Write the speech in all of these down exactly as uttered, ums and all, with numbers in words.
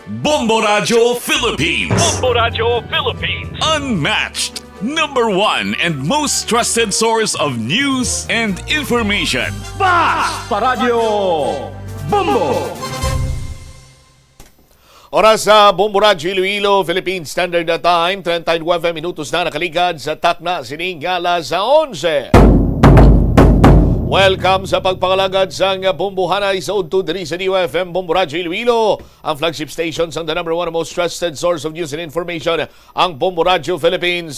Bombo Radyo Philippines. Bombo Radyo Philippines. Unmatched, number one and most trusted source of news and information. Bas pa Radyo Bombo! Oras sa Bombo Radyo Iloilo, Philippine Standard Time, treinta y nueve minutos na nakaligad sa takna sining alas onse. Welcome sa pagpangalagad sang Bombohanay sa udto diri sa D O F M Bombo Radyo Iloilo, ang flagship station sang the number one most trusted source of news and information, ang Bombo Radyo Philippines.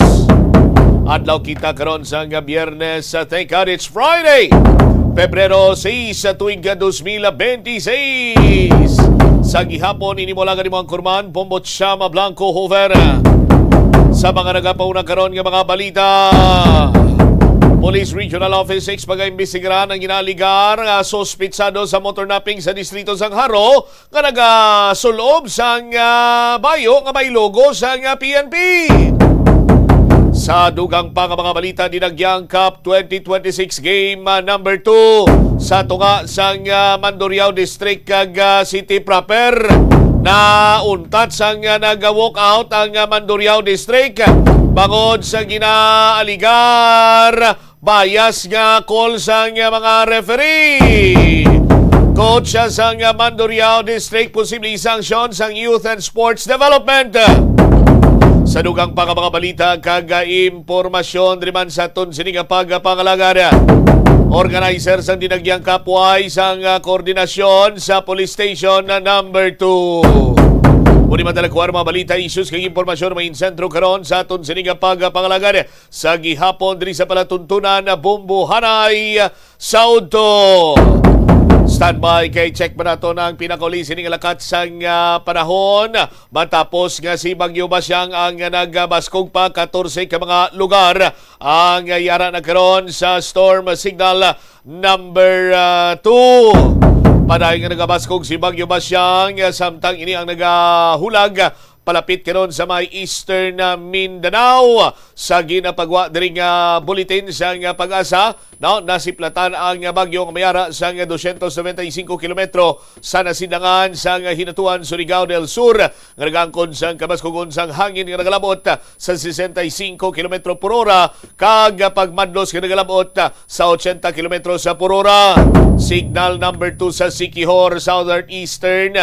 Adlaw kita karon sang Biyernes, uh, thank God it's Friday, Pebrero sais, sa tuig nga dos mil benti seis. Sa gihapon, ini mo lang ang imong kurman, Bombo Chama Blanco Hover. Sa mga nagapauna karon nga mga balita, Police Regional Office six pagaimbestigaran ang ginaaligar nga suspitsado sa motor napping sa distrito sang Jaro nga nagasulob sang, ah, bayo nga may logo sang, ah, P N P. Sa dugang pa nga mga balita, Dinagyang Cup twenty twenty-six Game, ah, number two sa tunga sang, ah, Mandurriao District kag, ah, City Proper. Nauntat sang, ah, nag-walk out ang, ah, Mandurriao District bangod sa ginaaligar bias nga call sang mga referee. Coach sang Mandurriao District posible sanction sang Youth and Sports Development. Sa dugang pa nga mga balita kag impormasyon diri man sa aton sini nga pagpangalagad, organizer sang Dinagyang Cup sang koordinasyon sa Police Station Number two. Muni man talaga mga balita, issues kag impormasyon may insentro karon sa aton sini nga pagpangalagad. Sa gihapon diri sa palatuntunan, Bombohanay sa udto. Standby kay check pa nato ang pinakauli sining lakat sang, ah, panahon. Matapos nga si Bagyo Basyang ang nagabaskog pa katorse ka mga lugar ang yara na karon sa storm signal number, ah, two. Padayon nga nagabaskog si Bagyo Basyang, samtang ini ang nagahulag palapit karon sa may Eastern, ah, Mindanao. Sa ginapagwa diri nga bulletin sang PAGASA, no, nasiplatan ang bagyo nga may ara sang dosyentos noventa y cinco kilometro sa nasidlangan sang Hinatuan, Surigao del Sur, nga nagaangkon sang kabaskugon sang hangin nga nagalabot sa sesenta y cinco kilometro por ora kag pagmadlos nga nagalabot sa ochenta kilometro sa por ora. Signal number two sa Siquijor, southern eastern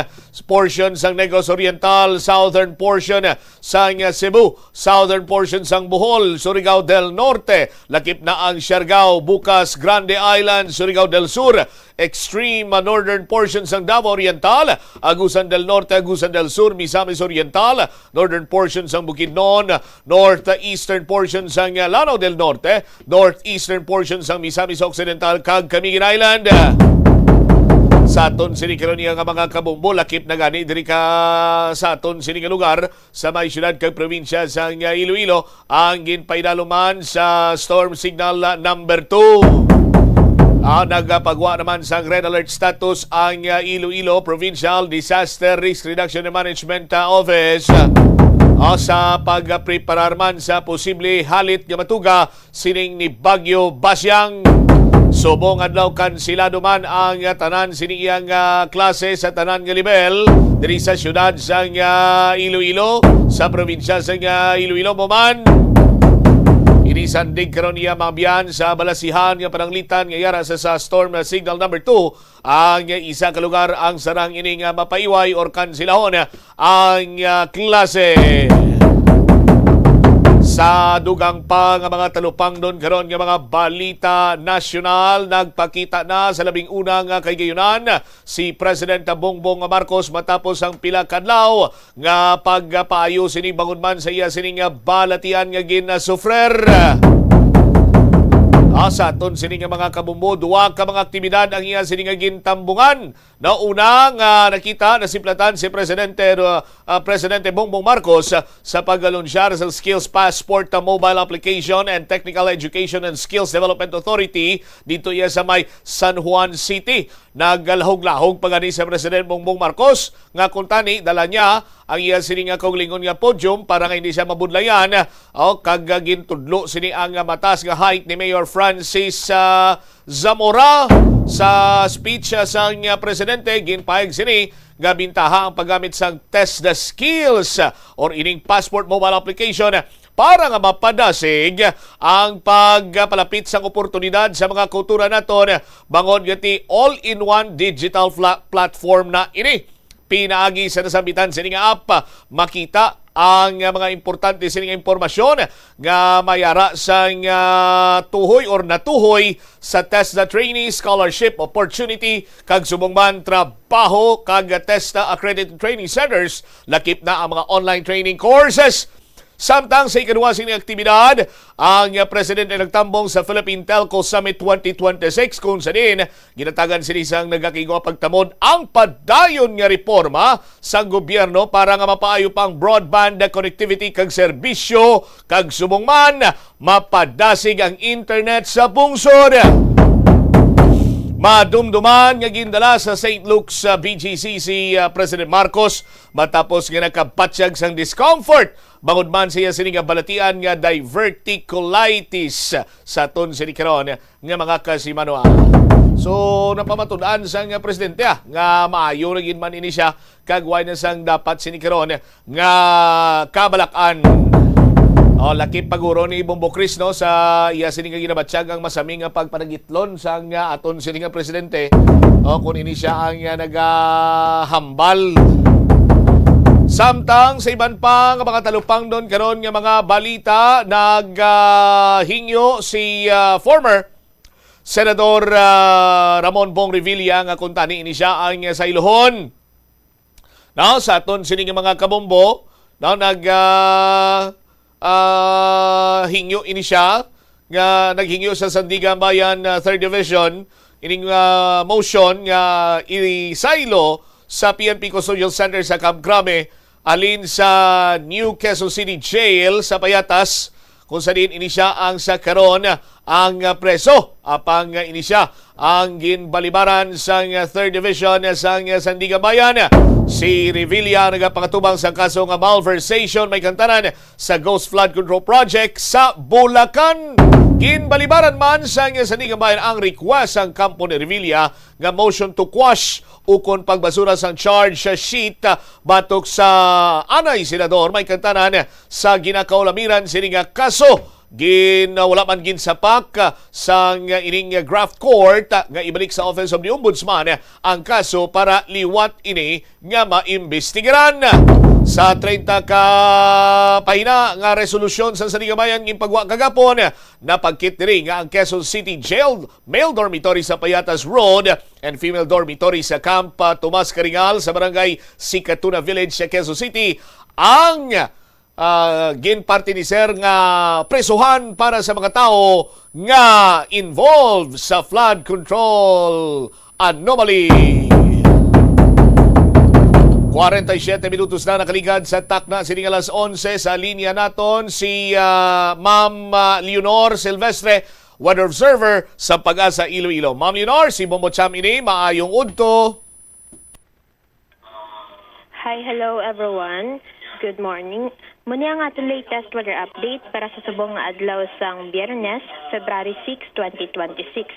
portion sang Negros Oriental, southern portion sang Cebu, southern portion sang Bohol, Surigao del Norte, lakip na ang Siargao, bukas Grande Island, Surigao del Sur, extreme northern portion sang Davao Oriental, Agusan del Norte, Agusan del Sur, Misamis Oriental, northern portion sang Bukidnon, northeastern portion sang Lanao del Norte, northeastern portion sang Misamis Occidental kag Camiguin Island. Sa aton sini karon nga mga kabombo, lakip na gani diri ka sa aton sini nga lugar sa may siyudad kag probinsya sang Iloilo ang ginpaidalo man sa storm signal number two. Ah, nagapagwa naman sang red alert status ang, ah, Iloilo Provincial Disaster Risk Reduction and Management, ah, Office, ah, sa pagpreparar man sa posible halit nga matuga sining ni Bagyo Basyang. Subong adlaw, kansilado man ang, ah, tanan sini iyang, ah, klase sa tanan nga level diri sa siyudad sang, ah, Iloilo, sa probinsya sang, ah, Iloilo mo man. Ini sandig karon iya maabyan sa balasihan nga pananglitan nga yara sa, sa storm na signal number two ang isa ka lugar ang sarang ini nga mapaiway or kansilahon ang, ah, klase. Sa dugang pa nga mga talupangdon karon nga mga balita nasyonal, nagpakita na sa labing una nga kahigayunan si President Bongbong Marcos matapos ang pila ka adlaw nga pagpaayo sini bangod man sa iya sini nga balatian nga ginasufrer. Ah, sa aton sini nga mga kabumbo, duha ka mga aktibidad ang iya sini nga gintambungan. Nauna nga nakita, nasiplatan si Presidente, uh, uh, Presidente Bongbong Marcos, uh, sa pag-alunsyar sa Skills Passport, uh, mobile application and Technical Education and Skills Development Authority dito iya sa may San Juan City. Nagalahog-lahog pa gani si President Bongbong Marcos nga kung tani dala niya ang iya sini nga kaugalingon nga podium para nga hindi siya mabudlayan, o kag gintudlo sini ang mataas nga height ni Mayor Francis, ah, Zamora Sa speech, ah, sang, ah, presidente, ginpahayag sini nga bintaha ang paggamit sang TESDA Skills, ah, or ining Passport Mobile Application, ah, para nga mapadasig ang pagpalapit sang oportunidad sa mga kultura naton, bangod nga ti all-in-one digital fla-, platform na ini. Pinaagi sa nasambitan sini nga app, makita ang, ah, mga importante sini nga impormasyon nga may ara sang, ah, tuhoy or natuhoy sa TESDA Trainee Scholarship Opportunity kag subong man trabaho kag TESDA Accredited Training Centers, lakip na ang mga online training courses. Samtang sa ikaduha sini aktibidad, ang, ah, presidente nagtambong sa Philippine Telco Summit twenty twenty-six, kung sa diin ginatagan sini sang nagakigwa pagtamod ang padayon nga reforma sang gobyerno para nga mapaayo pa ang broadband connectivity kag serbisyo, kag subong man mapadasig ang internet sa pungsod. Madumduman nga gindala sa Saint Luke's, ah, B G C si, ah, President Marcos matapos nga nakabatyag sang discomfort bangod man sa iya sini nga balatian nga diverticulitis sa aton sini karon nga mga kasimanuan. So, napamatud-an sang presidente, ah, nga maayo na gid man ini siya kag way na sang dapat sini karon nga kabalak-an. O, lakip pa guro ni Bombo Chris, no, sa iya sini nga ginabatyag ang masami nga pagpanagitlon sang, ah, aton sini nga presidente. O, kung ini siya ang, ah, nagahambal. Samtang sa iban pa nga mga talupangdon karon nga mga balita, nag, ah, hingyo si, ah, former Senador, ah, Ramon Bong Revilla nga kuntani ini siya ang saylohon. No, sa aton sini nga mga kabombo, no, nag, ah, ah, hingyo ini siya nga naghingyo sa Sandiganbayan, ah, Third Division, ining, ah, motion nga isaylo sa P N P Custodial Center sa Camp Crame halin sa New Quezon City Jail sa Payatas, kung sa diin ini siya ang sa karon ang preso. Apang ini siya ang ginbalibaran sang Third Division sang Sandiganbayan. Si Revilla nagapakatubang sa kaso nga malversation, may kantanan sa Ghost Flood Control Project sa Bulacan. Ginbalibaran man sang Sandiganbayan ang request sang kampo ni Revilla nga motion to quash ukon pagbasura sang charge sheet, ah, batok sa anay senador may kantanan sa ginakaulamiran sini nga kaso. Gin, ah, wala man ginsapak, ah, sang ining graft court, ah, nga ibalik sa Office of the Ombudsman, ah, ang kaso para liwat ini nga maimbestigaran. Sa treinta ka pahina nga resolusyon sa Sandiganbayan ginpagwa kagapon, napagkit diri nga ang Quezon City Jail Male Dormitory sa Payatas Road and Female Dormitory sa Camp, ah, Tomas Caringal sa Barangay Sicatuna Village sa Quezon City ang, ah, ginpartiniser nga presohan para sa mga tawo nga involved sa flood control anomaly. Kwarenta y siyete minutos na nakaligad sa takna sini nga alas onse. Sa linya naton si, ah, Ma'am, ah, Leonor Silvestre, weather observer sa Pag-asa Iloilo. Ma'am Leonor, si Bombo Cham ini, maayong udto. Hi, hello everyone. Good morning. Mao ni ang aton latest weather update para sa subong nga adlaw sang Biyernes, February six, twenty twenty-six.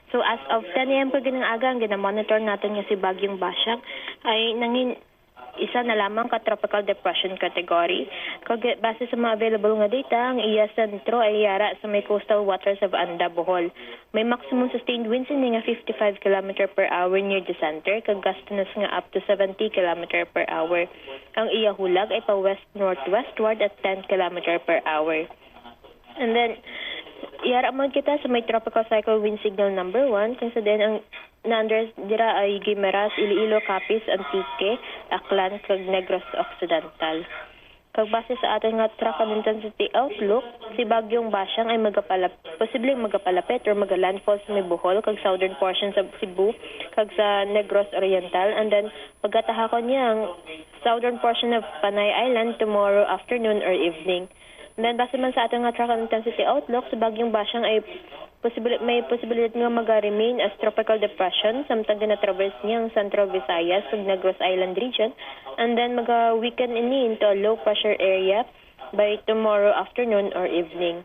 So, as of ten a m kag ining aga, ang ginamonitor naton nga si Bagyong Basyang ay nangin-, isa na lamang ka tropical depression category. Kag base sa mga available nga data, ang iya sentro ay yara sa may coastal waters of Anda, Bohol. May maximum sustained winds ini nga fifty-five kilometer per hour near the center, kag gustiness nga up to seventy kilometer per hour. Ang iya hulag ay pa west-northwestward at ten kilometer per hour. And then, yara man kita sa may tropical cyclone wind signal number one, kung sa diin ang na-under dira ay Guimaras, Iloilo, Capiz, Antique, Aklan, kag Negros Occidental. Kag base sa aton nga track and intensity outlook, si Bagyong Basyang ay magapalap-, posibleng magapalapit or magalandfall sa may Bohol kag southern portion sa Cebu kag sa Negros Oriental, and then pagatahakon niya ang southern portion of Panay Island tomorrow afternoon or evening. And then base man sa aton nga track and intensity outlook, si Bagyong Basyang ay posibil-, may posibilidad nga maga-remain as tropical depression samtang gina-traverse niya ang Central Visayas ug Negros Island region, and then maga-weaken ini into a low pressure area by tomorrow afternoon or evening.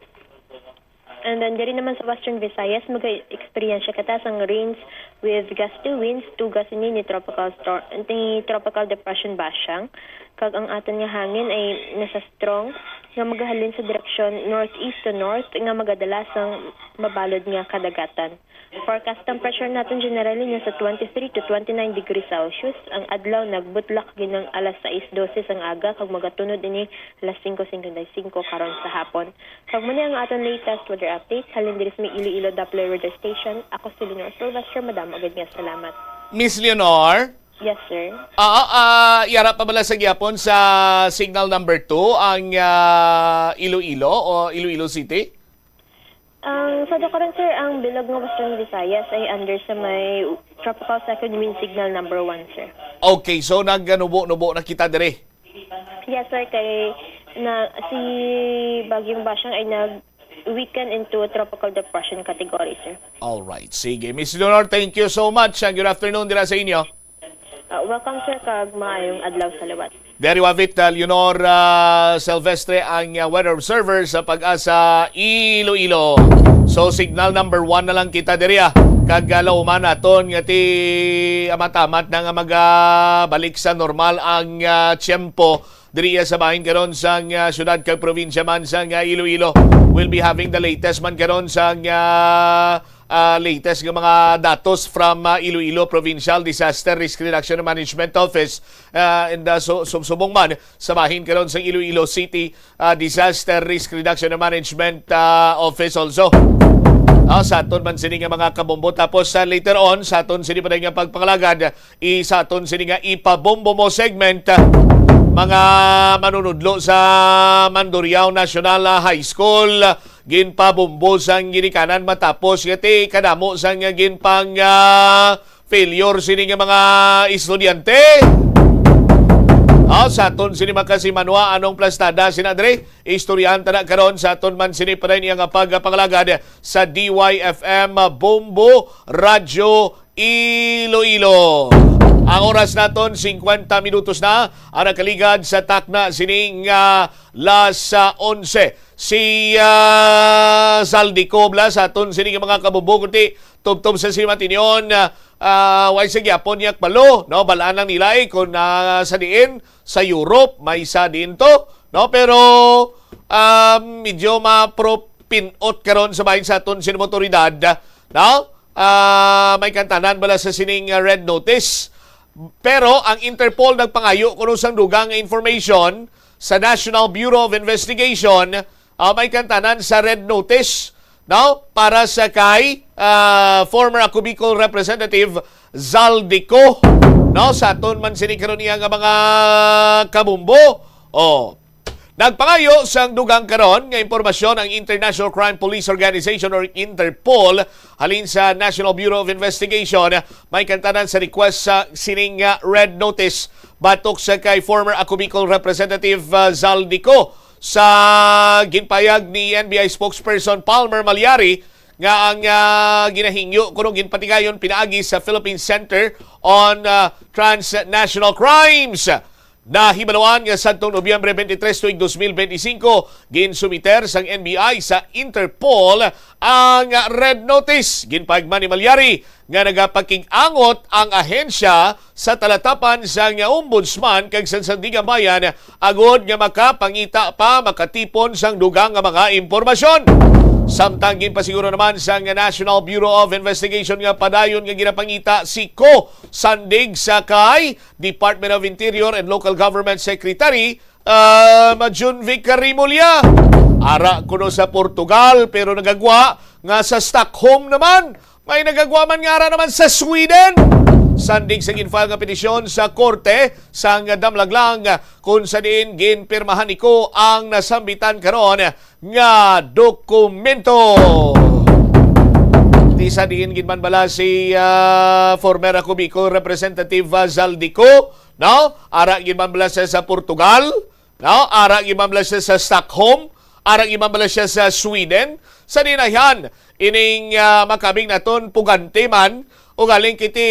And then, diri naman sa Western Visayas, mag-experience kita sang rains with gusty winds, tuga sini ni Tropical Storm, ni Tropical Depression Bashang, kag ang aton nga hangin ay nasa strong nga magahalin sa direksyon northeast to north nga magadala sang mabalod nga kadagatan. Forecast temperature naton generally nasa twenty-three to twenty-nine degrees Celsius. Ang adlaw nagbutlak ginang alas sais dose sang aga kag magatunod ini alas singko singkwenta y singko karon sa hapon. Kag mao ni ang aton latest weather update halin diri sa may Iloilo Doppler Weather Station. Ako si Lenore Sylvester, madamo gid nga salamat. Miss Leonor? Yes, sir. Ah, ah, yara pa bala sa gyapon sa signal number two ang ah, Iloilo o Iloilo City? Ang sa karon, sir, ang bilog nga Western Visayas ay under sa may tropical second wind signal number one, sir. Okay, so nagnubo-nubo na kita dire. Yes, sir, kay na si Bagyong Bashang ay nag-weaken into a tropical depression category, sir. All right. Sige, Miss Leonor, thank you so much. Ah, Good afternoon dira sa inyo. Uh, welcome, sir, kag maayong adlaw sa liwat. Very well, Vit, uh, Leonor uh, Silvestre ang uh, weather observer sa Pag-asa Iloilo. So, signal number one na lang kita diri ah. Kag uh, lauman naton nga ti amat-amat na nga magabalik sa normal ang uh, tiyempo diri sa bahin karon sang uh, syudad kag probinsya man sang uh, Iloilo. We'll be having the latest man karon sang uh, uh, latest nga mga datos from uh, Iloilo Provincial Disaster Risk Reduction and Management Office uh, and uh, so, sum- subong man sa bahin karon sa Iloilo City uh, Disaster Risk Reduction and Management uh, Office also. Uh, sa aton man sini nga mga kabombo tapos uh, later on sa aton sini pa nga pagpangalagad i sa aton sini nga ipabombo mo segment uh, mga manunudlo sa Mandurriao National uh, High School ginpabombo sang ginikanan matapos nga ti kadamo sang ginpang ah, failure sini nga mga estudyante. Ah, sa aton sini makasimanwa anong plastada sina dre? Istoryahan ta na karon sa aton man sini pa rin nga pagpangalagad sa D Y F M Bombo Radyo Iloilo. Ang oras naton singkwenta minutos na ang nakaligad sa takna sining ah, las ah, onse. Si ah, Zaldy Cobla sa aton sini nga mga kabubog ti tubtob sa simatinyon ah, way sa gyapon niya kbalo, no? Balaan lang nila eh, kung ah, sa diin sa Europe may sa diin to, no? Pero ah, medyo mapropinot karon sa bahin sa aton sini mga otoridad, no? Ah, may kantanan bala sa sining ah, red notice. Pero ang Interpol nagpangayo kuno sang dugang nga information sa National Bureau of Investigation, ah, may kantanan sa red notice, no? Para sa kay ah, former Ako Bicol Representative Zaldy Co, no? Sa aton man sini karon iya nga mga kabumbo. Oh. Nagpangayo sang dugang karon nga impormasyon ang International Crime Police Organization or Interpol halin sa National Bureau of Investigation may kantanan sa request sa sining ah, red notice batok sa kay former Ako Bicol Representative ah, Zaldy Co. Sa ginpayag ni N B I spokesperson Palmer Malyari nga ang ah, ginahingyo kuno ginpatigayon pinaagi sa Philippine Center on ah, Transnational Crimes. Nahibaluan nga sadtong Nobyembre twenty-three tuig twenty twenty-five, ginsumiter sang N B I sa Interpol ang red notice. Ginpahagman ni Malyari nga nagapakig-angot ang ahensya sa talatapan sang Ombudsman kag Sandiganbayan agod nga makapangita pa makatipon sang dugang nga mga impormasyon. Samtang ginpasiguro naman sang National Bureau of Investigation nga padayon nga ginapangita si Co sandig sa kay Department of Interior and Local Government Secretary um, Junvic Rimulya. Ara kuno sa Portugal pero nagagwa nga sa Stockholm naman. May nagagwa man nga ara naman sa Sweden. Sandig sa ginfile nga petisyon sa korte sang damlaglang kung sa diin ginpirmahan ni Co ang nasambitan karon nga dokumento. Di sa diin gid man bala si ah, former Ako Bicol Representative ah, Zaldy Co, no? Ara gid man bala siya sa Portugal, no? Ara gid man bala siya sa Stockholm, ara gid man bala siya sa Sweden. Sa diin ayhan ining ah, makabig naton pugante man o galing kiti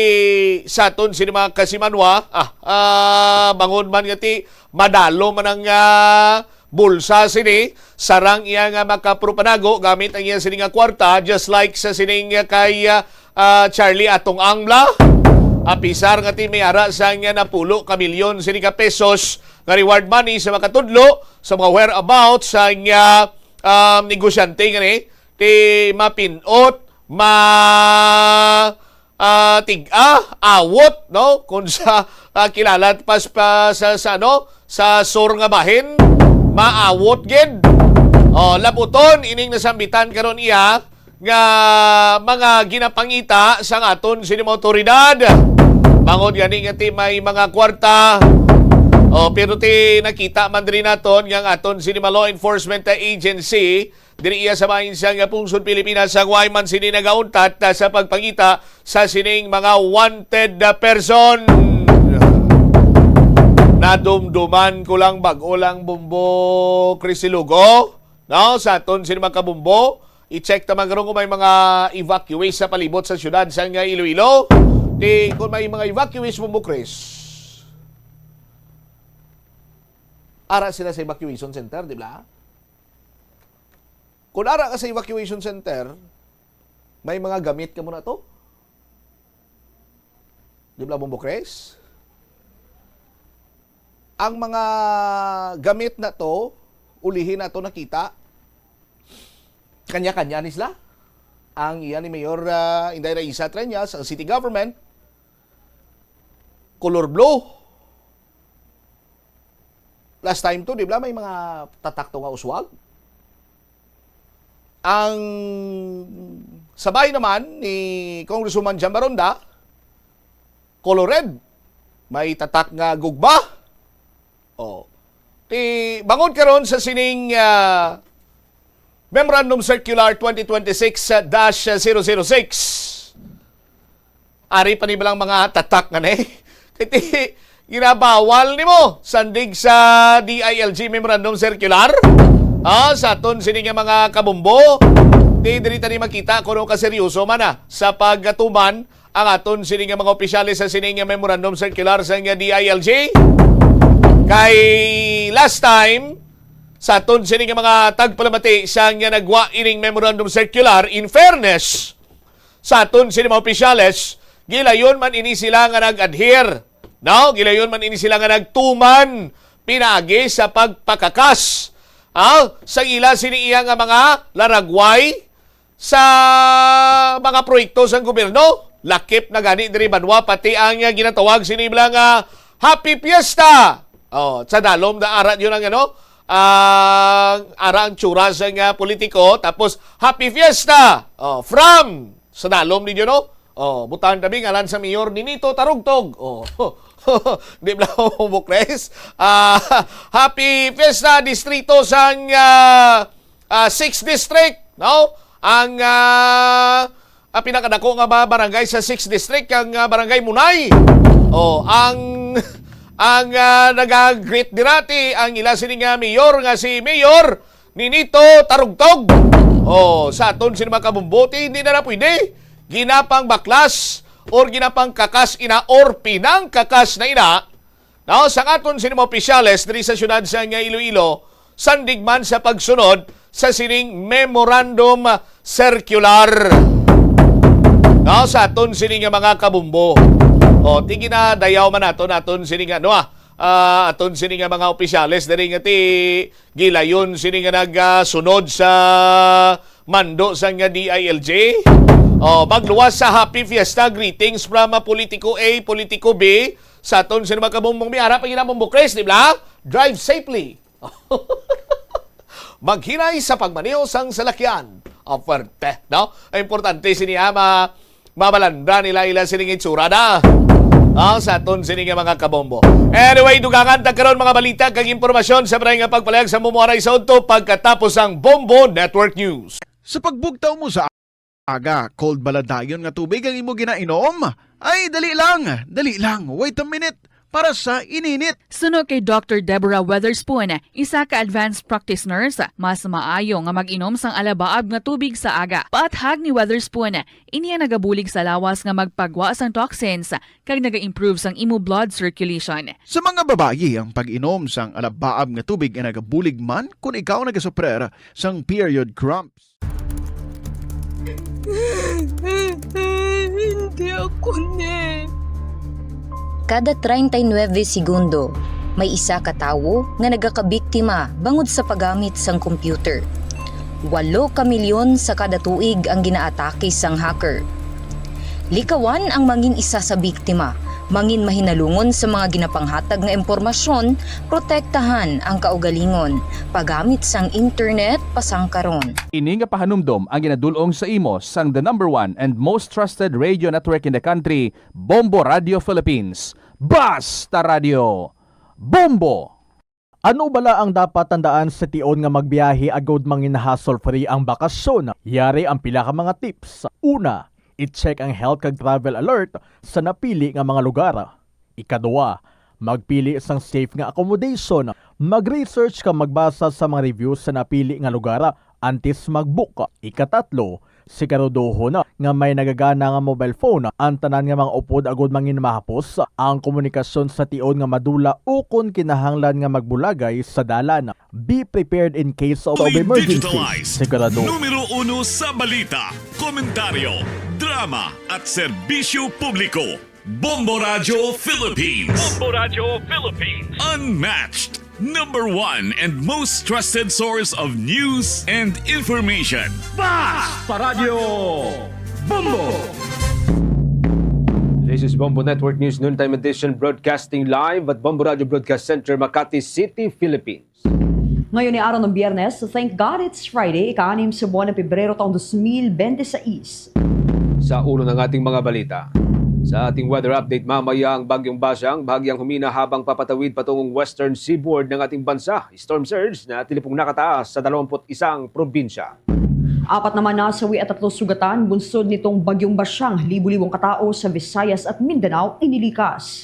sa aton sini mga kasimanwa, ah, ah, bangod man nga ti madalo man ang ah, bulsa sini, sarang iya nga makapro panago gamit ang iya sini nga kwarta, just like sa sining kay ah, ah, Charlie Atong Angla. Apisar nga ti may ara sang napulo ka milyon sini ka pesos nga reward money sa makatudlo sa mga whereabouts sang, ah, um, negosyante nga ni ti mapin-ot, ma, ah, tig-a, awot, no? Kung sa, ah, kilala pa, pa sa, sa, ano, sa sur nga bahin, maawot gid. Oh, labuton ining nasambitan karon iya nga mga ginapangita sang aton sini mga otoridad. Bangod gani nga ti may mga kwarta. Oh, pero ti nakita man diri naton nga ang aton sini mga law enforcement agency diri iya sa bahin sang pungsod Pilipinas ang way man sini nagauntat sa pagpangita sa sining mga wanted person. Nadumduman ko lang, bag-o lang, Bombo Chris Ilogo, no? Sa aton sini mga kabombo, i-check ta man karon kung may mga evacuees sa palibot sa siyudad sang Iloilo. Di, kung may mga evacuees, Bombo Chris, ara sila sa evacuation center, di ba? Kung ara ka sa evacuation center, may mga gamit ka mo na to. Di ba, Bombo Chris? Ang mga gamit na to, ulihi na to nakita, kanya-kanya ni sila. Ang iya ni Mayor, ah, Inday Raisa Treñas, ang city government, color blue. Last time to, di ba, may mga tatak to nga uswag? Ang sabay naman ni Congresswoman Jan Baronda, color red. May tatak nga gugma. Oh. Ti, bangod karon sa sining, ah, Memorandum Circular twenty twenty-six dash zero zero six. Ari pa ni lang mga tatak nga ni. Kay ti, ginabawal nimo sandig sa D I L G Memorandum Circular. Ah, sa aton sini nga mga kabombo, di diri ta ni makita kung ano kaseryoso man na sa pagatuman ang aton sini nga mga opisyales sa sini nga Memorandum Circular sa nga D I L G. Kay last time, sa aton sini nga mga tagpalamati sa nga nagwa ining Memorandum Circular, in fairness, sa aton sini mga opisyales, gilayon man ini sila nga nag-adhere, no? Gilayon man ini sila nga nagtuman pinaagi sa pagpakakas, ah, sa ila sini iya nga mga laragway sa mga proyekto sang gobyerno. Lakip na gani diri banwa pati ang, ah, ginatawag sini bala nga Happy Fiesta. Oh, sa dalom na ara yun ang ano, ang ara ang tsura sa nga politiko, tapos Happy Fiesta. Oh, from sa dalom ninyo, no? Oh, butang tabi ngalan sa mayor Ninito Tarugtog. Oh. Di ba, Bukres? Ah, Happy Fiesta, distrito sang, ah, ah, sixth District, no? Ang, ah, ang pinakadako nga ba-, barangay sa sixth District, ang, ah, Barangay Munay. Oh, ang, ang, ah, naga-greet dira ti ang ila sini nga mayor nga si Mayor Ninito Tarugtog. Oh, sa aton sini mga kabombo ti, hindi na na pwede. Ginapang baklas or ginapang kakas ina or pinang kakas na ina. Now, sa aton sini mga opisyales diri sa siyudad sa nga Iloilo, sandig man sa pagsunod sa sining memorandum circular. Now, sa aton sini nga mga kabombo. O, ti ginadayaw man naton, aton sini nga, ano, ah, ah, aton sini nga mga opisyales diri nga ti gilayon sini nga nagasunod sa mando sa nga D I L G. O, magluwas sa Happy Fiesta, greetings from, ah, Politiko A, Politiko B, sa aton sini mga kabombo, may ara pa ginamong bukres, di ba? Drive safely. Maghinay sa pagmaneho sang salakyan. Aperte, no? Importante sini, ah, ma-, mabalanda nila ila sining itsura na. Ah, sa aton sini nga mga kabombo. Anyway, dugangan ta karon mga balita kag impormasyon sa maray nga pagpalayag sa mumuaray sa udto pagkatapos ang Bombo Network News. Sa pagbugtaw mo sa aga, cold bala dayon nga tubig ang imo ginainom? Ay, dali lang, dali lang. Wait a minute. Para sa ininit. Suno kay Doctor Deborah Weatherspoon, isa ka advanced practice nurse, mas maayo nga mag-inom sang alabaab nga tubig sa aga. Paathag ni Weatherspoon, ini ang nagabulig sa lawas nga magpagwa sang toxins kag naga-improve sang imo blood circulation. Sa mga babayi, ang pag-inom sang alabaab nga tubig ay nagabulig man kon ikaw nagasuprer sang period cramps. Hindi ako ni. Kada treinta y nueve segundo, may isa ka tawo nga nagakabiktima bangod sa paggamit sang computer. Walo ka milyon sa kada tuig ang ginaatake sang hacker. Likawan ang mangin isa sa biktima, mangin mahinalungon sa mga ginapanghatag nga impormasyon, protektahan ang kaugalingon, paggamit sang internet pasangkaron. Ini nga pahanumdom ang ginadul-ong sa imo sang the number one and most trusted radio network in the country, Bombo Radio Philippines. Basta Radio! Bombo! Ano bala ang dapat tandaan sa tion nga magbiyahe agod mangin hassle-free ang bakasyon? Yari ang pila ka mga tips. Una, i-check ang health kag travel alert sa napili nga mga lugar. Ikaduha, magpili sang safe nga accommodation. Mag-research kag magbasa sa mga reviews sa napili nga lugar antes mag-book. Ikatatlo, siguraduhon nga may nagagana nga mobile phone ang tanan nga mga upod agod mangin mahapos ang komunikasyon sa tion nga madula ukon kinahanglan nga magbulagay sa dalan. Be prepared in case of Fully emergency. digitalized. Sigurado. Numero uno sa balita, komentaryo, drama, at serbisyo publiko. Bombo Radyo Philippines. Bombo Radyo Philippines. Unmatched. Number one and most trusted source of news and information. Basta Radyo Bombo. This is Bombo Network News Noontime Edition, broadcasting live at Bombo Radio Broadcast Center, Makati City, Philippines. Ngayon ay araw ng Biyernes, thank God it's Friday, ika-anim sa buwan ng Pebrero taong dos mil bente seis. Sa ulo ng ating mga balita. Sa ating weather update mamaya, ang Bagyong Basyang bahagyang humina habang papatawid patungong western seaboard ng ating bansa. Storm surge na tilipong nakataas sa dalawampu't isang probinsya. Apat naman nasawi at tatlo sugatan bunsod nitong Bagyong Basyang. Libo-libong katao sa Visayas at Mindanao inilikas.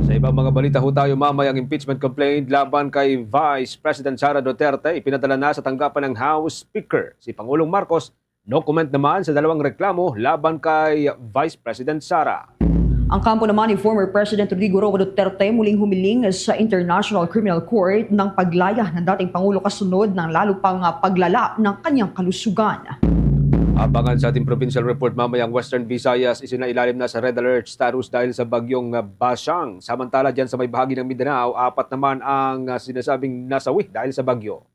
Sa ibang mga balita ho tayo, mamaya ang impeachment complaint laban kay Vice President Sara Duterte ipinadala na sa tanggapan ng House Speaker. Si Pangulong Marcos, no comment naman sa dalawang reklamo laban kay Vice President Sara. Ang kampo naman ni former President Rodrigo Roa Duterte muling humiling sa International Criminal Court ng paglaya ng dating Pangulo kasunod ng lalo pang paglala ng kanyang kalusugan. Abangan sa ating provincial report mamaya ang Western Visayas isinailalim na sa red alert status dahil sa bagyong Basyang. Samantala dyan sa may bahagi ng Mindanao, apat naman ang ah, sinasabing nasawi dahil sa bagyo.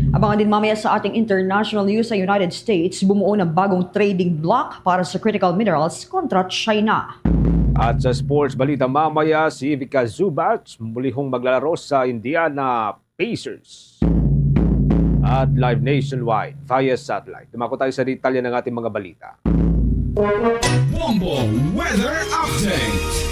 Abangan din mamaya sa ating international news sa United States, bumuo ng bagong trading bloc para sa critical minerals kontra China. At sa sports balita mamaya, si Ivica Zubac muli hong maglalaro sa Indiana Pacers. At live nationwide via satellite. Dumako tayo sa detalye ng ating mga balita. Bombo Weather Update.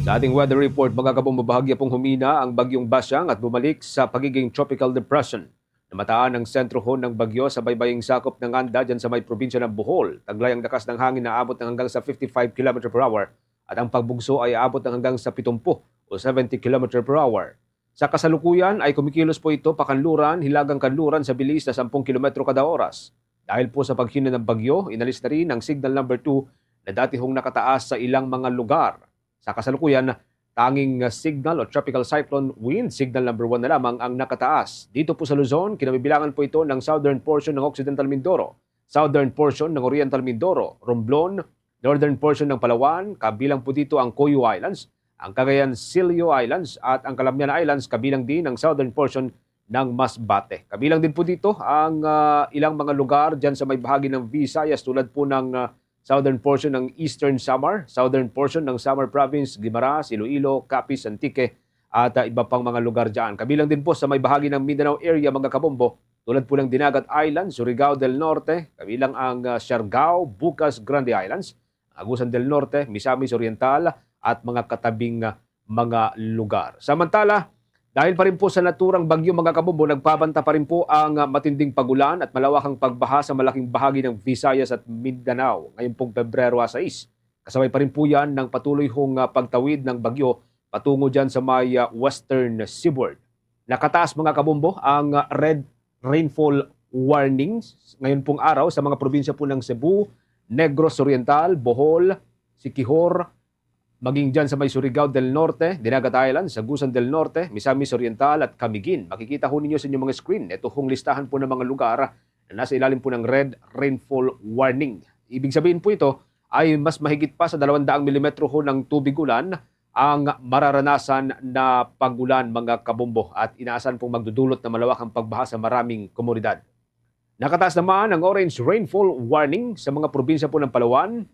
Sa ating weather report, mga kabombo, bahagya pong humina ang bagyong Basyang at bumalik sa pagiging tropical depression. Namataan ang sentro ho ng bagyo sa baybaying sakop ng Anda dyan sa may probinsya ng Bohol. Taglay ang lakas ng hangin na abot ng hanggang sa fifty-five kilometer per hour at ang pagbugso ay aabot ng hanggang sa pitumpu o seventy kilometer per hour. Sa kasalukuyan ay kumikilos po ito pakanluran, hilagang kanluran sa bilis na sampung kilometro kada oras. Dahil po sa paghina ng bagyo, inalis na rin ang signal number two na dati hong nakataas sa ilang mga lugar. Sa kasalukuyan, tanging signal o tropical cyclone wind signal number one na lamang ang nakataas. Dito po sa Luzon, kinabibilangan po ito ng southern portion ng Occidental Mindoro, southern portion ng Oriental Mindoro, Romblon, northern portion ng Palawan, kabilang po dito ang Coyo Islands, ang Cagayan Silio Islands at ang Calamian Islands, kabilang din ang southern portion ng Masbate. Kabilang din po dito ang ah, ilang mga lugar dyan sa may bahagi ng Visayas tulad po ng ah, southern portion ng Eastern Samar, southern portion ng Samar Province, Guimaras, Iloilo, Capiz, Antique, at ah, iba pang mga lugar dyan. Kabilang din po sa may bahagi ng Mindanao area, mga kabombo, tulad po ng Dinagat Island, Surigao del Norte, kabilang ang ah, Siargao, Bucas, Grande Islands, Agusan del Norte, Misamis Oriental, at mga katabing ah, mga lugar. Samantala, dahil pa rin po sa naturang bagyo, mga kabombo, nagpabanta pa rin po ang ah, matinding pagulan at malawakang pagbaha sa malaking bahagi ng Visayas at Mindanao ngayong pong Pebrero sais. Kasabay pa rin po yan ng patuloy hong ah, pagtawid ng bagyo patungo dyan sa may ah, western seaboard. Nakataas, mga kabombo, ang ah, red rainfall warnings ngayon pong araw sa mga probinsya po ng Cebu, Negros Oriental, Bohol, Siquijor, maging dyan sa may Surigao del Norte, Dinagat Islands, Agusan del Norte, Misamis Oriental at Camiguin. Makikita ho ninyo sa inyong mga screen. Ito hong listahan po ng mga lugar na nasa ilalim po ng red rainfall warning. Ibig sabihin po ito ay mas mahigit pa sa dalawang daang milimetro ho ng tubig ulan ang mararanasan na pag-ulan, mga kabombo, at inaasahan pong magdudulot na malawakang pagbaha sa maraming komunidad. Nakataas naman ang orange rainfall warning sa mga probinsya po ng Palawan,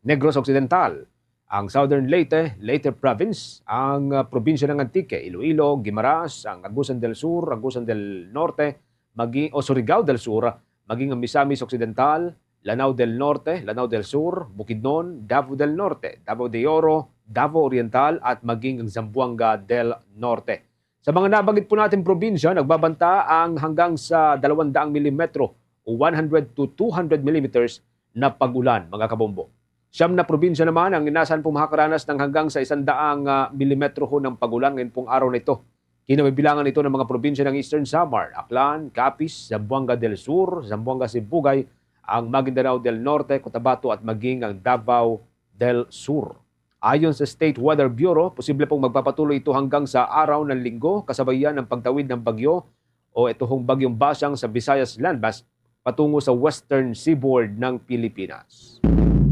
Negros Occidental, ang Southern Leyte, Leyte Province, ang, ah, probinsya ng Antique, Iloilo, Guimaras, ang Agusan del Sur, Agusan del Norte, magi-, o Surigao del Sur, maging ang Misamis Occidental, Lanao del Norte, Lanao del Sur, Bukidnon, Davao del Norte, Davao de Oro, Davao Oriental, at maging ang Zamboanga del Norte. Sa mga nabanggit po natin probinsya, nagbabanta ang hanggang sa dalawang daang milimetro o one hundred to two hundred millimeters na pag-ulan, mga kabombo. Siyam na probinsya naman ang inasahan pong makakaranas ng hanggang sa isang daang, ah, milimetro ho ng pag-ulan ngayon pong araw na ito. Kinabibilangan ito ng mga probinsya ng Eastern Samar, Aklan, Capiz, Zamboanga del Sur, Zamboanga Sibugay, ang Maguindanao del Norte, Cotabato at maging ang Davao del Sur. Ayon sa State Weather Bureau, posible pong magpapatuloy ito hanggang sa araw ng Linggo, kasabayan ng pagtawid ng bagyo o ito hong bagyong Basang sa Visayas landmass patungo sa western seaboard ng Pilipinas.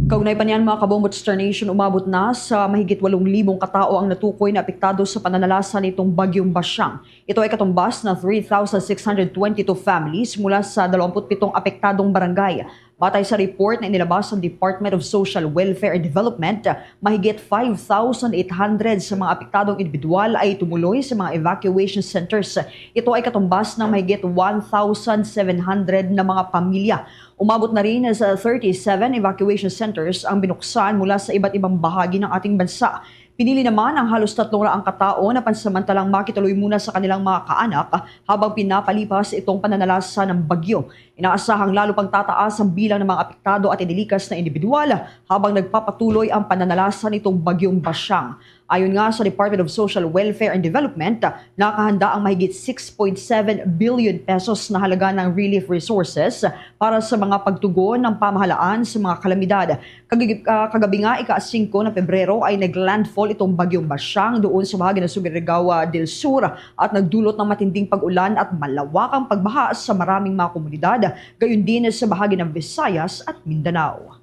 Kaugnay pa niyan, mga kabombo, Star Nation, umabot na sa mahigit walong libong katao ang natukoy na apektado sa pananalasa nitong bagyong Basyang. Ito ay katumbas na three thousand six hundred twenty-two families mula sa dalawampu't pitong apektadong barangay. Batay sa report na inilabas sa Department of Social Welfare and Development, mahigit five thousand eight hundred sa mga apektadong individual ay tumuloy sa mga evacuation centers. Ito ay katumbas ng mahigit one thousand seven hundred na mga pamilya. Umabot na rin sa thirty-seven evacuation centers ang binuksan mula sa iba't ibang bahagi ng ating bansa. Pinili naman ang halos tatlong raang katao na pansamantalang makituloy muna sa kanilang mga kaanak habang pinapalipas itong pananalasa ng bagyo. Inaasahang lalo pang tataas ang bilang ng mga apektado at idilikas na individual habang nagpapatuloy ang pananalasa nitong bagyong Basyang. Ayon nga sa Department of Social Welfare and Development, nakahanda ang mahigit six point seven billion pesos na halaga ng relief resources para sa mga pagtugon ng pamahalaan sa mga kalamidad. Kagib-, ah, kagabi nga, ika-singko ng Pebrero, ay nag-landfall itong bagyong Basyang doon sa bahagi ng Surigao del Sur at nagdulot ng matinding pag-ulan at malawakang pagbaha sa maraming mga komunidad, gayon din sa bahagi ng Visayas at Mindanao.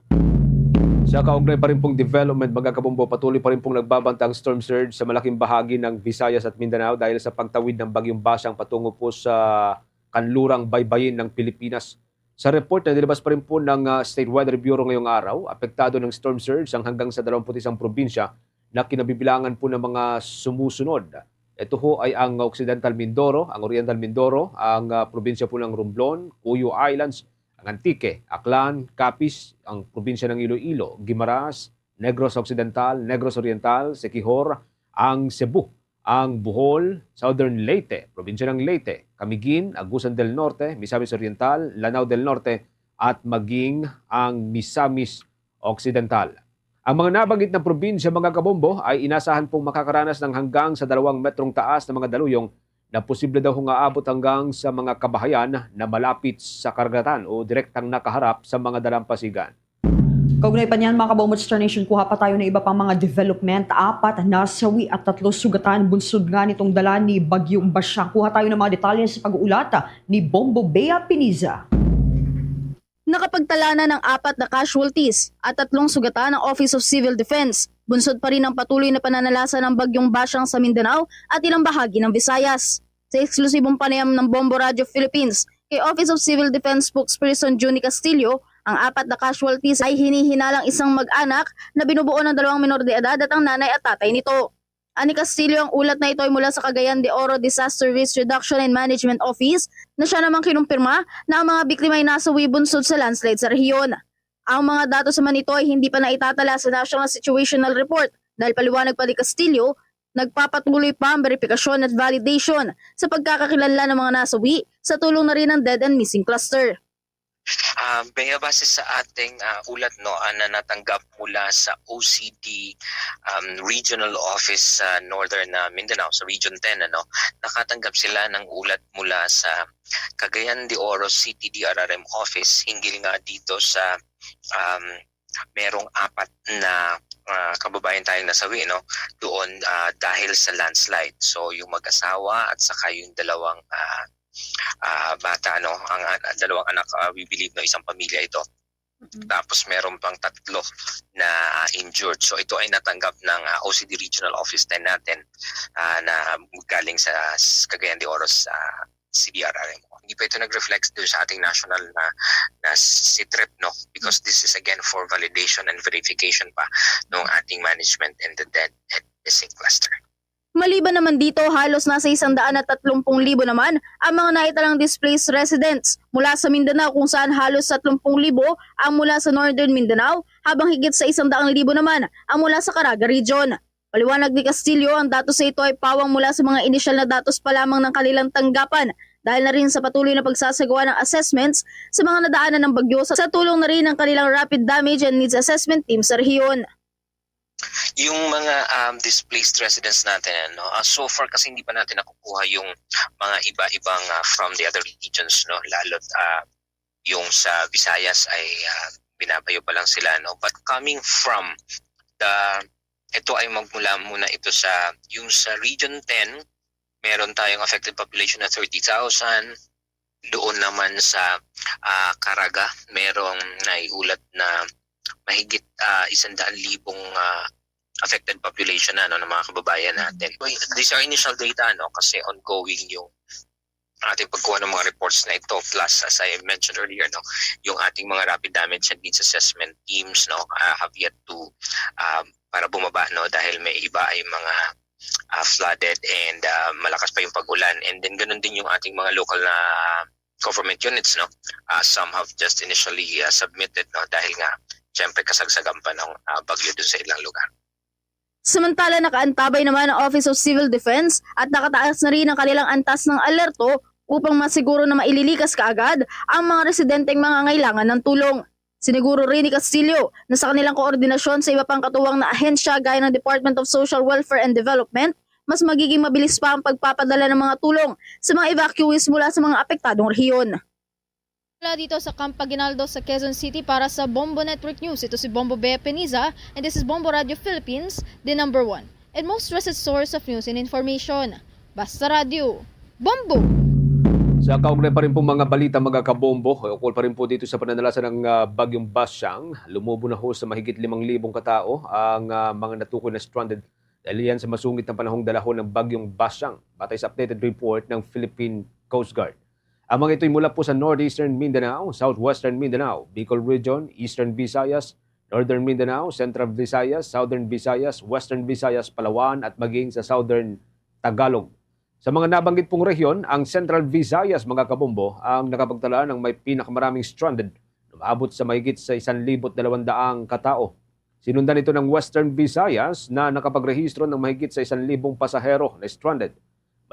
Sa kaugnay pa rin pong development, mga kabombo, patuloy pa rin pong nagbabanta ang storm surge sa malaking bahagi ng Visayas at Mindanao dahil sa pagtawid ng bagyong Basyang patungo po sa kanlurang baybayin ng Pilipinas. Sa report na nilabas pa rin po ng, ah, State Weather Bureau ngayong araw, apektado ng storm surge ang hanggang sa dalawampu't isang probinsya na kinabibilangan po ng mga sumusunod. Ito ho ay ang Occidental Mindoro, ang Oriental Mindoro, ang, ah, probinsya po ng Romblon, Cuyo Islands, ang Antique, Aklan, Capiz, ang probinsya ng Iloilo, Guimaras, Negros Occidental, Negros Oriental, Siquijor, ang Cebu, ang Bohol, Southern Leyte, probinsya ng Leyte, Camiguin, Agusan del Norte, Misamis Oriental, Lanao del Norte, at maging ang Misamis Occidental. Ang mga nabanggit na probinsya, mga kabombo, ay inasahan pong makakaranas ng hanggang sa dalawang metrong taas na mga daluyong na posible daw nga aabot hanggang sa mga kabahayan na malapit sa karagatan o direktang nakaharap sa mga dalampasigan. Kaugnay pa niyan, mga kabombo, Star Nation, kuha pa tayo ng iba pang mga development. Apat nasawi at tatlo sugatan bunsod nga nitong dala ni Bagyong Basyang. Kuha tayo ng mga detalye sa pag-uulat ni Bombo Bea Piniza. Nakapagtala na ng apat na casualties at tatlong sugatan ang Office of Civil Defense. Bunsod pa rin ang patuloy na pananalasa ng Bagyong Basyang sa Mindanao at ilang bahagi ng Visayas. Sa eksklusibong panayam ng Bombo Radio Philippines kay Office of Civil Defense Spokesperson Junie Castillo, ang apat na casualties ay hinihinalang isang mag-anak na binubuo ng dalawang minor de edad at ang nanay at tatay nito. Ani Castillo, ang ulat na ito ay mula sa Cagayan de Oro Disaster Risk Reduction and Management Office, na siya namang kinumpirma na ang mga biktima ay nasawi bunsod sa landslide sa rehiyon. Ang mga datos naman nito ay hindi pa naitatala sa National Situational Report dahil paliwanag pa ni Castillo, nagpapatuloy pa ang beripikasyon at validation sa pagkakakilanlan ng mga nasawi sa tulong na rin ng Dead and Missing Cluster. Ah, Bea, base sa ating, ah, ulat, no, ah, na natanggap mula sa O C D, um, Regional Office sa Northern, ah, Mindanao, sa Region ten, ano, nakatanggap sila ng ulat mula sa Cagayan de Oro City D R R M Office hinggil nga dito sa, um, merong apat na, ah, kababayan tayong nasawi, no, doon, ah, dahil sa landslide. So, yung mag-asawa at saka yung dalawang, ah, ah, bata, no? Ang an-, dalawang anak, ah, we believe, no, isang pamilya ito. Mm. Tapos meron pang tatlo na, ah, injured. So ito ay natanggap ng, ah, O C D Regional Office ten natin, ah, na galing sa s-, Cagayan de Oro sa C D R R M O. Hindi pa ito nag-reflect doon sa ating national na, na C-TRIP, no? Because this is again for validation and verification pa ng ating management in the dead and missing cluster. Maliban naman dito, halos nasa isang daan at tatlong pung libo naman ang mga naitalang displaced residents mula sa Mindanao, kung saan halos tatlong pung libo ang mula sa Northern Mindanao, habang higit sa isang daang libo naman ang mula sa Caraga Region. Paliwanag ni Castillo, ang datos na ito ay pawang mula sa mga inisyal na datos pa lamang ng kanilang tanggapan, dahil na rin sa patuloy na pagsasagawa ng assessments sa mga nadaanan ng bagyo. Sa, sa tulong na rin ng kanilang Rapid Damage and Needs Assessment Team sa rehiyon. Yung mga, um, displaced residents natin, ano, ah, so far kasi hindi pa natin nakukuha yung mga iba-ibang, ah, from the other regions, no, lalo't, ah, yung sa Visayas ay, ah, binabayo pa lang sila, no. But coming from the, ito ay magmula muna ito sa, yung sa Region ten, meron tayong affected population na thirty thousand. Doon naman sa, ah, Caraga, merong naiulat na mahigit, ah, isang daan libong, ah, affected population na, no, ng mga kababayan natin. Well, these are initial data, no, kasi ongoing yung ating pagkuha ng mga reports na ito. Plus, as I mentioned earlier, no, yung ating mga rapid damage and needs assessment teams, no, ah, have yet to, um, para bumaba, no, dahil may iba ay mga, ah, flooded and, ah, malakas pa yung pag-ulan. And then ganun din yung ating mga local na government units, no. Ah, some have just initially, ah, submitted, no, dahil nga syempre kasagsagan pa ng, ah, bagyo dun sa ilang lugar. Samantala, nakaantabay naman ang Office of Civil Defense at nakataas na rin ang kanilang antas ng alerto upang masiguro na maililikas kaagad ang mga residenteng mangangailangan ng tulong. Siniguro rin ni Castillo na sa kanilang koordinasyon sa iba pang katuwang na ahensya gaya ng Department of Social Welfare and Development, mas magiging mabilis pa ang pagpapadala ng mga tulong sa mga evacuees mula sa mga apektadong rehiyon. Mula dito sa Camp Aguinaldo sa Quezon City, para sa Bombo Network News, ito si Bombo Bea Peniza, and this is Bombo Radio Philippines, the number one and most trusted source of news and information. Basta Radyo, Bombo! Sa kaugnay pa rin po mga balita, mga kabombo, ukol pa rin po dito sa pananalasa ng, ah, Bagyong Basyang, lumubo na ho sa mahigit limang libong katao ang, ah, mga natukoy na stranded dahil yan sa masungit na panahong dalahon ng Bagyong Basyang, batay sa updated report ng Philippine Coast Guard. Ang mga ito'y mula po sa Northeastern Mindanao, Southwestern Mindanao, Bicol Region, Eastern Visayas, Northern Mindanao, Central Visayas, Southern Visayas, Western Visayas, Palawan, at maging sa Southern Tagalog. Sa mga nabanggit pong rehiyon, ang Central Visayas, mga kabombo, ang nakapagtala ng may pinakamaraming stranded, umaabot sa mahigit sa isang libo't dalawang daang katao. Sinundan ito ng Western Visayas na nakapagrehistro ng mahigit sa isang libong pasahero na stranded.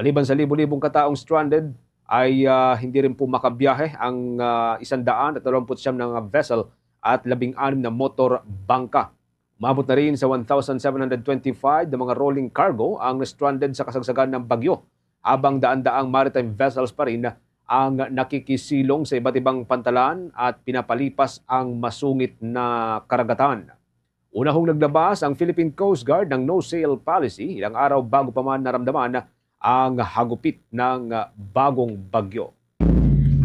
Maliban sa libo-libong kataong stranded, ay, ah, hindi rin po makabiyahe ang, ah, isang daan at dalawampu't siyam na mga vessel at labing anim na motor bangka. Umabot na rin sa one thousand seven hundred twenty-five na mga rolling cargo ang na-stranded sa kasagsagan ng bagyo, habang daan-daang maritime vessels pa rin ang nakikisilong sa iba't ibang pantalan at pinapalipas ang masungit na karagatan. Una hong naglabas ang Philippine Coast Guard ng no-sail policy ilang araw bago pa man naramdaman ang hagupit ng bagong bagyo.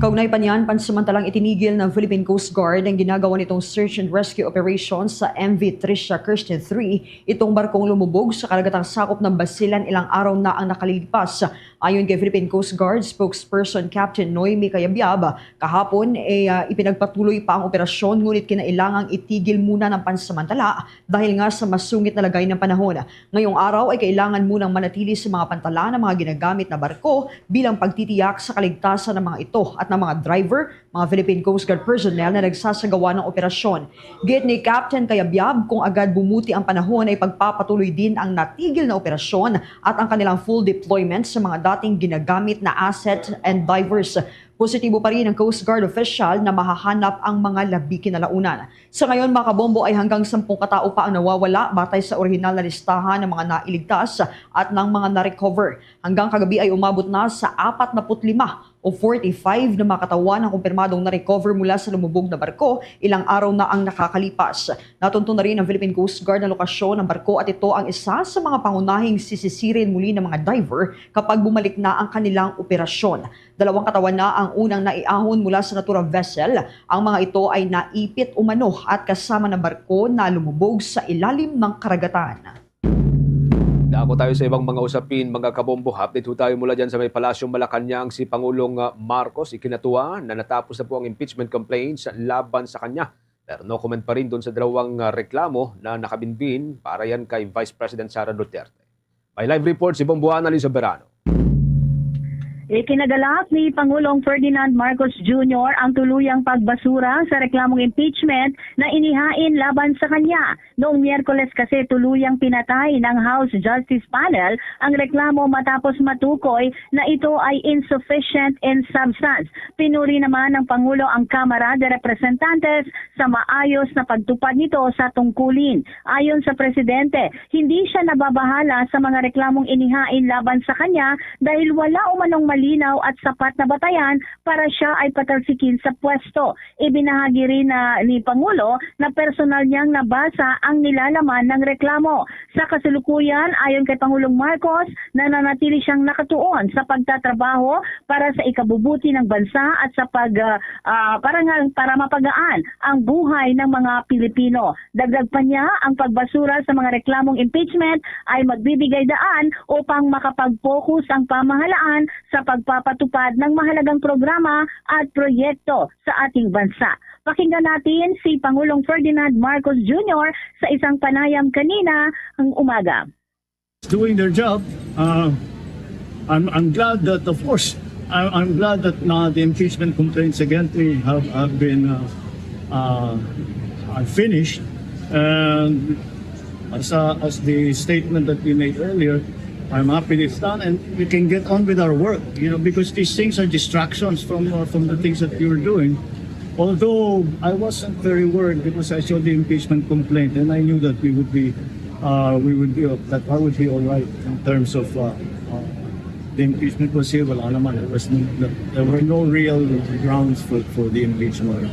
Kaugnay pa niyan, pansamantalang itinigil ng Philippine Coast Guard ang ginagawa nitong search and rescue operation sa M V Tricia Christian three, itong barkong lumubog sa karagatang sakop ng Basilan ilang araw na ang nakalipas. Ayon kay Philippine Coast Guard spokesperson Captain Noemi Cayabyab, kahapon, eh, ah, ipinagpatuloy pa ang operasyon, ngunit kinailangang itigil muna ng pansamantala dahil nga sa masungit na lagay ng panahon. Ngayong araw ay kailangan munang manatili sa mga pantalan ang mga ginagamit na barko bilang pagtitiyak sa kaligtasan ng mga ito at ng mga driver, mga Philippine Coast Guard personnel na nagsasagawa ng operasyon. Giit ni Captain Cayabyab, kung agad bumuti ang panahon ay pagpapatuloy din ang natigil na operasyon at ang kanilang full deployment sa mga dating ginagamit na asset and divers. Positibo pa rin ang Coast Guard official na mahahanap ang mga labi kinalaunan. Sa ngayon, mga kabombo, ay hanggang sampung katao pa ang nawawala batay sa orihinal na listahan ng mga nailigtas at ng mga na-recover. Hanggang kagabi ay umabot na sa apat na put lima o forty-five na mga katawan ang kumpirmadong na-recover mula sa lumubog na barko ilang araw na ang nakakalipas. Natunto na rin ng Philippine Coast Guard ang lokasyon ng barko at ito ang isa sa mga pangunahing sisisirin muli ng mga diver kapag bumalik na ang kanilang operasyon. Dalawang katawan na ang unang naiahon mula sa naturang vessel. Ang mga ito ay naipit umano at kasama ng barko na lumubog sa ilalim ng karagatan. Dako tayo sa ibang mga usapin, mga kabombo. Update ho tayo mula dyan sa may Palasyong Malacañang. Si Pangulong, ah, Marcos, ikinatuwa na natapos na po ang impeachment complaints laban sa kanya. Pero no comment pa rin doon sa dalawang, ah, reklamo na nakabinbin para yan kay Vice President Sara Duterte. May live report si Bombo Annalyn Soberano. Ikinagalak ni Pangulong Ferdinand Marcos Junior ang tuluyang pagbasura sa reklamong impeachment na inihain laban sa kanya. Noong Miyerkules kasi, tuluyang pinatay ng House Justice Panel ang reklamo matapos matukoy na ito ay insufficient in substance. Pinuri naman ng Pangulo ang Kamara de Representantes sa maayos na pagtupad nito sa tungkulin. Ayon sa presidente, hindi siya nababahala sa mga reklamong inihain laban sa kanya dahil wala umanong malinaw at sapat na batayan para siya ay patalsikin sa pwesto. Ibinahagi rin na ni Pangulo na personal niyang nabasa ang nilalaman ng reklamo. Sa kasalukuyan, ayon kay Pangulong Marcos, nananatili siyang nakatuon sa pagtatrabaho para sa ikabubuti ng bansa at sa pag, ah, ah, para nga, para mapagaan ang buhay ng mga Pilipino. Dagdag pa niya, ang pagbasura sa mga reklamong impeachment ay magbibigay daan upang makapag-focus ang pamahalaan sa pagpapatupad ng mahalagang programa at proyekto sa ating bansa. Pakinggan natin si Pangulong Ferdinand Marcos Junior sa isang panayam kanina ang umaga. Doing their job. Uh, I'm, I'm glad that, of course, I, I'm glad that now the impeachment complaints against me have, have been uh, uh, are finished. And as, uh, as the statement that we made earlier, I'm happy it's done, and we can get on with our work, you know, because these things are distractions from uh, from the things that you're doing. Although I wasn't very worried because I saw the impeachment complaint, and I knew that we would be, uh, we would be, that I would be all right in terms of uh, uh, the impeachment was here. Wala naman. There was no, there were no real grounds for, for the impeachment.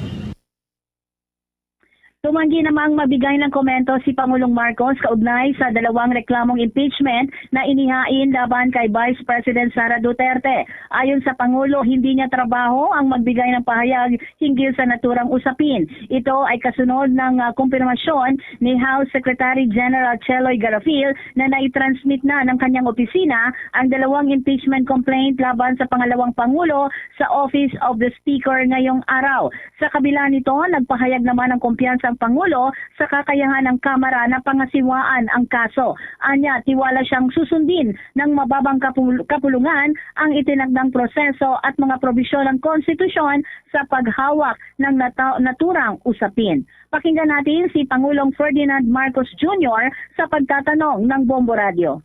Tumanggi namang magbigay ng komento si Pangulong Marcos kaugnay sa dalawang reklamong impeachment na inihain laban kay Vice President Sara Duterte. Ayon sa Pangulo, hindi niya trabaho ang magbigay ng pahayag hinggil sa naturang usapin. Ito ay kasunod ng ah, kumpirmasyon ni House Secretary General Cheloy Garafil na naitransmit na ng kanyang opisina ang dalawang impeachment complaint laban sa pangalawang Pangulo sa Office of the Speaker ngayong araw. Sa kabila nito, nagpahayag naman ng kumpiyansa ang Pangulo sa kakayahan ng Kamara na pangasiwaan ang kaso. Anya, tiwala siyang susundin ng mababang kapul- kapulungan ang itinakdang proseso at mga probisyon ng konstitusyon sa paghawak ng nata- naturang usapin. Pakinggan natin si Pangulong Ferdinand Marcos Junior sa pagtatanong ng Bombo Radio.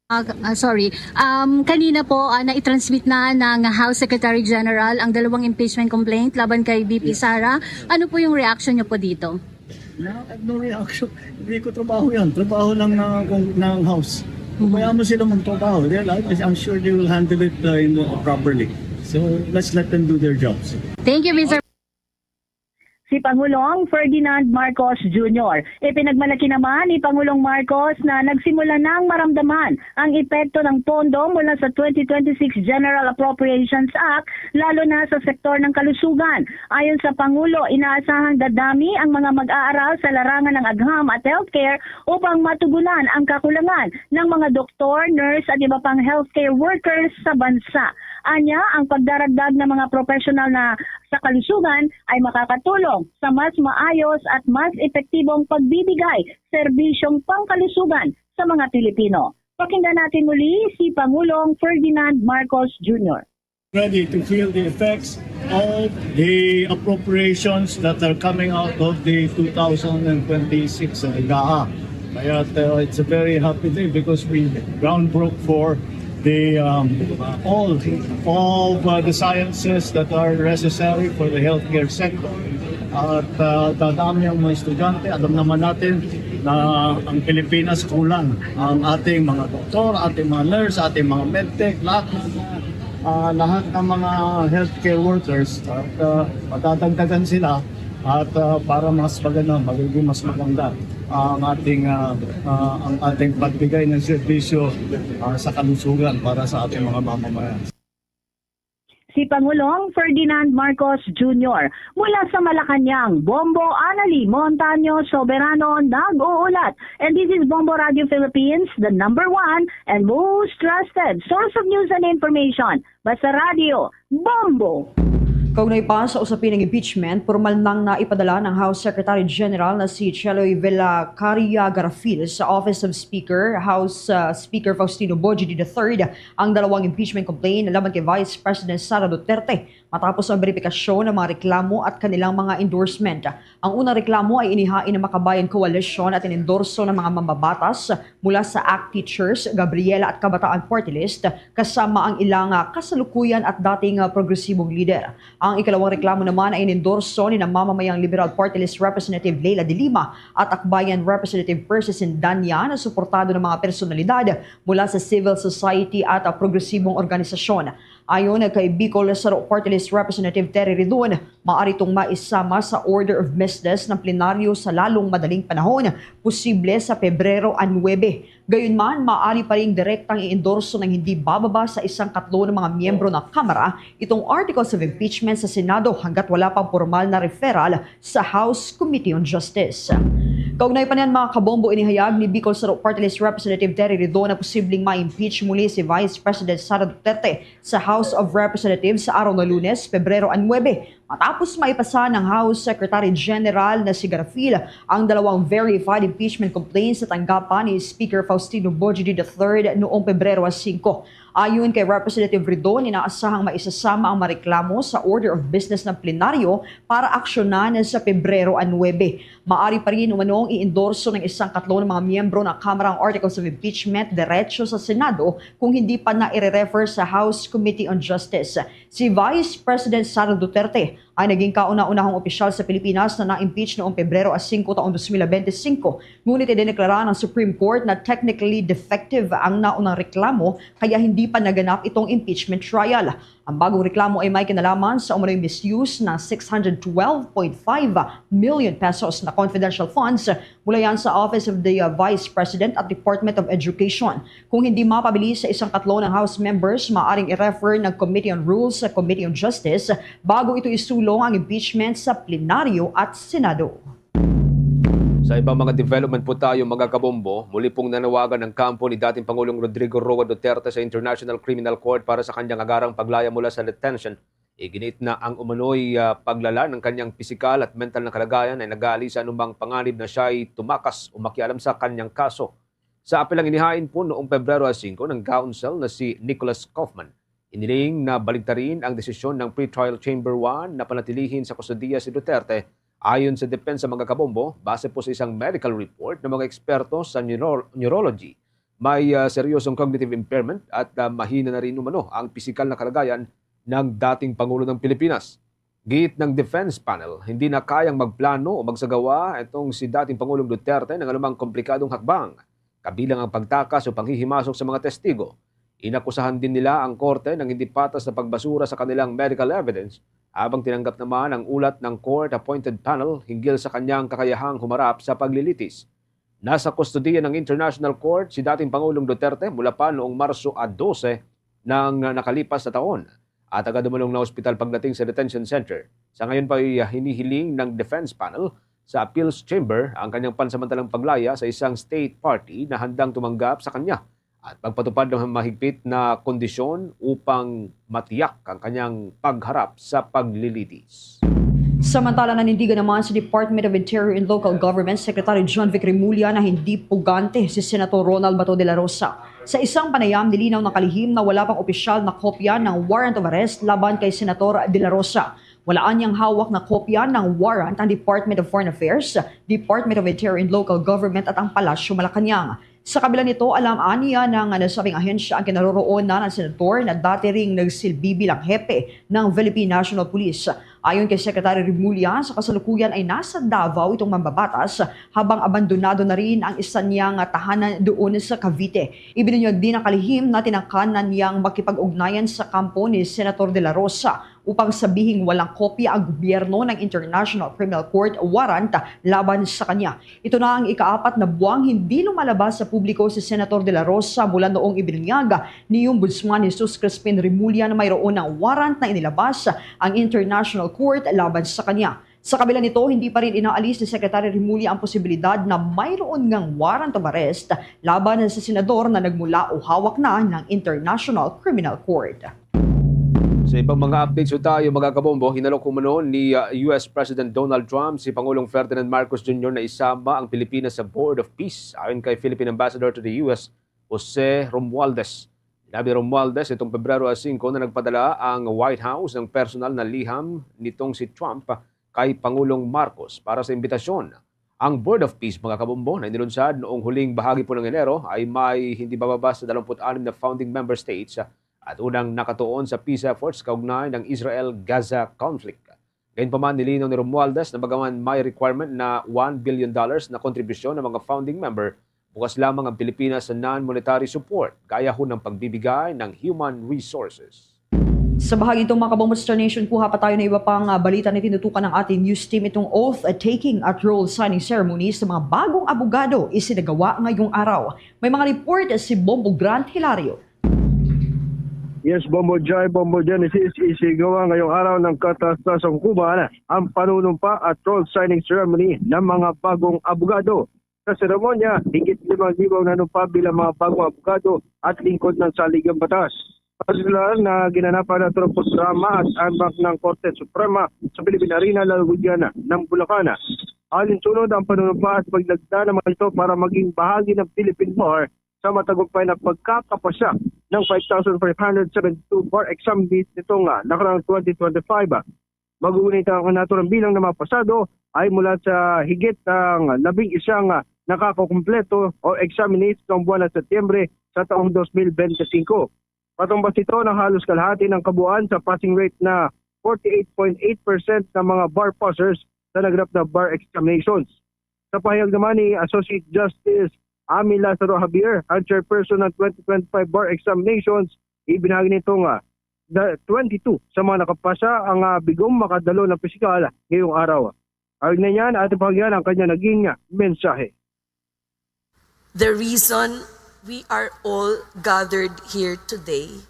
Ah, ah, sorry. Um, kanina po, ah, na-transmit na ng House Secretary General ang dalawang impeachment complaint laban kay V P Sara. Ano po yung reaction niyo po dito? No, I have no reaction. Hindi ko trabaho yan. Trabaho ng, uh, kung, ng House. Kung kaya mo sila magtrabaho, they'll, I'm sure they will handle it uh, in, uh, properly. So let's let them do their jobs. Thank you, Mister Si Pangulong Ferdinand Marcos Junior. Ipinagmalaki naman ni Pangulong Marcos na nagsimula nang maramdaman ang epekto ng pondo mula sa twenty twenty-six General Appropriations Act, lalo na sa sektor ng kalusugan. Ayon sa Pangulo, inaasahang dadami ang mga mag-aaral sa larangan ng agham at healthcare upang matugunan ang kakulangan ng mga doktor, nurse at iba pang healthcare workers sa bansa. Anya, ang pagdaragdag ng mga professional na sa kalusugan ay makakatulong sa mas maayos at mas epektibong pagbibigay serbisyong pangkalusugan sa mga Pilipino. Pakinggan natin muli si Pangulong Ferdinand Marcos Junior. Ready to feel the effects of the appropriations that are coming out of the two thousand twenty-six GAA. Kaya uh, it's a very happy day because we ground broke for the um, all of uh, the sciences that are necessary for the healthcare sector. At uh, dadami ang mga estudyante. Alam naman natin na ang Pilipinas kulang ang ating mga doktor, ating mga nurse, ating mga medtech, lahat, uh, lahat ng mga healthcare workers. At uh, madadagdagan sila at uh, para mas maganda, magiging mas maganda ang ating uh, uh, ang ating pagbigay ng serbisyo uh, sa kalusugan para sa ating mga mamamayan. Si Pangulong Ferdinand Marcos Junior mula sa Malacañang, Bombo Annalie Montaño Soberano nag-uulat. And this is Bombo Radio Philippines, the number one and most trusted source of news and information. Basta Radio, Bombo! Kaugnay pa sa usapin ng impeachment, pormal nang naipadala ng House Secretary General na si Cheloy Villacaria Garafil sa Office of Speaker, House uh, Speaker Faustino Bojidi the third ang dalawang impeachment complaint laban kay Vice President Sara Duterte matapos ang beripikasyon ng mga reklamo at kanilang mga endorsement. Ang unang reklamo ay inihain ng Makabayan Coalition at inendorso ng mga mambabatas mula sa ACT Teachers, Gabriela at Kabataan Party List, kasama ang ilang ah, kasalukuyan at dating ah, progresibong lider. Ang ikalawang reklamo naman ay inendorso ni na mamamayang Liberal Party List Representative Leila de Lima at Akbayan Representative Percy Sindanya na suportado ng mga personalidad mula sa civil society at ah, progresibong organisasyon. Ayon kay Bicol Saro Party List Representative Terry Ridon, maari itong maisama sa order of business ng plenaryo sa lalong madaling panahon, posible sa Pebrero a nuebe. Gayunman, maari pa ring direktang i-endorso ng hindi bababa sa isang katlo ng mga miyembro ng Kamara itong articles of impeachment sa Senado hanggat wala pang pormal na referral sa House Committee on Justice. Kaugnay pa niyan, mga kabombo, inihayag ni Bicol Saro Party List Representative Terry Ridon na posibleng ma-impeach muli si Vice President Sara Duterte sa House of Representatives sa araw na Lunes, Pebrero a nuebe, matapos maipasa ng House Secretary General na si Garafil ang dalawang verified impeachment complaints na tanggapan ni Speaker Faustino Bojidi the third noong Pebrero a singko. Ayon kay Representative Ridon, inaasahang maisasama ang mareklamo sa order of business ng plenaryo para aksyonan sa Pebrero a nuebe. Maari pa rin umanong i-endorso ng isang katlo ng mga miyembro ng Kamara ang articles of impeachment diretso sa Senado kung hindi pa na i-refer sa House Committee on Justice. Si Vice President Sara Duterte ay naging kauna-unahang opisyal sa Pilipinas na na-impeach noong Pebrero a singko taong dos mil bente singko, ngunit idineklara ng Supreme Court na technically defective ang naunang reklamo kaya hindi pa naganap itong impeachment trial. Ang bagong reklamo ay may kinalaman sa umano'y misuse ng six hundred twelve point five million pesos na confidential funds mula yan sa Office of the uh, Vice President at Department of Education. Kung hindi mapabilis sa isang katlo ng House members, maaring i-refer ng Committee on Rules sa Committee on Justice bago ito isulong ang impeachment sa plenaryo at Senado. Sa ibang mga development po tayo, mga kabombo, muli pong nanawagan ang kampo ni dating Pangulong Rodrigo Roa Duterte sa International Criminal Court para sa kanyang agarang paglaya mula sa detention. Iginit na ang umano'y uh, paglala ng kanyang pisikal at mental na kalagayan ay nag-aali sa anumang panganib na siya'y tumakas o makialam sa kanyang kaso. Sa apelang inihain po noong Pebrero a singko ng counsel na si Nicholas Kaufman, iniling na baligtarin ang desisyon ng pretrial chamber one na panatilihin sa kustodiya si Duterte. Ayon sa depensa, mga kabombo, base po sa isang medical report ng mga eksperto sa neuro- neurology, may uh, seryosong cognitive impairment at uh, mahina na rin umano ang pisikal na kalagayan ng dating Pangulo ng Pilipinas. Giit ng defense panel, hindi na kayang magplano o magsagawa itong si dating Pangulong Duterte ng anumang komplikadong hakbang, kabilang ang pagtakas o panghihimasok sa mga testigo. Inakusahan din nila ang korte ng hindi patas na pagbasura sa kanilang medical evidence, habang tinanggap naman ang ulat ng court-appointed panel hinggil sa kanyang kakayahang humarap sa paglilitis. Nasa kustodiya ng International Court si dating Pangulong Duterte mula pa noong Marso a dose ng nakalipas na taon, at agad umulong na ospital pagdating sa detention center. Sa ngayon pa ay hinihiling ng defense panel sa appeals chamber ang kanyang pansamantalang paglaya sa isang state party na handang tumanggap sa kanya at magpatupad ng mahigpit na kondisyon upang matiyak ang kanyang pagharap sa paglilitis. Samantala, nanindigan naman si Department of Interior and Local Government Secretary John Vic Remulla na hindi pugante si Senator Ronald Bato de la Rosa. Sa isang panayam, nilinaw ng kalihim na wala pang opisyal na kopya ng warrant of arrest laban kay Senator de la Rosa. Wala anyang hawak na kopya ng warrant ang Department of Foreign Affairs, Department of Interior and Local Government at ang Palasyo Malacañang. Sa kabila nito, alam aniya ng nasabing ahensya ang kinaroroonan ng senator na dati ring nagsilbi bilang hepe ng Philippine National Police. Ayon kay Secretary Remulla, sa kasalukuyan ay nasa Davao itong mambabatas habang abandonado na rin ang isa niyang tahanan doon sa Cavite. Ibinunyag din ng kalihim na tinangkan na niyang makipag-ugnayan sa kampo ni Senator De La Rosa upang sabihing walang kopya ang gobyerno ng International Criminal Court warrant laban sa kanya. Ito na ang ikaapat na buwang hindi lumalabas sa publiko si Senator De La Rosa mula noong ibinunyag ni Ombudsman Jesus Crispin Remulla na mayroon ng warrant na inilabas ang International Court laban sa kanya. Sa kabila nito, hindi pa rin inaalis ni Secretary Remulla ang posibilidad na mayroon ngang warrant of arrest laban sa senador na nagmula o hawak na ng International Criminal Court. Sa ibang mga updates, tayo, mga kabombo, hinalok umano ni, uh, U S President Donald Trump si Pangulong Ferdinand Marcos Junior na isama ang Pilipinas sa Board of Peace. Ayon kay Philippine Ambassador to the U S, Jose Romualdez. Sinabi ni Romualdez nitong Pebrero singko na nagpadala ang White House ng personal na liham nitong si Trump kay Pangulong Marcos para sa imbitasyon. Ang Board of Peace, mga kabombo, na inilunsad noong huling bahagi po ng Enero ay may hindi bababa sa dalawampu't anim na founding member states at unang nakatuon sa peace efforts kaugnay ng Israel-Gaza conflict. Gayunpaman, nilinaw ni Romualdez na bagaman may requirement na one billion dollars na kontribusyon ng mga founding member, bukas lamang ang Pilipinas sa non-monetary support, gaya ho ng pagbibigay ng human resources. Sa bahagi itong, mga kabombo, Star Nation, kuha pa tayo ng iba pang, ah, balita na tinutukan ng ating news team. Itong oath-taking at roll signing ceremony sa mga bagong abogado isinagawa ngayong araw. May mga report si Bombo Grant Hilario. Yes, Bombo Joy, Bombo Genesis, isigawa ngayong araw ng Katas-Tasan Hukuman ang panunumpa at roll signing ceremony ng mga bagong abogado. Sa seremonya, higit limang libo ang nanumpa bilang mga bagong abogado at lingkod ng saligang batas. Personal na ginanapan nato ang programa at ambak ng Korte Suprema sa Philippine Arena, lalawigan ng Bulacan. Alinsunod ang panunumpa at paglagda naman ito para maging bahagi ng Philippine Bar sa matagumpay na pagkakapasya ng five thousand five hundred seventy-two bar examinees nitong, ah, nakaraang twenty twenty-five. Magunit ang natural bilang na mapasado ay mula sa higit ang labing isang, ah, nakakakumpleto o examinees noong buwan ng Setyembre sa taong dos mil bente singko. Patumbas nito na halos kalahati ng kabuuan sa passing rate na forty-eight point eight percent ng mga bar passers sa naganap na bar examinations. Sa pahayag naman ni Associate Justice Amy Lazaro Javier, ang chairperson ng twenty twenty-five bar examinations, ibinahagi nito nga the twenty-two sa mga nakapasa ang, ah, bigong makadalo ng pisikal ngayong araw. Aron na niyan, ating pahagyan ang kanya naging, ah, mensahe. The reason we are all gathered here today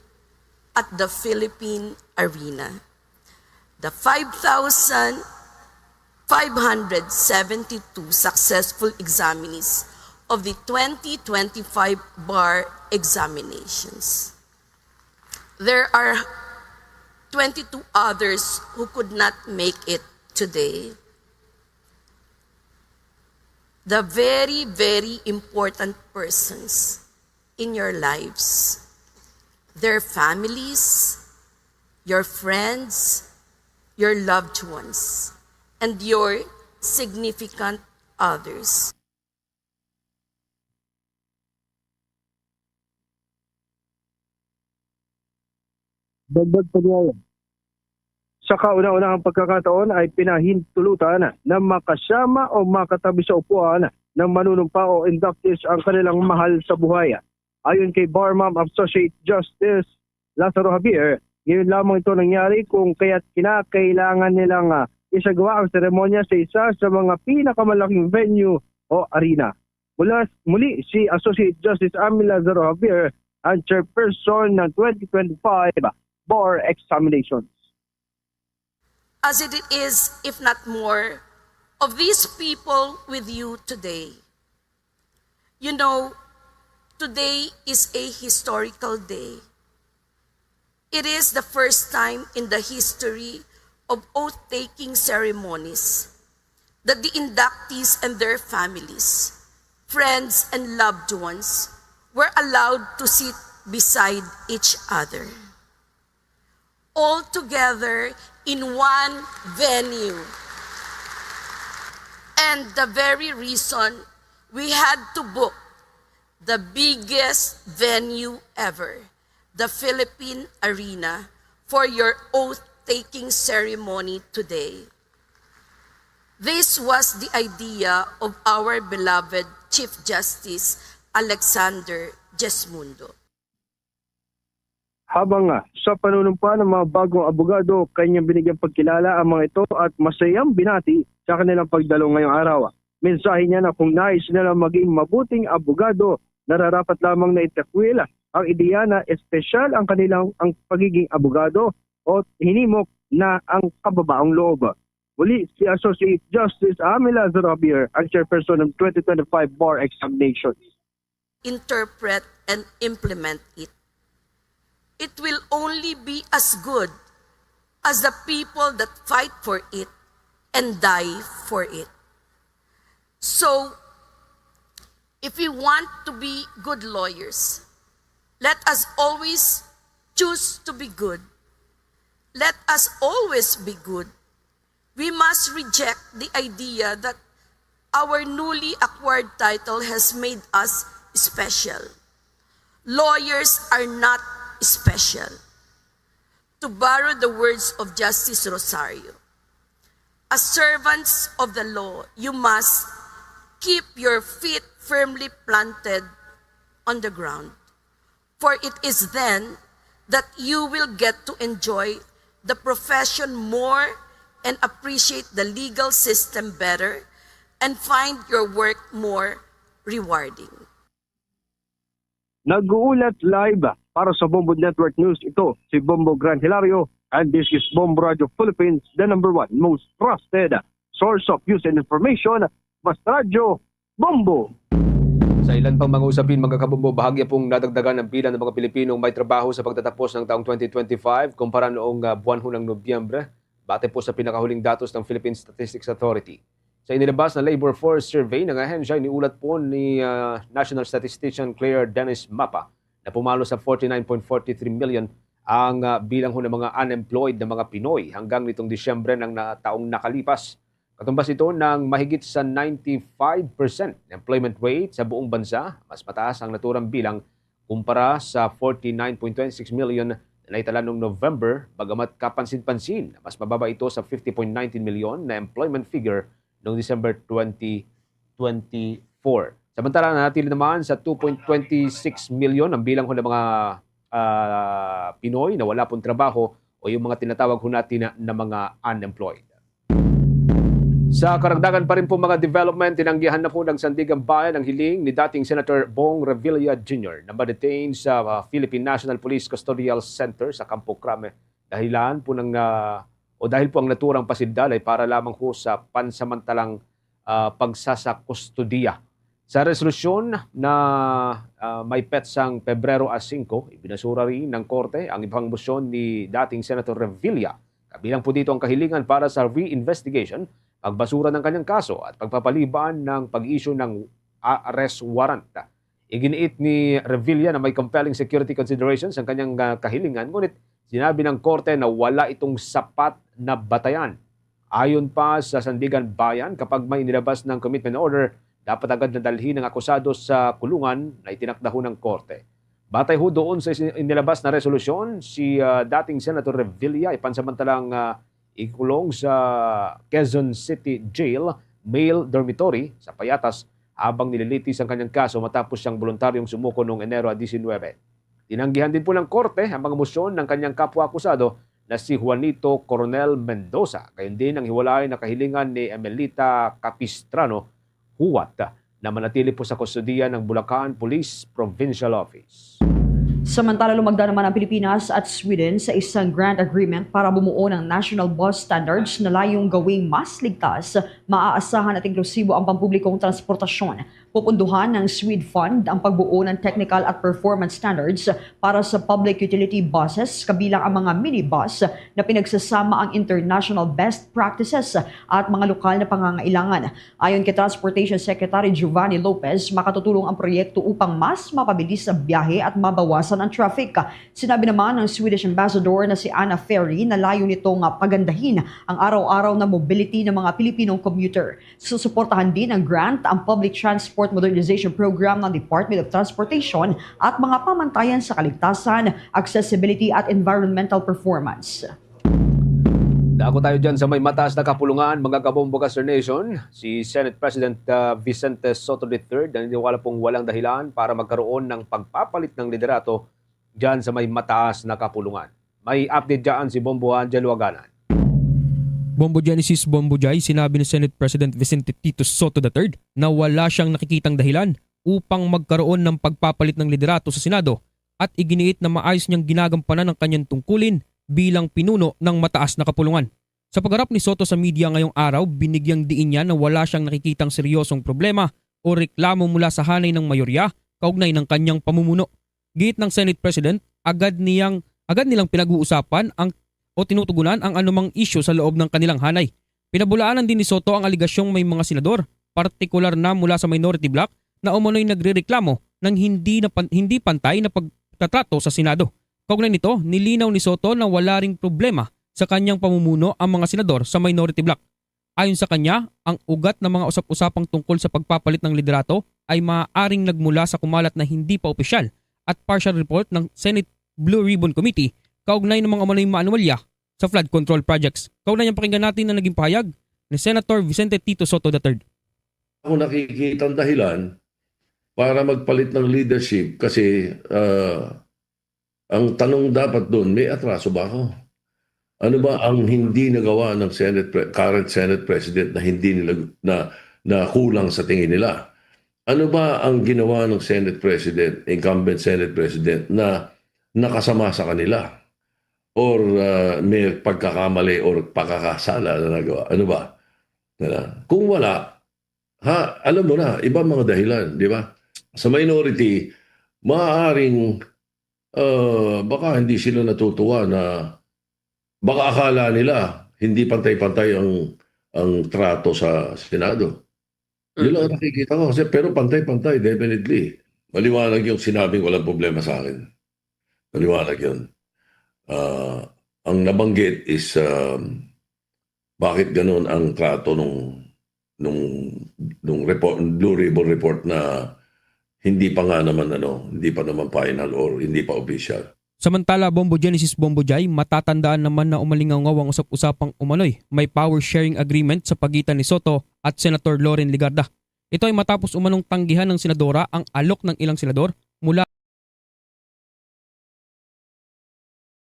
at the Philippine Arena, the five thousand five hundred seventy-two successful examinees of the twenty twenty-five bar examinations. There are twenty-two others who could not make it today. The very, very important persons in your lives, their families, your friends, your loved ones, and your significant others. Dagdag pa niya, sa kauna-unahang pagkakataon ay pinahintulutan na makasama o makatabi sa upuan ng manunumpa o inductees ang kanilang mahal sa buhay. Ayon kay Bar Ma'am Associate Justice Lazaro Javier, ngayon lamang ito nangyari kung kaya't kinakailangan nilang, ah, isagawa ang seremonya sa isa sa mga pinakamalaking venue o arena. Mula, muli si Associate Justice Amy Lazaro Javier, ang chairperson ng twenty twenty-five bar examinations. As it is, if not more, of these people with you today. You know, today is a historical day. It is the first time in the history of oath-taking ceremonies that the inductees and their families, friends, and loved ones were allowed to sit beside each other, all together in one venue. And the very reason we had to book the biggest venue ever, the Philippine Arena, for your oath-taking ceremony today. This was the idea of our beloved Chief Justice Alexander Jesmundo. Habang ah, sa panunumpa ng mga bagong abogado, kanyang binigyang pagkilala ang mga ito at masayang binati sa kanilang pagdalo ngayong araw. Mensahe niya na kung nais nila maging mabuting abogado, nararapat lamang na itakwil ang ideya na espesyal ang kanilang ang pagiging abogado o hinimok na ang kababaang loob. Muli si Associate Justice Amila Zarabier, ang chairperson ng twenty twenty-five bar examinations. Interpret and implement it. It will only be as good as the people that fight for it and die for it. So, if we want to be good lawyers, let us always choose to be good. Let us always be good. We must reject the idea that our newly acquired title has made us special. Lawyers are not special. To borrow the words of Justice Rosario, as servants of the law, you must keep your feet firmly planted on the ground. For it is then that you will get to enjoy the profession more and appreciate the legal system better and find your work more rewarding. Nag-uulat live para sa Bombo Network News, ito si Bombo Grant Hilario, and this is Bombo Radio Philippines, the number one most trusted source of news and information. Mas Radyo Bombo. Sa ilan pang mga usapin, mga kabombo, bahagya pong nadagdagan ang bilang ng mga Pilipinong may trabaho sa pagtatapos ng taong twenty twenty-five kumpara noong ah, buwan ho ng Nobyembre. Bate po sa pinakahuling datos ng Philippine Statistics Authority. Sa inilabas na labor force survey ng ahensya, iniulat po ni ah, National Statistician Claire Dennis Mapa na pumalo sa forty-nine point forty-three million ang ah, bilang ho ng mga unemployed na mga Pinoy hanggang nitong Disyembre ng na, taong nakalipas. Katumbas ito ng mahigit sa ninety-five percent na employment rate sa buong bansa, mas mataas ang naturang bilang kumpara sa forty-nine point twenty-six million na naitala noong November, bagamat kapansin-pansin na mas mababa ito sa fifty point nineteen million na employment figure noong December twenty twenty-four. Samantala, nanatili naman sa two point twenty-six million ang bilang ho ng mga ah, Pinoy na wala pong trabaho o yung mga tinatawag ho natin na, na mga unemployed. Sa karagdagan pa rin po mga development, tinanggihan na po ng Sandigan Bayan ang hiling ni dating Senator Bong Revilla Junior na ma-detain sa ah, Philippine National Police Custodial Center sa Campo Crame dahilan po ng ah, o dahil po ang naturang pasilidad ay para lamang ho sa pansamantalang ah, pagsasakustodiya. Sa resolusyon na ah, may petsang Pebrero a singko, ibinasura rin ng korte ang ibang motion ni dating Senator Revilla, kabilang po dito ang kahilingan para sa reinvestigation, pagbasura ng kanyang kaso at pagpapaliban ng pag-issue ng arrest warrant. Iginiit ni Revilla na may compelling security considerations ang kanyang ah, kahilingan, ngunit sinabi ng korte na wala itong sapat na batayan. Ayon pa sa Sandigan Bayan, kapag may inilabas ng commitment order, dapat agad na dalhin ang akusado sa kulungan na itinakda ho ng korte. Batay ho doon sa isin- inilabas na resolusyon, si ah, dating Senator Revilla ay pansamantalang ah, ikulong sa Quezon City Jail male dormitory sa Payatas habang nililitis ang kanyang kaso matapos siyang boluntaryong sumuko noong Enero diecinuebe. Tinanggihan din po ng korte ang mga mosyon ng kanyang kapwa-akusado na si Juanito Coronel Mendoza, gayon din ang hiwalay na kahilingan ni Emelita Capistrano Huwat na manatili po sa kustodiya ng Bulacan Police Provincial Office. Samantala, lumagda naman ang Pilipinas at Sweden sa isang grant agreement para bumuo ng national bus standards na layong gawing mas ligtas, maaasahan at inklusibo ang pampublikong transportasyon. Pupunduhan ng Swede Fund ang pagbuo ng technical at performance standards para sa public utility buses, kabilang ang mga minibus na pinagsasama ang international best practices at mga lokal na pangangailangan. Ayon kay Transportation Secretary Giovanni Lopez, makatutulong ang proyekto upang mas mapabilis ang biyahe at mabawasan ang traffic. Sinabi naman ng Swedish Ambassador na si Anna Ferry na layo nitong pagandahin ang araw-araw na mobility ng mga Pilipinong commuter. Susuportahan din ng grant ang public transport Modernization Program ng Department of Transportation at mga pamantayan sa kaligtasan, accessibility at environmental performance. Dako tayo dyan sa may mataas na kapulungan, mga kabombo ka, Sir Nation. Si Senate President, ah, Vicente Sotto the third naniniwala pong walang dahilan para magkaroon ng pagpapalit ng liderato dyan sa may mataas na kapulungan. May update dyan si Bombo Angelo Aganan. Bombo Genesis, Bombo Jai, sinabi ni Senate President Vicente Tito Sotto the third na wala siyang nakikitang dahilan upang magkaroon ng pagpapalit ng liderato sa Senado at iginiit na maayos niyang ginagampanan ang kanyang tungkulin bilang pinuno ng mataas na kapulungan. Sa pagharap ni Sotto sa media ngayong araw, binigyang diin niya na wala siyang nakikitang seryosong problema o reklamo mula sa hanay ng mayorya kaugnay ng kanyang pamumuno. Giit ng Senate President, agad niyang agad nilang pinag-uusapan ang o tinutugunan ang anumang isyu sa loob ng kanilang hanay. Pinabulaanan din ni Sotto ang aligasyong may mga senador, partikular na mula sa minority bloc, na umano'y nagrereklamo ng hindi na pan- hindi pantay na pagtatrato sa Senado. Kaugnay nito, nilinaw ni Sotto na wala ring problema sa kanyang pamumuno ang mga senador sa minority bloc. Ayon sa kanya, ang ugat ng mga usap-usapang tungkol sa pagpapalit ng liderato ay maaaring nagmula sa kumalat na hindi pa opisyal at partial report ng Senate Blue Ribbon Committee kaugnay ng mga umano'y maanwalya sa flood control projects. Kaugnay niyang pakinggan natin ang naging pahayag ni Senator Vicente Tito Sotto the third. Ako nakikita ang dahilan para magpalit ng leadership kasi, ah, ang tanong dapat doon, may atraso ba ako? Ano ba ang hindi nagawa ng Senate Pre- current Senate President na hindi nila na, na kulang sa tingin nila? Ano ba ang ginawa ng Senate President, incumbent Senate President, na nakasama sa kanila? Or, ah, may pagkakamali or pagkakasala na nagawa? Ano ba? Diba? Kung wala, ha, alam mo na, ibang mga dahilan, di ba? Sa minority, maaaring, ah, baka hindi sila natutuwa na, baka akala nila hindi pantay-pantay ang, ang trato sa Senado. Yun lang ang nakikita ko. Kasi, pero pantay-pantay, definitely. Maliwanag yung sinabing walang problema sa akin. Maliwanag yun. Ah, ang nabanggit is, um, bakit ganun ang trato nung, nung, nung report, Blue Ribbon Report na hindi pa nga naman, ano, hindi pa naman final or hindi pa official. Samantala, Bombo Genesis, Bombo Jai, matatandaan naman na umalingawngaw ang usap-usapang umano'y may power sharing agreement sa pagitan ni Sotto at Senator Loren Legarda. Ito ay matapos umanong tanggihan ng senadora ang alok ng ilang senador mula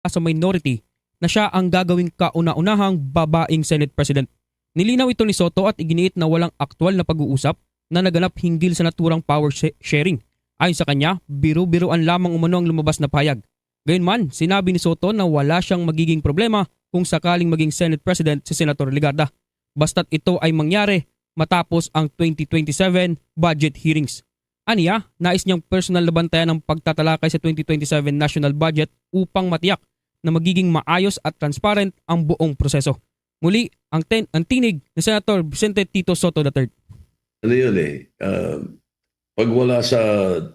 sa minority na siya ang gagawing kauna-unahang babaeng Senate President. Nilinaw ito ni Sotto at iginiit na walang aktual na pag-uusap na naganap hinggil sa naturang power sh- sharing. Ayon sa kanya, biru-biruan lamang umano ang lumabas na pahayag. Gayunman, sinabi ni Sotto na wala siyang magiging problema kung sakaling maging Senate President si Senator Legarda, basta't ito ay mangyari matapos ang twenty twenty-seven budget hearings. Aniya, nais niyang personal na bantayan ang pagtatalakay sa twenty twenty-seven national budget upang matiyak na magiging maayos at transparent ang buong proseso. Muli, ang, ten, ang tinig ni Senator Vicente Tito Sotto the third. Ano yun eh, ah, pag wala sa,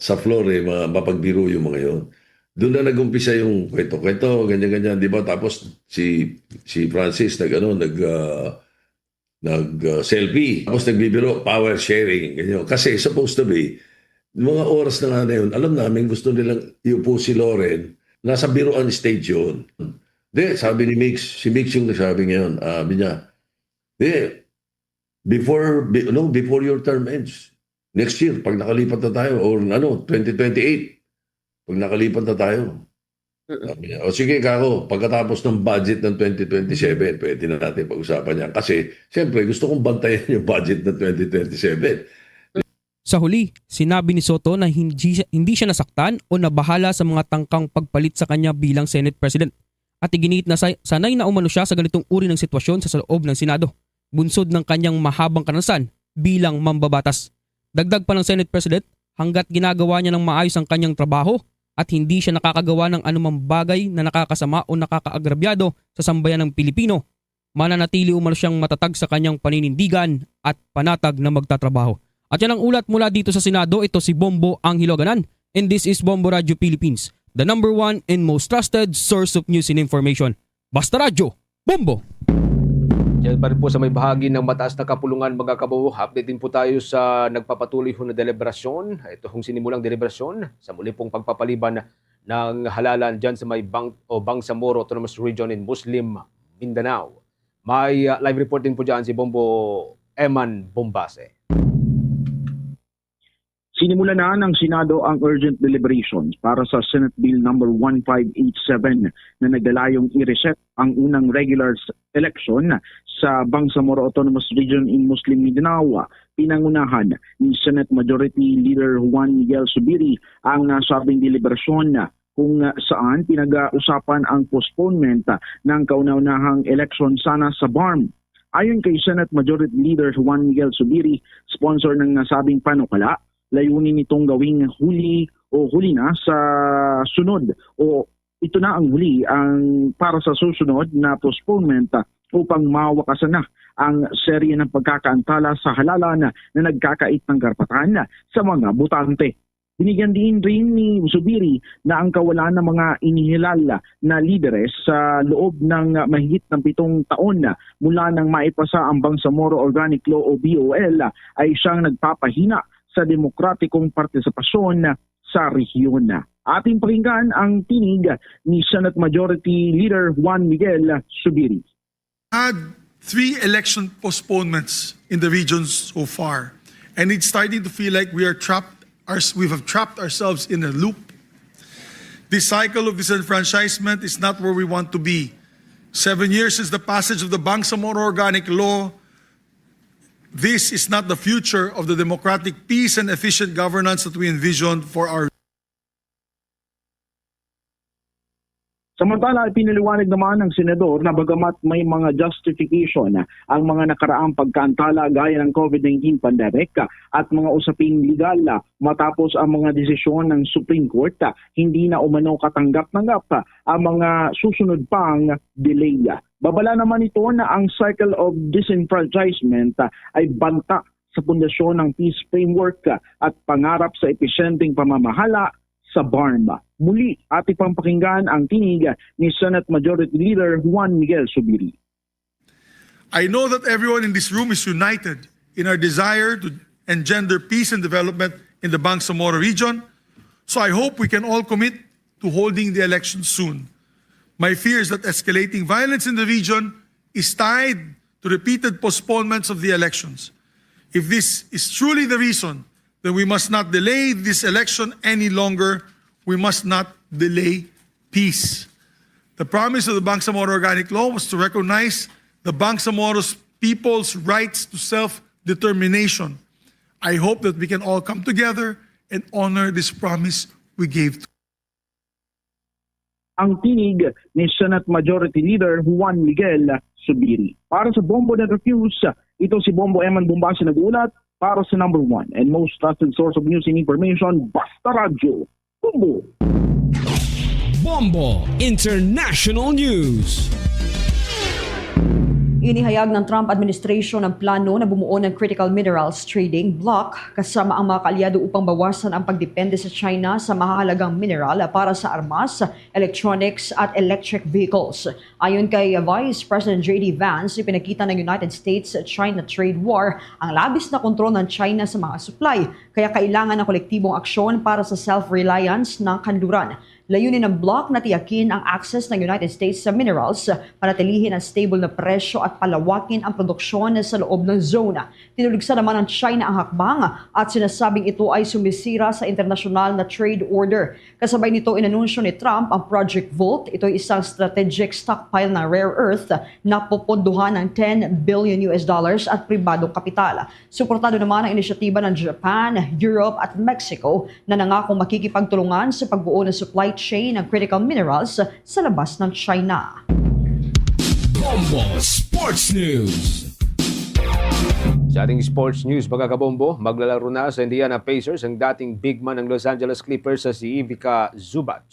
sa floor eh, ma-, mapagbiro yung mga yun. Doon na nag-umpisa yung kwento-kwento, ganyan-ganyan, di ba? Tapos si, si Francis nag, ano, nag, ah, nag, ah, selfie. Tapos nagbibiro, power sharing, ganyan. Kasi supposed to be, mga oras na nga na yun, alam namin gusto nilang iupo si Loren, nasa biruan stage yun. Di, sabi ni Mix, si Mix yung nagsabi ngayon, ah, sabi niya, di, before, be, no, before your term ends, next year, pag nakalipat na tayo, or ano, twenty twenty-eight, pag nakalipat na tayo. Mm. Sabi niya, "O sige, kako, pagkatapos ng budget ng twenty twenty-seven, pwede na natin pag-usapan yan." Kasi, siyempre, gusto kong bantayan yung budget ng twenty twenty-seven. Sa huli, sinabi ni Sotto na hindi siya, hindi siya nasaktan o nabahala sa mga tangkang pagpalit sa kanya bilang Senate President. At iginiit na sa, sanay na umano siya sa ganitong uri ng sitwasyon sa, sa loob ng Senado, bunsod ng kanyang mahabang karanasan bilang mambabatas. Dagdag pa ng Senate President, hanggat ginagawa niya ng maayos ang kanyang trabaho at hindi siya nakakagawa ng anumang bagay na nakakasama o nakakaagrabyado sa sambayan ng Pilipino, mananatili umano siyang matatag sa kanyang paninindigan at panatag na magtatrabaho. At yan ang ulat mula dito sa Senado. Ito si Bombo Angelo Aganan, and this is Bombo Radio Philippines, the number one and most trusted source of news and information. Basta Radyo, Bombo! Diyan pa rin po sa may bahagi ng mataas na kapulungan, mga kababayan, update din po tayo sa nagpapatuloy ho na deliberasyon. Ito hong sinimulang deliberasyon sa muli pong pagpapaliban ng halalan dyan sa may Bang-, o Bangsamoro Autonomous Region in Muslim Mindanao. May, uh, live report din po dyan si Bombo Eman Bombase. Sinimula na ng Senado ang urgent deliberations para sa Senate Bill number one five eight seven na naglalayong i-reset ang unang regular s-, election sa Bangsamoro Autonomous Region in Muslim Mindanao. Pinangunahan ni Senate Majority Leader Juan Miguel Zubiri ang nasabing deliberasyon, kung saan pinag-uusapan ang postponement ng kauna-unahang eleksyon sana sa BARMM. Ayon kay Senate Majority Leader Juan Miguel Zubiri, sponsor ng nasabing panukala, layunin nitong gawing huli o huli na sa sunod o ito na ang huli ang para sa susunod na postponement, ah, upang mawakasan na ang serye ng pagkakaantala sa halalan na nagkakait ng karapatan sa mga botante. Binigyan diin rin ni Zubiri na ang kawalan ng mga inihilal na lideres sa loob ng mahigit ng pitong taon mula nang maipasa ang Bangsamoro Organic Law o B O L ay siyang nagpapahina sa demokratikong partisipasyon sa rehiyon. Ating pakinggan ang tinig ni Senate Majority Leader Juan Miguel Zubiri. Had three election postponements in the region so far, and it's starting to feel like we are trapped, our, we have trapped ourselves in a loop. This cycle of disenfranchisement is not where we want to be. Seven years since the passage of the Bangsamoro Organic Law, this is not the future of the democratic peace and efficient governance that we envisioned for our Samantala, ipinaliwanag naman ng senador na bagamat may mga justification ang mga nakaraang pagkaantala gaya ng COVID nineteen pandemic at mga usaping legal matapos ang mga desisyon ng Supreme Court, hindi na umano katanggap-tanggap ang mga susunod pang delay. Babala naman ito na ang cycle of disenfranchisement ay banta sa pundasyon ng peace framework at pangarap sa episyenteng pamamahala sa BARMM. Muli, ating pakinggan ang tinig ni Senate Majority Leader Juan Miguel Zubiri. I know that everyone in this room is united in our desire to engender peace and development in the Bangsamoro region, so I hope we can all commit to holding the election soon. My fear is that escalating violence in the region is tied to repeated postponements of the elections. If this is truly the reason, then we must not delay this election any longer. We must not delay peace. The promise of the Bangsamoro Organic Law was to recognize the Bangsamoro people's rights to self-determination. I hope that we can all come together and honor this promise we gave to Ang tinig ni Senate Majority Leader Juan Miguel Zubiri. Para sa Bombo Network News, ito si Bombo Eman Bombasi nag-uulat para sa number one and most trusted source of news and information, Basta Radyo, Bombo. Bombo International News. Inihayag ng Trump administration ang plano na bumuo ng critical minerals trading bloc kasama ang mga kaalyado upang bawasan ang pagdepende sa China sa mahahalagang mineral para sa armas, electronics at electric vehicles. Ayon kay Vice President J D Vance, ipinakita ng United States-China trade war ang labis na kontrol ng China sa mga supply, kaya kailangan ng kolektibong aksyon para sa self-reliance ng kanluran. Layunin ng bloc na tiyakin ang access ng United States sa minerals, panatilihin ang stable na presyo at palawakin ang produksyon sa loob ng zone. Tinuligsa naman ng China ang hakbang at sinasabing ito ay sumisira sa internasyonal na trade order. Kasabay nito, inanunsyo ni Trump ang Project Volt. Ito ay isang strategic stockpile ng rare earth na popondohan ng ten billion U S dollars at pribadong kapital. Suportado naman ang inisyatiba ng Japan, Europe at Mexico na nangakong makikipagtulungan sa pagbuo ng supply chain ng critical minerals sa labas ng China. Bombo Sports News. Sa ating sports news, mga kabombo, maglalaro na sa Indiana Pacers ang dating big man ng Los Angeles Clippers sa si Ivica Zubac.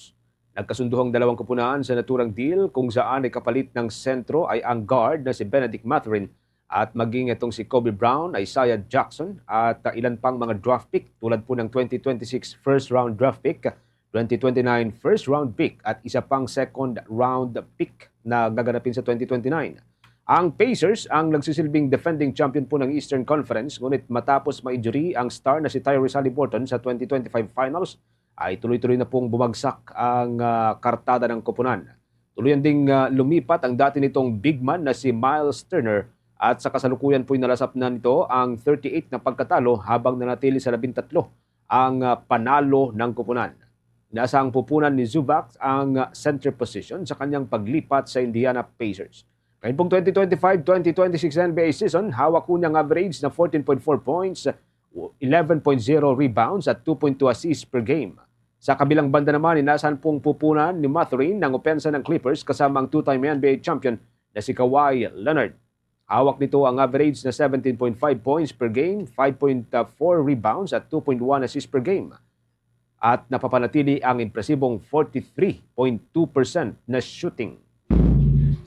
Nagkasunduhang dalawang kupunan sa naturang deal kung saan ay kapalit ng sentro ay ang guard na si Bennedict Mathurin at maging itong si Kobe Brown, Isaiah Jackson at, uh, ilan pang mga draft pick tulad po ng twenty twenty-six first round draft pick, twenty twenty-nine first round pick at isa pang second round pick na gaganapin sa twenty twenty-nine. Ang Pacers ang nagsisilbing defending champion po ng Eastern Conference, ngunit matapos ma-injury ang star na si Tyrese Haliburton sa twenty twenty-five Finals, ay tuloy-tuloy na pong bumagsak ang, ah, kartada ng koponan. Tuluyan ding, ah, lumipat ang dati nitong big man na si Miles Turner at sa kasalukuyan po'y nalasap na nito ang thirty-eight na pagkatalo habang nanatili sa labing tatlo ang, ah, panalo ng koponan. Nasa ang pupunan ni Zubac ang, ah, center position sa kanyang paglipat sa Indiana Pacers. Ngayon pong twenty twenty-five twenty twenty-six N B A season, hawak po niya ang average na fourteen point four points, eleven point zero rebounds at two point two assists per game. Sa kabilang banda naman, inasan pong pupunan ni Mathurin ang opensa ng Clippers kasama ang two-time N B A champion na si Kawhi Leonard. Hawak nito ang average na seventeen point five points per game, five point four rebounds at two point one assists per game. At napapanatili ang impresibong forty-three point two percent na shooting.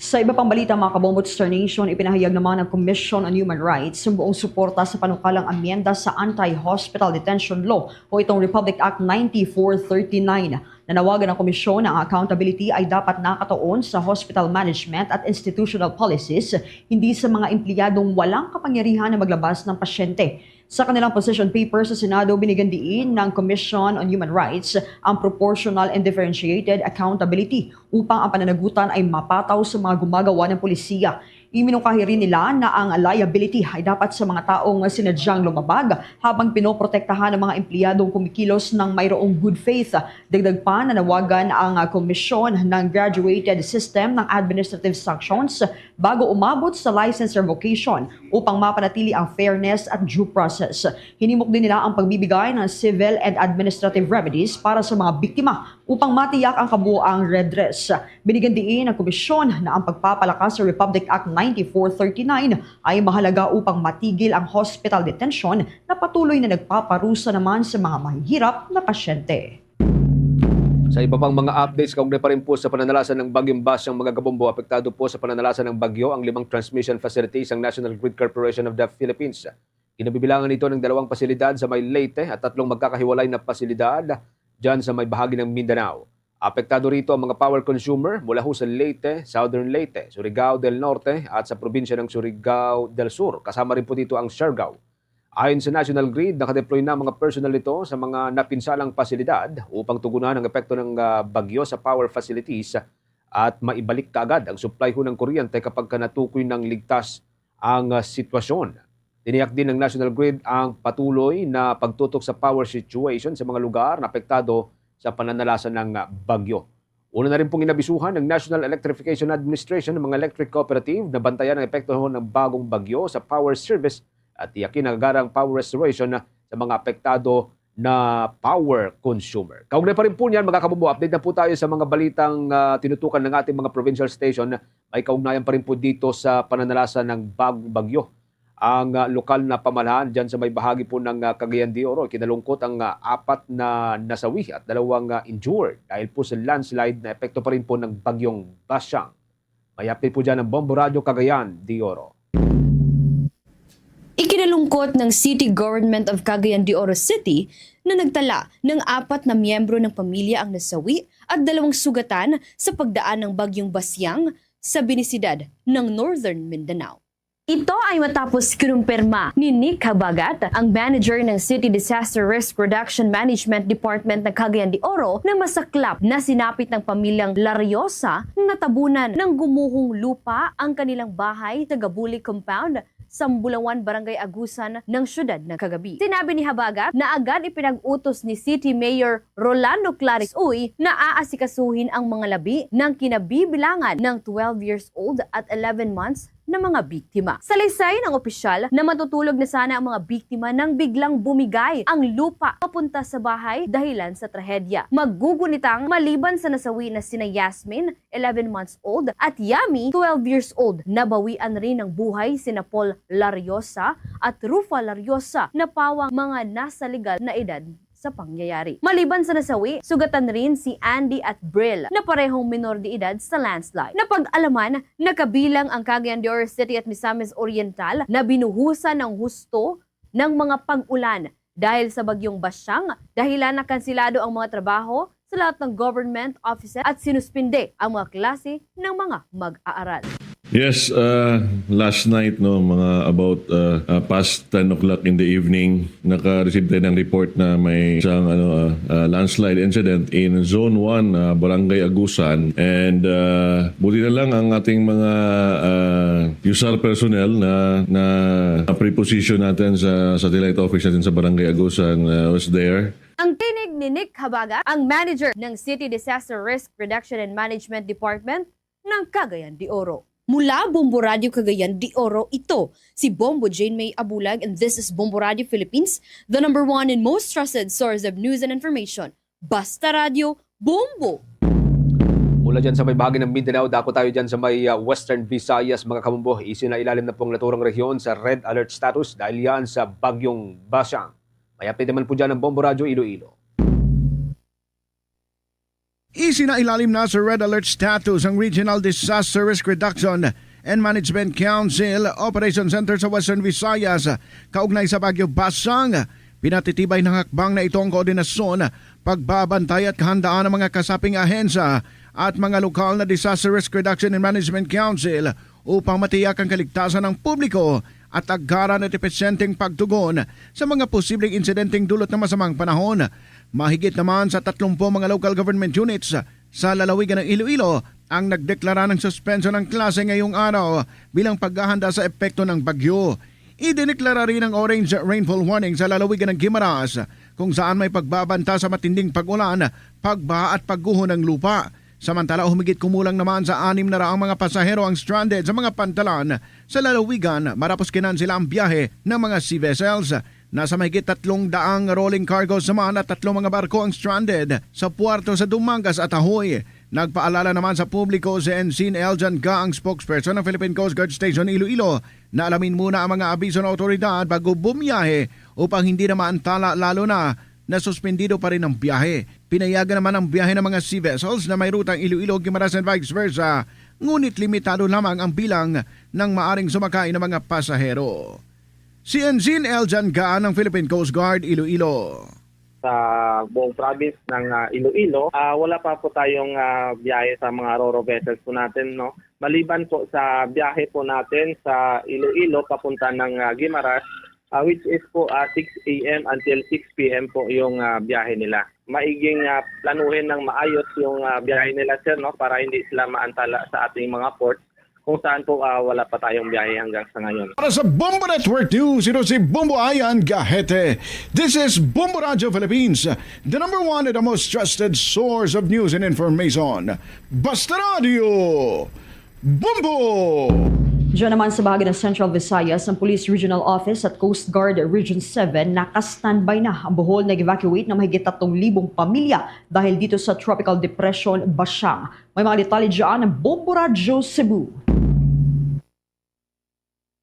Sa iba pang balita, mga kabombo, Star Nation, ipinahayag naman ng Commission on Human Rights ang buong suporta sa panukalang amyenda sa Anti-Hospital Detention Law o itong Republic Act ninety-four thirty-nine. Nanawagan ang komisyon na ang accountability ay dapat nakatuon sa hospital management at institutional policies, hindi sa mga empleyadong walang kapangyarihan na maglabas ng pasyente. Sa kanilang position paper sa Senado, binigyan diin ng Commission on Human Rights ang proportional and differentiated accountability upang ang pananagutan ay mapataw sa mga gumagawa ng polisiya. Iminungkahi rin nila na ang liability ay dapat sa mga taong sinadyang lumabag habang pinoprotektahan ang mga empleyadong kumikilos ng mayroong good faith. Dagdag pa, nanawagan ang, ah, komisyon ng graduated system ng administrative sanctions bago umabot sa license revocation upang mapanatili ang fairness at due process. Hinimok din nila ang pagbibigay ng civil and administrative remedies para sa mga biktima upang matiyak ang kabuoang redress. Binigyan diin ang komisyon na ang pagpapalakas sa Republic Act ninety-four thirty-nine ay mahalaga upang matigil ang hospital detention na patuloy na nagpaparusa naman sa mga mahihirap na pasyente. Sa iba pang mga updates, kaugnay pa rin po sa pananalasan ng Bagyong Basyang, mga kabombo, apektado po sa pananalasan ng bagyo ang limang transmission facilities ang National Grid Corporation of the Philippines. Kinabibilangan ito ng dalawang pasilidad sa may Leyte at tatlong magkakahiwalay na pasilidad dyan sa may bahagi ng Mindanao. Apektado rito ang mga power consumer mula ho sa Leyte, Southern Leyte, Surigao del Norte at sa probinsya ng Surigao del Sur. Kasama rin po dito ang Siargao. Ayon sa National Grid, nakadeploy na ang mga personnel nito sa mga napinsalang pasilidad upang tugunan ang epekto ng, ah, bagyo sa power facilities at maibalik kaagad ang supply ho ng kuryente kapag ka natukoy ng ligtas ang, ah, sitwasyon. Tiniyak din ng National Grid ang patuloy na pagtutok sa power situation sa mga lugar na apektado sa pananalasan ng, ah, bagyo. Una na rin pong inabisuhan ng National Electrification Administration ang mga electric cooperative na bantayan ang epekto ng bagong bagyo sa power service at tiyakin ang agarang power restoration sa mga apektado na power consumer. Kaugnay pa rin po niyan, mga kabombo, update na po tayo sa mga balitang, ah, tinutukan ng ating mga provincial station. May kaugnayan pa rin po dito sa pananalasan ng bagong bagyo ang, ah, lokal na pamahalaan dyan sa may bahagi po ng, ah, Cagayan de Oro. Kinalungkot ang, ah, apat na nasawi at dalawang, ah, injured dahil po sa landslide na epekto pa rin po ng Bagyong Basyang. May update po dyan ang Bombo Radyo Cagayan de Oro. Ikinalungkot ng City Government of Cagayan de Oro City na nagtala ng apat na miyembro ng pamilya ang nasawi at dalawang sugatan sa pagdaan ng Bagyong Basyang sa binisidad ng Northern Mindanao. Ito ay matapos kinumpirma ni Nick Habagat, ang manager ng City Disaster Risk Reduction Management Department ng Cagayan de Oro, na masaklap na sinapit ng pamilyang Lariosa na tabunan ng gumuhong lupa ang kanilang bahay sa Gabuli Compound, Sambulawan, Barangay Agusan ng siyudad ng kagabi. Sinabi ni Habagat na agad ipinag-utos ni City Mayor Rolando Claris Uy na aasikasuhin ang mga labi ng kinabibilangan ng twelve years old at eleven months na mga biktima. Salaysay ng opisyal na matutulog na sana ang mga biktima nang biglang bumigay ang lupa papunta sa bahay dahilan sa trahedya. Magugunitang maliban sa nasawi na sina Yasmin, eleven months old, at Yami, twelve years old, nabawian rin ng buhay sina Paul Lariosa at Rufa Lariosa na pawang mga nasa legal na edad sa pangyayari. Maliban sa nasawi, sugatan rin si Andy at Bril na parehong minor de edad sa landslide. Napag-alaman na kabilang ang Cagayan de Oro City at Misamis Oriental na binuhusan ng husto ng mga pag-ulan dahil sa Bagyong Basyang, dahilan na kansilado ang mga trabaho sa lahat ng government offices at sinuspinde ang mga klase ng mga mag-aaral. Yes, uh, last night, no, mga about uh, uh, past ten o'clock in the evening, naka-receive tayo ng report na may isang ano, uh, uh, landslide incident in Zone one, uh, Barangay Agusan. And uh, buti na lang ang ating mga uh, USAR personnel na na preposition natin sa satellite office natin sa Barangay Agusan uh, was there. Ang tinig ni Nick Habaga, ang manager ng City Disaster Risk Reduction and Management Department ng Cagayan de Oro. Mula Bombo Radio Cagayan de Oro, ito si Bombo Jane May Abulag, and this is Bombo Radio Philippines, the number one and most trusted source of news and information. Basta Radio, Bombo! Mula dyan sa may bahagi ng Mindanao, dako tayo dyan sa may uh, Western Visayas, mga kabombo. Isinailalim na pong naturang rehiyon sa red alert status dahil yan sa Bagyong Basyang. May update naman po dyan ng Bombo Radyo Iloilo. Isinailalim na sa red alert status ang Regional Disaster Risk Reduction and Management Council Operation Center sa Western Visayas kaugnay sa Bagyo Basang. Pinatitibay ng hakbang na ito ang koordinasyon, pagbabantay at kahandaan ng mga kasaping ahensya at mga lokal na Disaster Risk Reduction and Management Council upang matiyak ang kaligtasan ng publiko at agaran at episyenteng pagtugon sa mga posibleng insidenteng dulot ng masamang panahon. Mahigit naman sa tatlumpu mga local government units sa lalawigan ng Iloilo ang nagdeklara ng suspensyon ng klase ngayong araw bilang paghahanda sa epekto ng bagyo. Idineklara rin ang orange rainfall warning sa lalawigan ng Guimaras, kung saan may pagbabanta sa matinding pag-ulan, pagbaha at pagguho ng lupa. Samantala, humigit kumulang naman sa anim na raang mga pasahero ang stranded sa mga pantalan sa lalawigan matapos kinansela ang biyahe ng mga sea vessels. Nasa mahigit tatlong daang rolling cargos naman at tatlong mga barko ang stranded sa puerto sa Dumangas at Tajoy. Nagpaalala naman sa publiko si Ensign Eljan Ga, ang spokesperson ng Philippine Coast Guard Station Iloilo, na alamin muna ang mga abiso ng awtoridad bago bumiyahe upang hindi na maantala, lalo na na suspendido pa rin ang biyahe. Pinayagan naman ang biyahe ng mga sea vessels na may rutang Iloilo, Guimaras and vice versa, ngunit limitado lamang ang bilang ng maaring sumakay na mga pasahero. Si Ensign Eljan Ga ng Philippine Coast Guard, Iloilo. Sa buong province ng ah, Iloilo, ah, wala pa po tayong ah, biyahe sa mga ro-ro vessels po natin, no? Maliban po sa biyahe po natin sa Iloilo papunta ng ah, Guimaras, ah, which is po ah, six a m until six p m po yung ah, biyahe nila. Maiging ah, planuhin ng maayos yung ah, biyahe nila, sir, no, para hindi sila maantala sa ating mga ports kung saan po ah, wala pa tayong biyahe hanggang sa ngayon. Para sa Bombo Network News, ito si Bombo Ayan Gahete. This is Bombo Radio Philippines, the number one and the most trusted source of news and information. Basta Radio, Bombo! Diyan naman sa bahagi ng Central Visayas, ang Police Regional Office at Coast Guard Region seven naka-standby na. Ang Bohol nag-evacuate ng mahigit tatlong libong pamilya dahil dito sa Tropical Depression Basyang. May mga detalye dyan ang Bombo Radyo Cebu.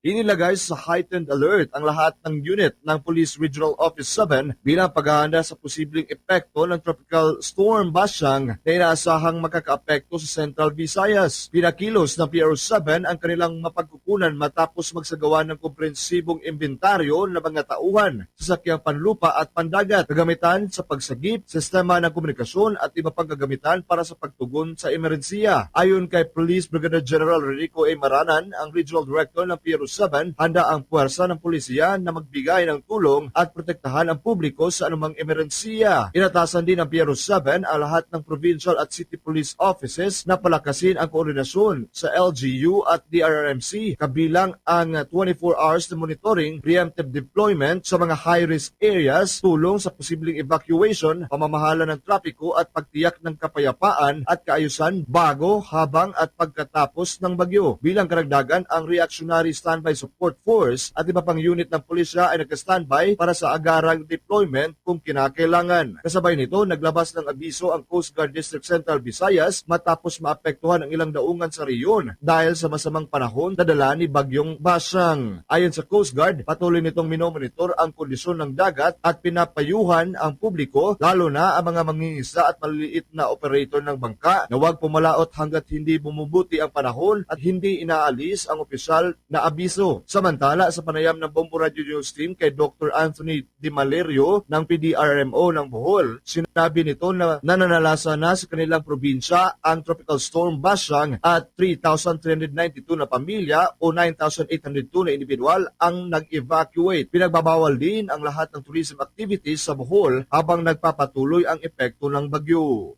Inilagay sa heightened alert ang lahat ng unit ng Police Regional Office seven bilang paghahanda sa posibleng epekto ng Tropical Storm Basyang na inaasahang makakaapekto sa Central Visayas. Pinakilos ng P R O seven ang kanilang mapagkukunan matapos magsagawa ng komprehensibong imbentaryo ng mga tauhan, sasakyang panlupa at pandagat, kagamitan sa pagsagip, sistema ng komunikasyon at iba pang kagamitan para sa pagtugon sa emerhensiya. Ayon kay Police Brigadier General Rico A. Maranan, ang Regional Director ng P R O seven, handa ang puwersa ng polisiya na magbigay ng tulong at protektahan ang publiko sa anumang emerhensiya. Inatasan din ng P R O seven ang lahat ng provincial at city police offices na palakasin ang koordinasyon sa L G U at D R R M C, kabilang ang twenty-four hours na monitoring, preemptive deployment sa mga high-risk areas, tulong sa posibleng evacuation, pamamahala ng trapiko at pagtiyak ng kapayapaan at kaayusan bago, habang at pagkatapos ng bagyo. Bilang karagdagan, ang Reactionary Standby Support Force at iba pang unit ng pulisya ay nagka-standby para sa agarang deployment kung kinakailangan. Kasabay nito, naglabas ng abiso ang Coast Guard District Central Visayas matapos maapektuhan ang ilang daungan sa rehiyon dahil sa masamang panahon na dala ni Bagyong Basyang. Ayon sa Coast Guard, patuloy nitong minomonitor ang kondisyon ng dagat at pinapayuhan ang publiko, lalo na ang mga mangingisda at maliliit na operator ng bangka, na huwag pumalaot hanggat hindi bumubuti ang panahon at hindi inaalis ang opisyal na abiso. Narciso. Samantala, sa panayam ng Bombo Radio News Team kay Doctor Anthony De Malerio ng P D R M O ng Bohol, sinabi nito na nananalasa na sa kanilang probinsya ang Tropical Storm Bashang at three thousand three hundred ninety-two na pamilya o nine thousand eight hundred two na individual ang nag-evacuate. Pinagbabawal din ang lahat ng tourism activities sa Bohol habang nagpapatuloy ang epekto ng bagyo.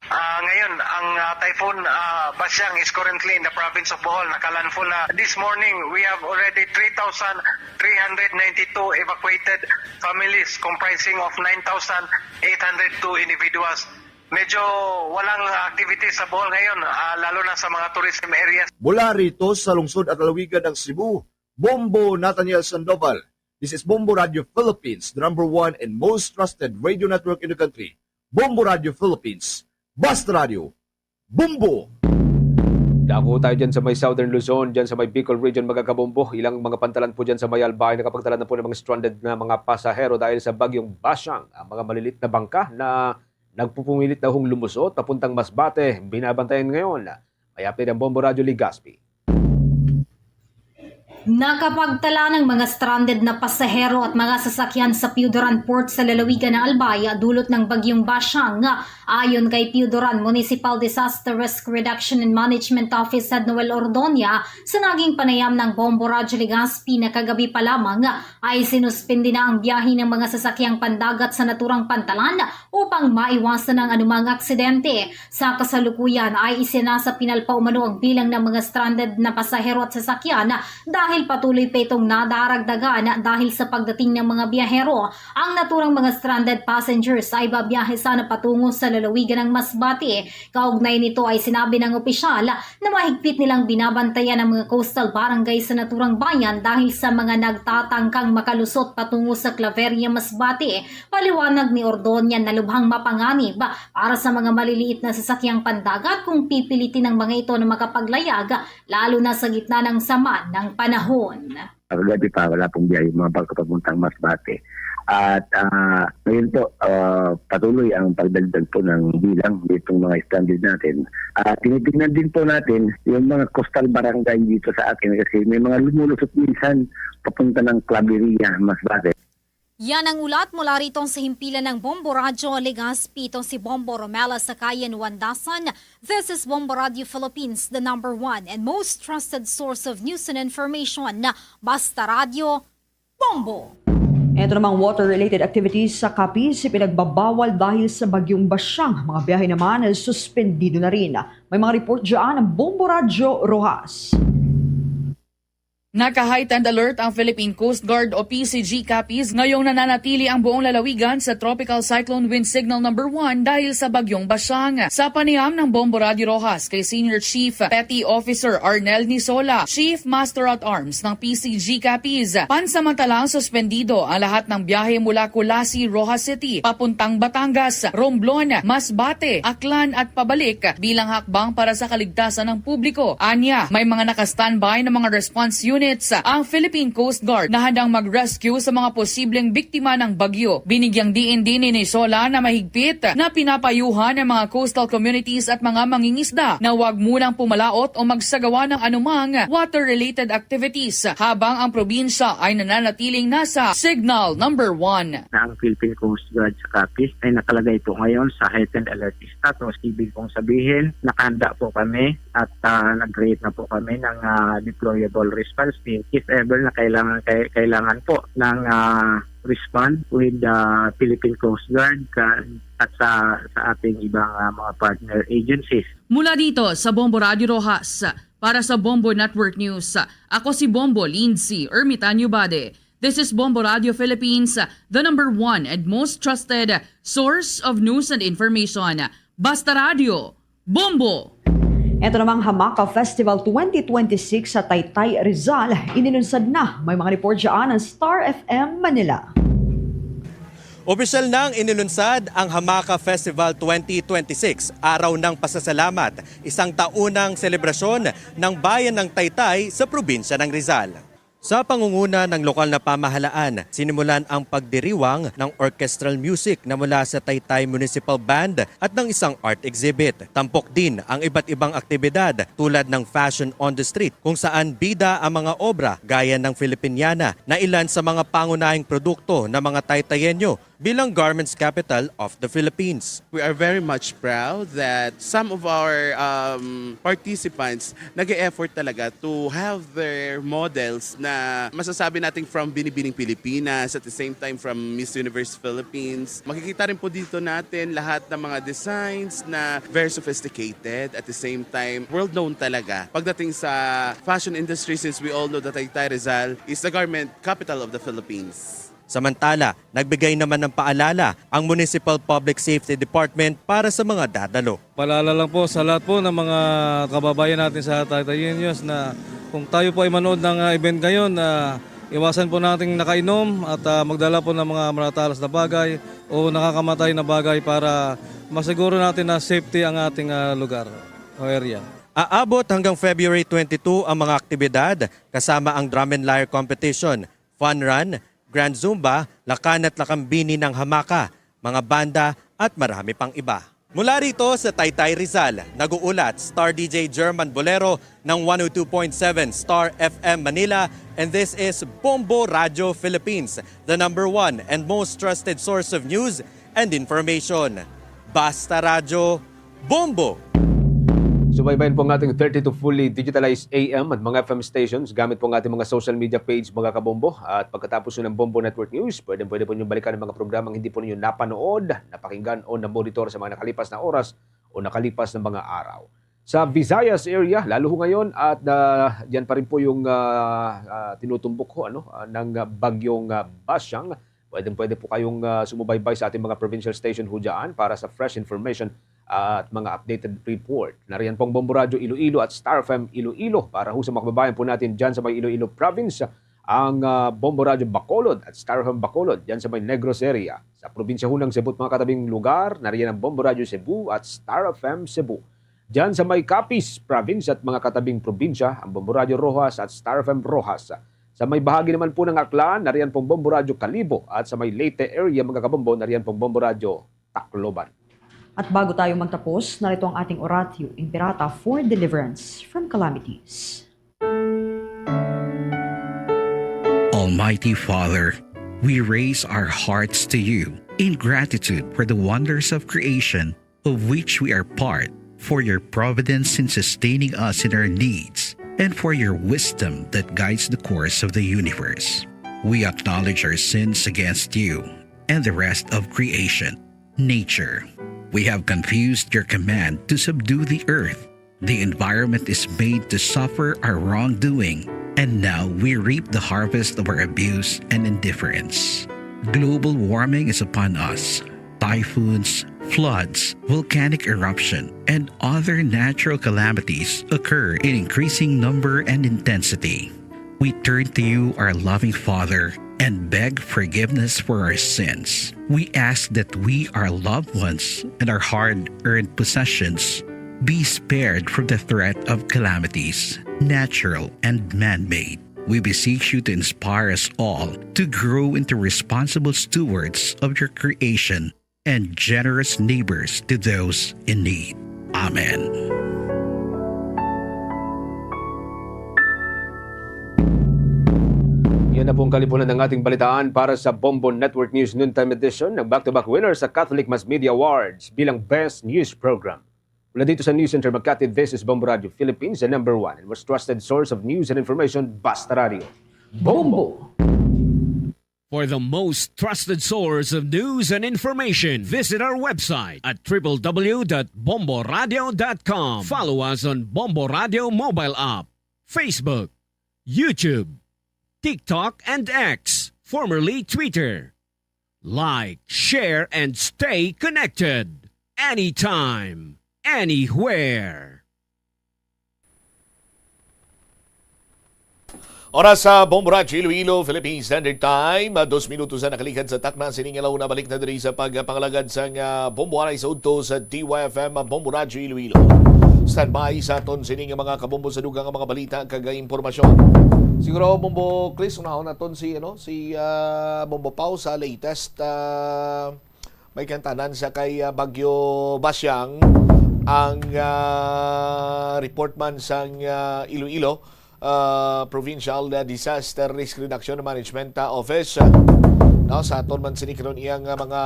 Ah, ngayon, ang, ah, Typhoon, ah, Bashang is currently in the province of Bohol. Nakalandfall na. This morning, we have already three thousand three hundred ninety-two evacuated families comprising of nine thousand eight hundred two individuals. Medyo walang activities sa Bohol ngayon, ah, lalo na sa mga tourism areas. Mula rito sa lungsod at lalawigan ng Cebu, Bombo Nathaniel Sandoval. This is Bombo Radio Philippines, the number one and most trusted radio network in the country. Bombo Radio Philippines. Basta Radio. Bombo! Dako tayo dyan sa may Southern Luzon, dyan sa may Bicol region, mga kabombo. Ilang mga pantalan po dyan sa may Albay, nakapagtala na po ng mga stranded na mga pasahero dahil sa bagyong Bashang. Ang mga malilit na bangka na nagpupumilit na hong lumusot papuntang Masbate, binabantayan ngayon. May update ang Bombo Radyo Legazpi. Nakapagtala ng mga stranded na pasahero at mga sasakyan sa Pioduran Port sa lalawigan ng Albay dulot ng bagyong Bashang. Ayon kay Pioduran Municipal Disaster Risk Reduction and Management Office Head Noel Ordonia, sa naging panayam ng Bombo Radyo Legazpi na kagabi pa lamang, ay sinuspindi na ang biyahe ng mga sasakyang pandagat sa naturang pantalan upang maiwasan ang anumang aksidente. Sa kasalukuyan ay isinasa pinalpa umano ang bilang ng mga stranded na pasahero at sasakyan dahil patuloy pa itong nadaragdagan dahil sa pagdating ng mga biyahero. Ang naturang mga stranded passengers ay babiyahe sana patungo sa lalawigan ng Masbate. Kaugnay nito ay sinabi ng opisyal na mahigpit nilang binabantayan ang mga coastal barangay sa naturang bayan dahil sa mga nagtatangkang makalusot patungo sa Claveria, Masbate. Paliwanag ni Ordonio na lubhang mapanganib para sa mga maliliit na sasakyang pandagat kung pipilitin ng mga ito na makapaglayag, lalo na sa gitna ng sama ng panahon. Kagabi pa, wala pong biyahe yung mga bangka papuntang Masbate. At, ah, ngayon po, ah, patuloy ang pagdagdag po ng bilang ditong mga stranded natin. At tinitingnan din po natin yung mga coastal barangay dito sa atin kasi may mga lumulusot minsan papunta ng Claveria, Masbate. Yan ang ulat mula rito sa himpilan ng Bombo Radyo Legazpi. Ito si Bombo Romela Sakayan Wandasan. This is Bombo Radio Philippines, the number one and most trusted source of news and information. Basta Radyo, Bombo! Ito namang water-related activities sa Capiz, ipinagbabawal dahil sa bagyong Basyang. Mga biyahe naman ay suspendido na rin. May mga report dyan ang Bombo Radyo Rojas. Naka-heightened alert ang Philippine Coast Guard o P C G Capiz ngayong nananatili ang buong lalawigan sa Tropical Cyclone Wind Signal number one dahil sa Bagyong Basyang. Sa panayam ng Bombo Radio Rojas kay Senior Chief Petty Officer Arnel Nisola, Chief Master at Arms ng P C G Capiz, pansamantalang suspendido ang lahat ng biyahe mula Culasi, Roxas City, papuntang Batangas, Romblon, Masbate, Aklan at pabalik bilang hakbang para sa kaligtasan ng publiko. Anya, may mga naka-standby na mga response units ang Philippine Coast Guard na handang mag-rescue sa mga posibleng biktima ng bagyo. Binigyang diin din ni Nisola na mahigpit na pinapayuhan ang mga coastal communities at mga mangingisda na huwag munang pumalaot o magsagawa ng anumang water-related activities habang ang probinsya ay nananatiling nasa Signal number one. Na ang Philippine Coast Guard sa Capiz ay nakalagay po ngayon sa heightened alert status. Ibig pong sabihin, nakahanda po kami at, ah, nag-create na po kami ng, ah, deployable response team if ever na kailangan, kay-, kailangan po ng, ah, respond with the Philippine Coast Guard ka-, at sa, sa ating ibang, ah, mga partner agencies. Mula dito sa Bombo Radio Rojas, para sa Bombo Network News, ako si Bombo Lindsay Ermitanio Bade. This is Bombo Radio Philippines, the number one and most trusted source of news and information. Basta Radio, Bombo! Ito namang Hamaka Festival twenty twenty-six sa Taytay, Rizal, inilunsad na. May mga report dyan ang Star F M Manila. Opisyal nang inilunsad ang Hamaka Festival twenty twenty-six, araw ng pasasalamat, isang taunang selebrasyon ng bayan ng Taytay sa probinsya ng Rizal. Sa pangunguna ng lokal na pamahalaan, sinimulan ang pagdiriwang ng orchestral music na mula sa Taytay Municipal Band at ng isang art exhibit. Tampok din ang iba't ibang aktibidad tulad ng Fashion on the Street, kung saan bida ang mga obra gaya ng Filipiniana na ilan sa mga pangunahing produkto ng mga Taytayenyo bilang Garments Capital of the Philippines. We are very much proud that some of our um, participants nag-e-effort talaga to have their models na masasabi natin from Binibining Pilipinas, at the same time from Miss Universe Philippines. Makikita rin po dito natin lahat ng mga designs na very sophisticated, at the same time world-known talaga pagdating sa fashion industry, since we all know that Taytay Rizal is the garment capital of the Philippines. Samantala, nagbigay naman ng paalala ang Municipal Public Safety Department para sa mga dadalo. Paalala lang po sa lahat po ng mga kababayan natin sa Taytayeños na kung tayo po ay manood ng ah, event ngayon, ah, iwasan po nating nakainom at ah, magdala po ng mga maratalas na bagay o nakakamatay na bagay para masiguro natin na safety ang ating ah, lugar o area. Aabot hanggang February twenty-two ang mga aktibidad, kasama ang Drum and Lyre Competition, Fun Run, Grand Zumba, Lakan at Lakambini ng Hamaka, mga banda at marami pang iba. Mula rito sa Taytay, Rizal, nag-uulat Star D J German Bolero ng one oh two point seven Star F M Manila, and this is Bombo Radio Philippines, the number one and most trusted source of news and information. Basta Radyo, Bombo! Subaybayan po ang ating thirty-two fully digitalized A M at mga F M stations gamit po ang ating mga social media page, mga kabombo. At pagkatapos ng Bombo Network News, pwede, pwede po niyo balikan ang mga programang hindi po ninyo napanood, napakinggan o namonitor sa mga nakalipas na oras o nakalipas na mga araw. Sa Visayas area, lalo ho ngayon at uh, yan pa rin po yung uh, uh, tinutumbok ho ano, uh, ng bagyong uh, Basyang. Pwedeng-pwede po kayong uh, sumubaybay sa ating mga provincial station ho dyan para sa fresh information at mga updated report. Nariyan pong Bombo Radyo Iloilo at Star F M Iloilo para ho sa mga kababayan po natin dyan sa may Iloilo Province, ang uh, Bombo Radyo Bacolod at Star F M Bacolod dyan sa may Negros area. Sa probinsya ho ng Cebu at mga katabing lugar, nariyan ang Bombo Radyo Cebu at Star F M Cebu. Dyan sa may Capiz Province at mga katabing probinsya, ang Bombo Radyo Roxas at Star F M Roxas. Sa may bahagi naman po ng Aklan, nariyan pong Bombo Radyo Kalibo at sa may Leyte area, mga kabombo, nariyan pong Bombo Radyo Tacloban. At bago tayo magtapos, narito ang ating Oratio Imperata for deliverance from calamities. Almighty Father, we raise our hearts to you in gratitude for the wonders of creation of which we are part, for your providence in sustaining us in our needs, and for your wisdom that guides the course of the universe. We acknowledge our sins against you and the rest of creation, nature. We have confused your command to subdue the earth. The environment is made to suffer our wrongdoing, and now we reap the harvest of our abuse and indifference. Global warming is upon us. Typhoons, floods, volcanic eruption, and other natural calamities occur in increasing number and intensity. We turn to you, our loving Father, and beg forgiveness for our sins. We ask that we, our loved ones, and our hard earned possessions be spared from the threat of calamities, natural and man made. We beseech you to inspire us all to grow into responsible stewards of your creation and generous neighbors to those in need. Amen. Yan na po ang kalipunan ng ating balitaan para sa Bombo Network News Noontime Edition ng back-to-back winner sa Catholic Mass Media Awards bilang Best News Program. Mula dito sa News Center Makati, this is Bombo Radio Philippines, the number one and most trusted source of news and information, Basta Radio. Bombo! For the most trusted source of news and information, visit our website at w w w dot bomboradio dot com. Follow us on Bombo Radio mobile app, Facebook, YouTube, TikTok, and X, formerly Twitter. Like, share, and stay connected anytime, anywhere. Oras sa Bombo Radyo Iloilo, Philippine Standard Time, ah, dos minutos na nakalikad sa takna sining alahuna. Balik na diri sa pagpangalagad sang, ah, Bombo Anay sa udto sa D Y F M, ah, Bombo Radyo Iloilo. Standby sa aton sini nga mga kabombo sa dugang nga mga balita kag impormasyon. Siguro, Bombo Chris, unahon naton si, ano, si, ah, Bombo Pau sa latest, ah, may kantanan sa kay, ah, Bagyo Basyang. Ang, ah, report man sang, ah, Iloilo, ah, Provincial, ah, Disaster Risk Reduction Management, ah, Office. Ah, no, sa aton man sini karon iyang, ah, mga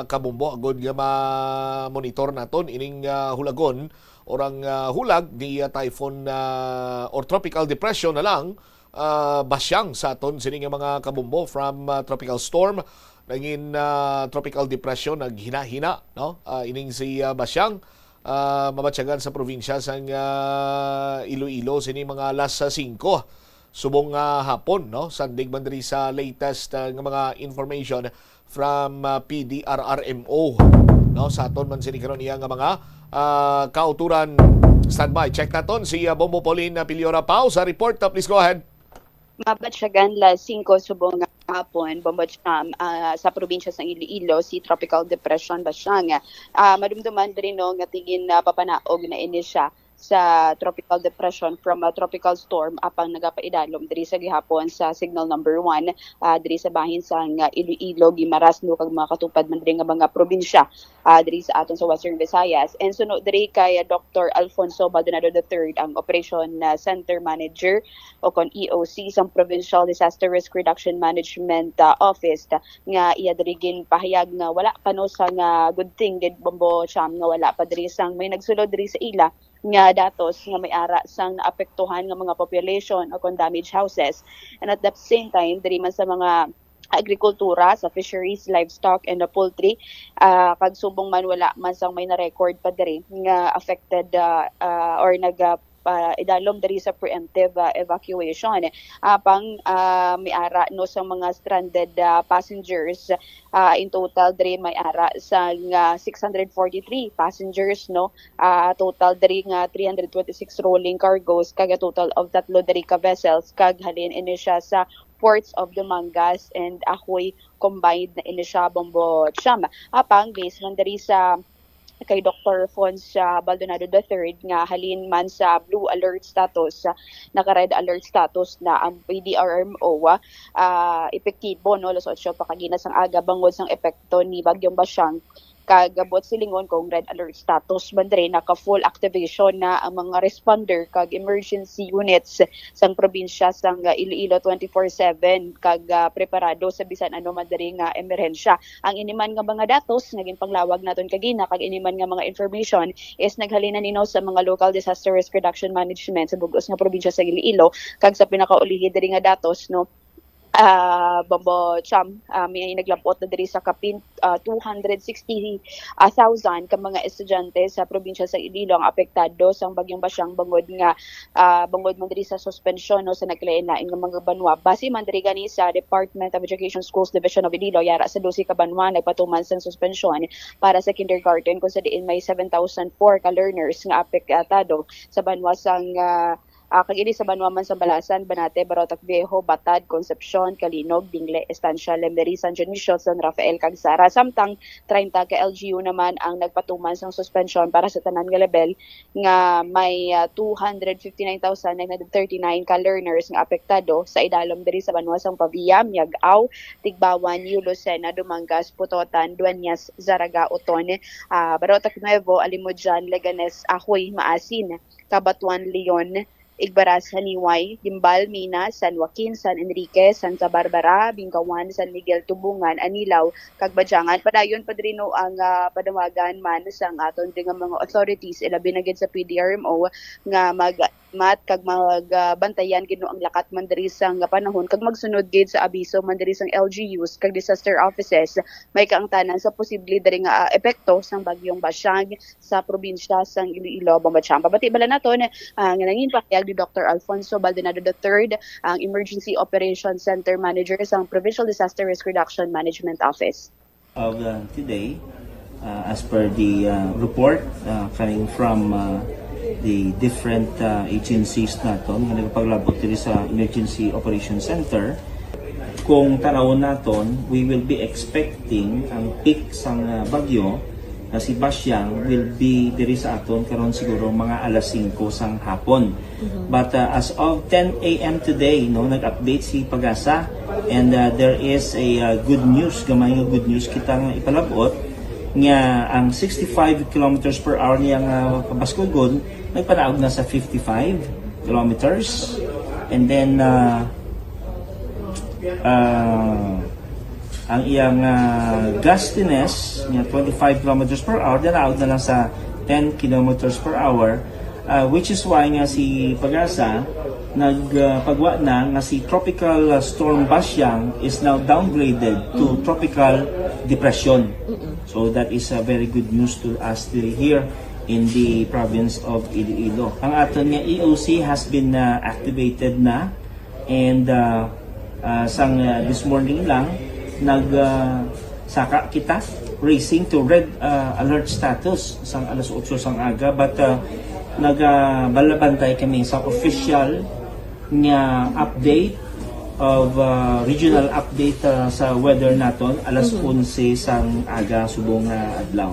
kabombo, agod nga ma-monitor naton ining, ah, hulagon orang, ah, hulag ni, ah, typhoon, ah, or tropical depression na lang, ah, Basyang sa aton sini nga mga kabombo, from, ah, tropical storm nangin, ah, tropical depression, naghina-hina, no? Ah, ining si, ah, Basyang, ah, mabatyagan sa probinsya sang, ah, Iloilo sini mga alas singko subong nga hapon, no? Sandig man diri sa latest, ah, nga mga information from, ah, P D R R M O, no? Sa aton man sini karon iya nga mga, ah, kauturan. Standby, check naton si, ah, Bombo Pauline, ah, Piliora Pau sa report. Ah, please go ahead. Mabatyagan alas singko subong nga hapon, Bombo Cham, ah, sa probinsya sang Iloilo, si Tropical Depression Basyang. Ah, madumduman diri, no, nga tingin na papanaog na ini siya sa tropical depression from a tropical storm, apang nagapaidalom diri sa gihapon sa signal number one, ah, diri sa bahin sang, ah, Iloilo, Guimaras, no, kag mga katupad man diri nga mga probinsya, ah, diri sa aton sa Western Visayas. And suno diri kay, ah, Doctor Alfonso Baldonado the third, ang Operation, ah, Center Manager o kon E O C sang Provincial Disaster Risk Reduction Management, ah, Office, nga iya diri ginpahayag nga wala pa, no, sa nga good thing gid, Bombo Cham, nga wala pa diri sang may nagsulod diri sa ila nga datos nga may ara sang naapektuhan nga mga population o kon damaged houses. And at the same time, diri man sa mga agrikultura, sa fisheries, livestock, and the poultry, ah, kag subong man, wala man sang may na-record pa diri nga affected, ah, ah, or nag, ah, pa-, idalom diri sa preemptive, ah, evacuation. Apang, ah, may ara, no, sa mga stranded, ah, passengers, ah, in total diri may ara sa nga six hundred forty-three passengers, no, ah, total diri nga three hundred twenty-six rolling cargos, kag a total of tatlo diri ka vessels, kag halin ini siya sa ports of Dumangas and Ajuy combined na ini siya, Bombo Cham. Apang based man diri sa kay Doctor Fons, ah, Baldonado the third, nga halin man sa blue alert status, ah, naka red alert status na ang P D R M O, ah, epektibo, no, alas otso pa kagina sang aga bangod sang epekto ni Bagyong Basyang, kag buot silingon kung red alert status man diri, naka full activation na ang mga responder kag emergency units sang probinsya sang, ah, Iloilo twenty-four seven, kag, ah, preparado sa bisan ano man diri nga emerhensya. Ang ini man nga mga datos nga ginpanglawag naton kagina kag ini man nga mga information is naghalin na nino sa mga local disaster risk reduction management sa bug-os nga probinsya sa Iloilo, kag sa pinakaulihi diri nga datos, no, ah, Bombo Cham, ah, may naglabot na diri sa kapin, ah, two hundred sixty, ah, thousand ka mga estudyante sa probinsya sa Iloilo ang apektado sang Bagyong Basyang, bangod nga, ah, bangod man diri sa suspensyon, no, sa nagkalain-lain nga mga banwa. Base man diri gani sa Department of Education Schools Division of Iloilo, yara sa dose ka banwa nagpatuman sang suspensyon para sa kindergarten, kung sa diin may seven thousand four ka learners nga apektado sa banwa sang, ah, ah, kag ini sa banwa man sa Balasan, Banate, Barotac Viejo, Batad, Concepcion, Calinog, Dingle, Estancia, Lemery, San Dionisio, San Rafael, kag Sara. Samtang treinta ka L G U naman ang nagpatuman sang suspensyon para sa tanan nga level, nga may, ah, two hundred fifty-nine thousand nine hundred thirty-nine ka learners nga apektado sa idalom diri sa banwa sang Pavia, Miag-ao, Tigbawan, New Lucena, Dumangas, Pototan, Dueñas, Zarraga, Oton, ah, Barotac Nuevo, Alimodian, Leganes, Ajuy, Maasin, Cabatuan, Leon, Igbaras, Janiuay, Guimbal, Minas, San Joaquin, San Enrique, Santa Barbara, Bingawan, San Miguel, Tubungan, Anilao, kag Badiangan. Padayon pa diri, no, ang, ah, panawagan man sang aton diri nga mga authorities, ilabi na gid sa P D R M O, nga mag-, mat kag mag, ah, bantayan gid, no, ang lakat man diri sang panahon kag magsunod gid sa abiso man diri sang L G Us kag disaster offices may kaangtanan sa posible diri nga, ah, epekto sang Bagyong Basyang sa probinsya sang Iloilo, Bombo Cham. Pabati bala naton, ah, nga nangin pahayag ni Doctor Alfonso Baldonado the third, ang Emergency Operations Center Manager sang Provincial Disaster Risk Reduction Management Office. Of, uh, today, uh, as per the, uh, report, uh, coming from, uh, the different, uh, agencies naton nga nagapaglabot diri sa Emergency Operations Center, kung tanawon naton, we will be expecting ang peak sang, uh, bagyo nga si Basyang will be diri sa aton karon siguro mga alas singko sang hapon. But uh, as of ten a m today, no, nag-update si PAGASA, and uh, there is a uh, good news, gamay nga good news kita nga ipalabot, nga ang sixty-five kilometers per hour niya nga kabaskugon nagpanaog na sa fifty-five kilometers, and then uh, uh, ang iyang uh, gustiness nga twenty-five kilometers per hour, nanaog na lang sa ten kilometers per hour, uh, which is why nga si PAGASA nagpagwa na nga si Tropical uh, Storm Basyang is now downgraded to Tropical Depression. So that is a very good news to us here in the province of Iloilo. Ang aton nga E O C has been uh, activated na, and uh, uh, sang uh, this morning lang nag uh, saka kita, raising to red uh, alert status sang alas otso sang aga, but uh, nagabalabantay kami sa official nga update of uh, regional update uh, sa weather naton alas onse sang aga subong nga adlaw.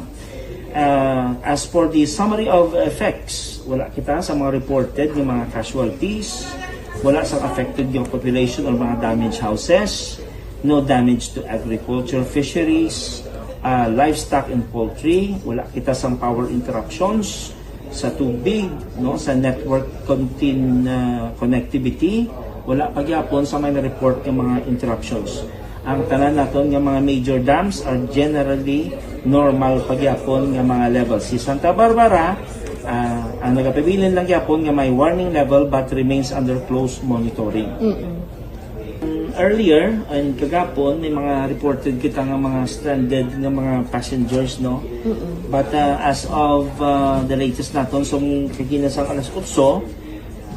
Uh, as for the summary of effects, wala kita sa mga reported nga mga casualties, wala sa affected nga population or mga damaged houses, no damage to agriculture, fisheries, uh, livestock and poultry, wala kita sang power interruptions sa tubig, no, sa network contin uh, connectivity, wala pa gyapon sa may report nga mga interruptions. Ang tanan naton nga mga major dams are generally normal pa gyapon nga mga levels. Si Santa Barbara, ah, ang nagapabilin lang gyapon nga may warning level but remains under close monitoring. Earlier, and kagapon, may mga reported kita nga mga stranded nga mga passengers, no? But uh, as of uh, the latest naton, so kagina sang alas otso,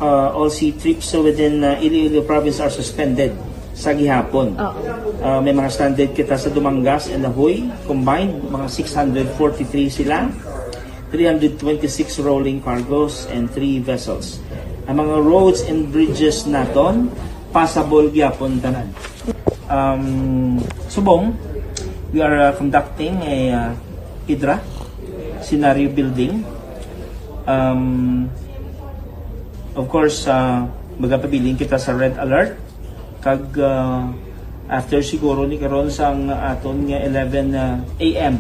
uh, all sea trips within uh, Iloilo province are suspended sa gihapon. Uh, may mga stranded kita sa Dumangas and Lajoy, combined mga six hundred forty-three sila, three hundred twenty-six rolling cargos and three vessels. Ang mga roads and bridges naton passable gyapon tanan. Um, subong, we are uh, conducting a uh, hydra scenario building. Um, of course, uh, magapabilin kita sa red alert. Kag uh, after siguro ni karon sang aton nga eleven uh, a m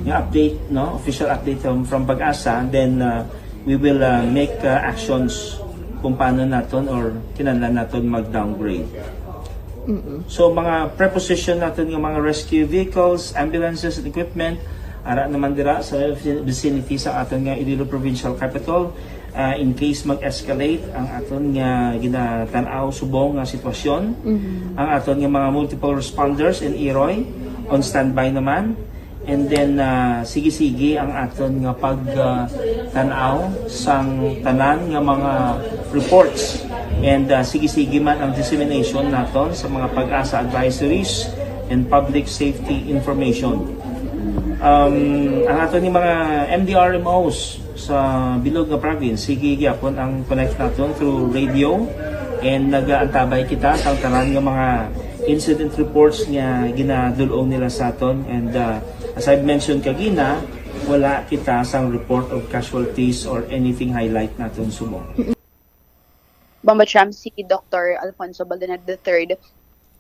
nga update, no, official update from, from PAGASA, then uh, we will uh, make uh, actions kung paano naton or kinahanglan naton mag-downgrade. So mga preposition naton nga mga rescue vehicles, ambulances, and equipment, ara naman dira sa vicinity sa aton nga Iloilo Provincial Capital. Uh, in case mag-escalate ang aton nga ginatan-aw subong nga sitwasyon, ang aton nga mga multiple responders in Iroy on standby naman. And then uh, sige-sige ang aton nga pag uh, tan-aw sang tanan nga mga reports, and uh, sige-sige man ang dissemination naton sa mga PAGASA advisories and public safety information. Um, ang aton nga mga M D R M Os sa bilog nga province, sige gyapon ang connect naton through radio, and nagaantabay kita sang tanan nga mga incident reports nga ginadul-ong nila sa aton, and uh, as I've mentioned kagina, wala kita sang report of casualties or anything highlight naton subong. Bomba Champ si Doctor Alfonso Baldonado the third,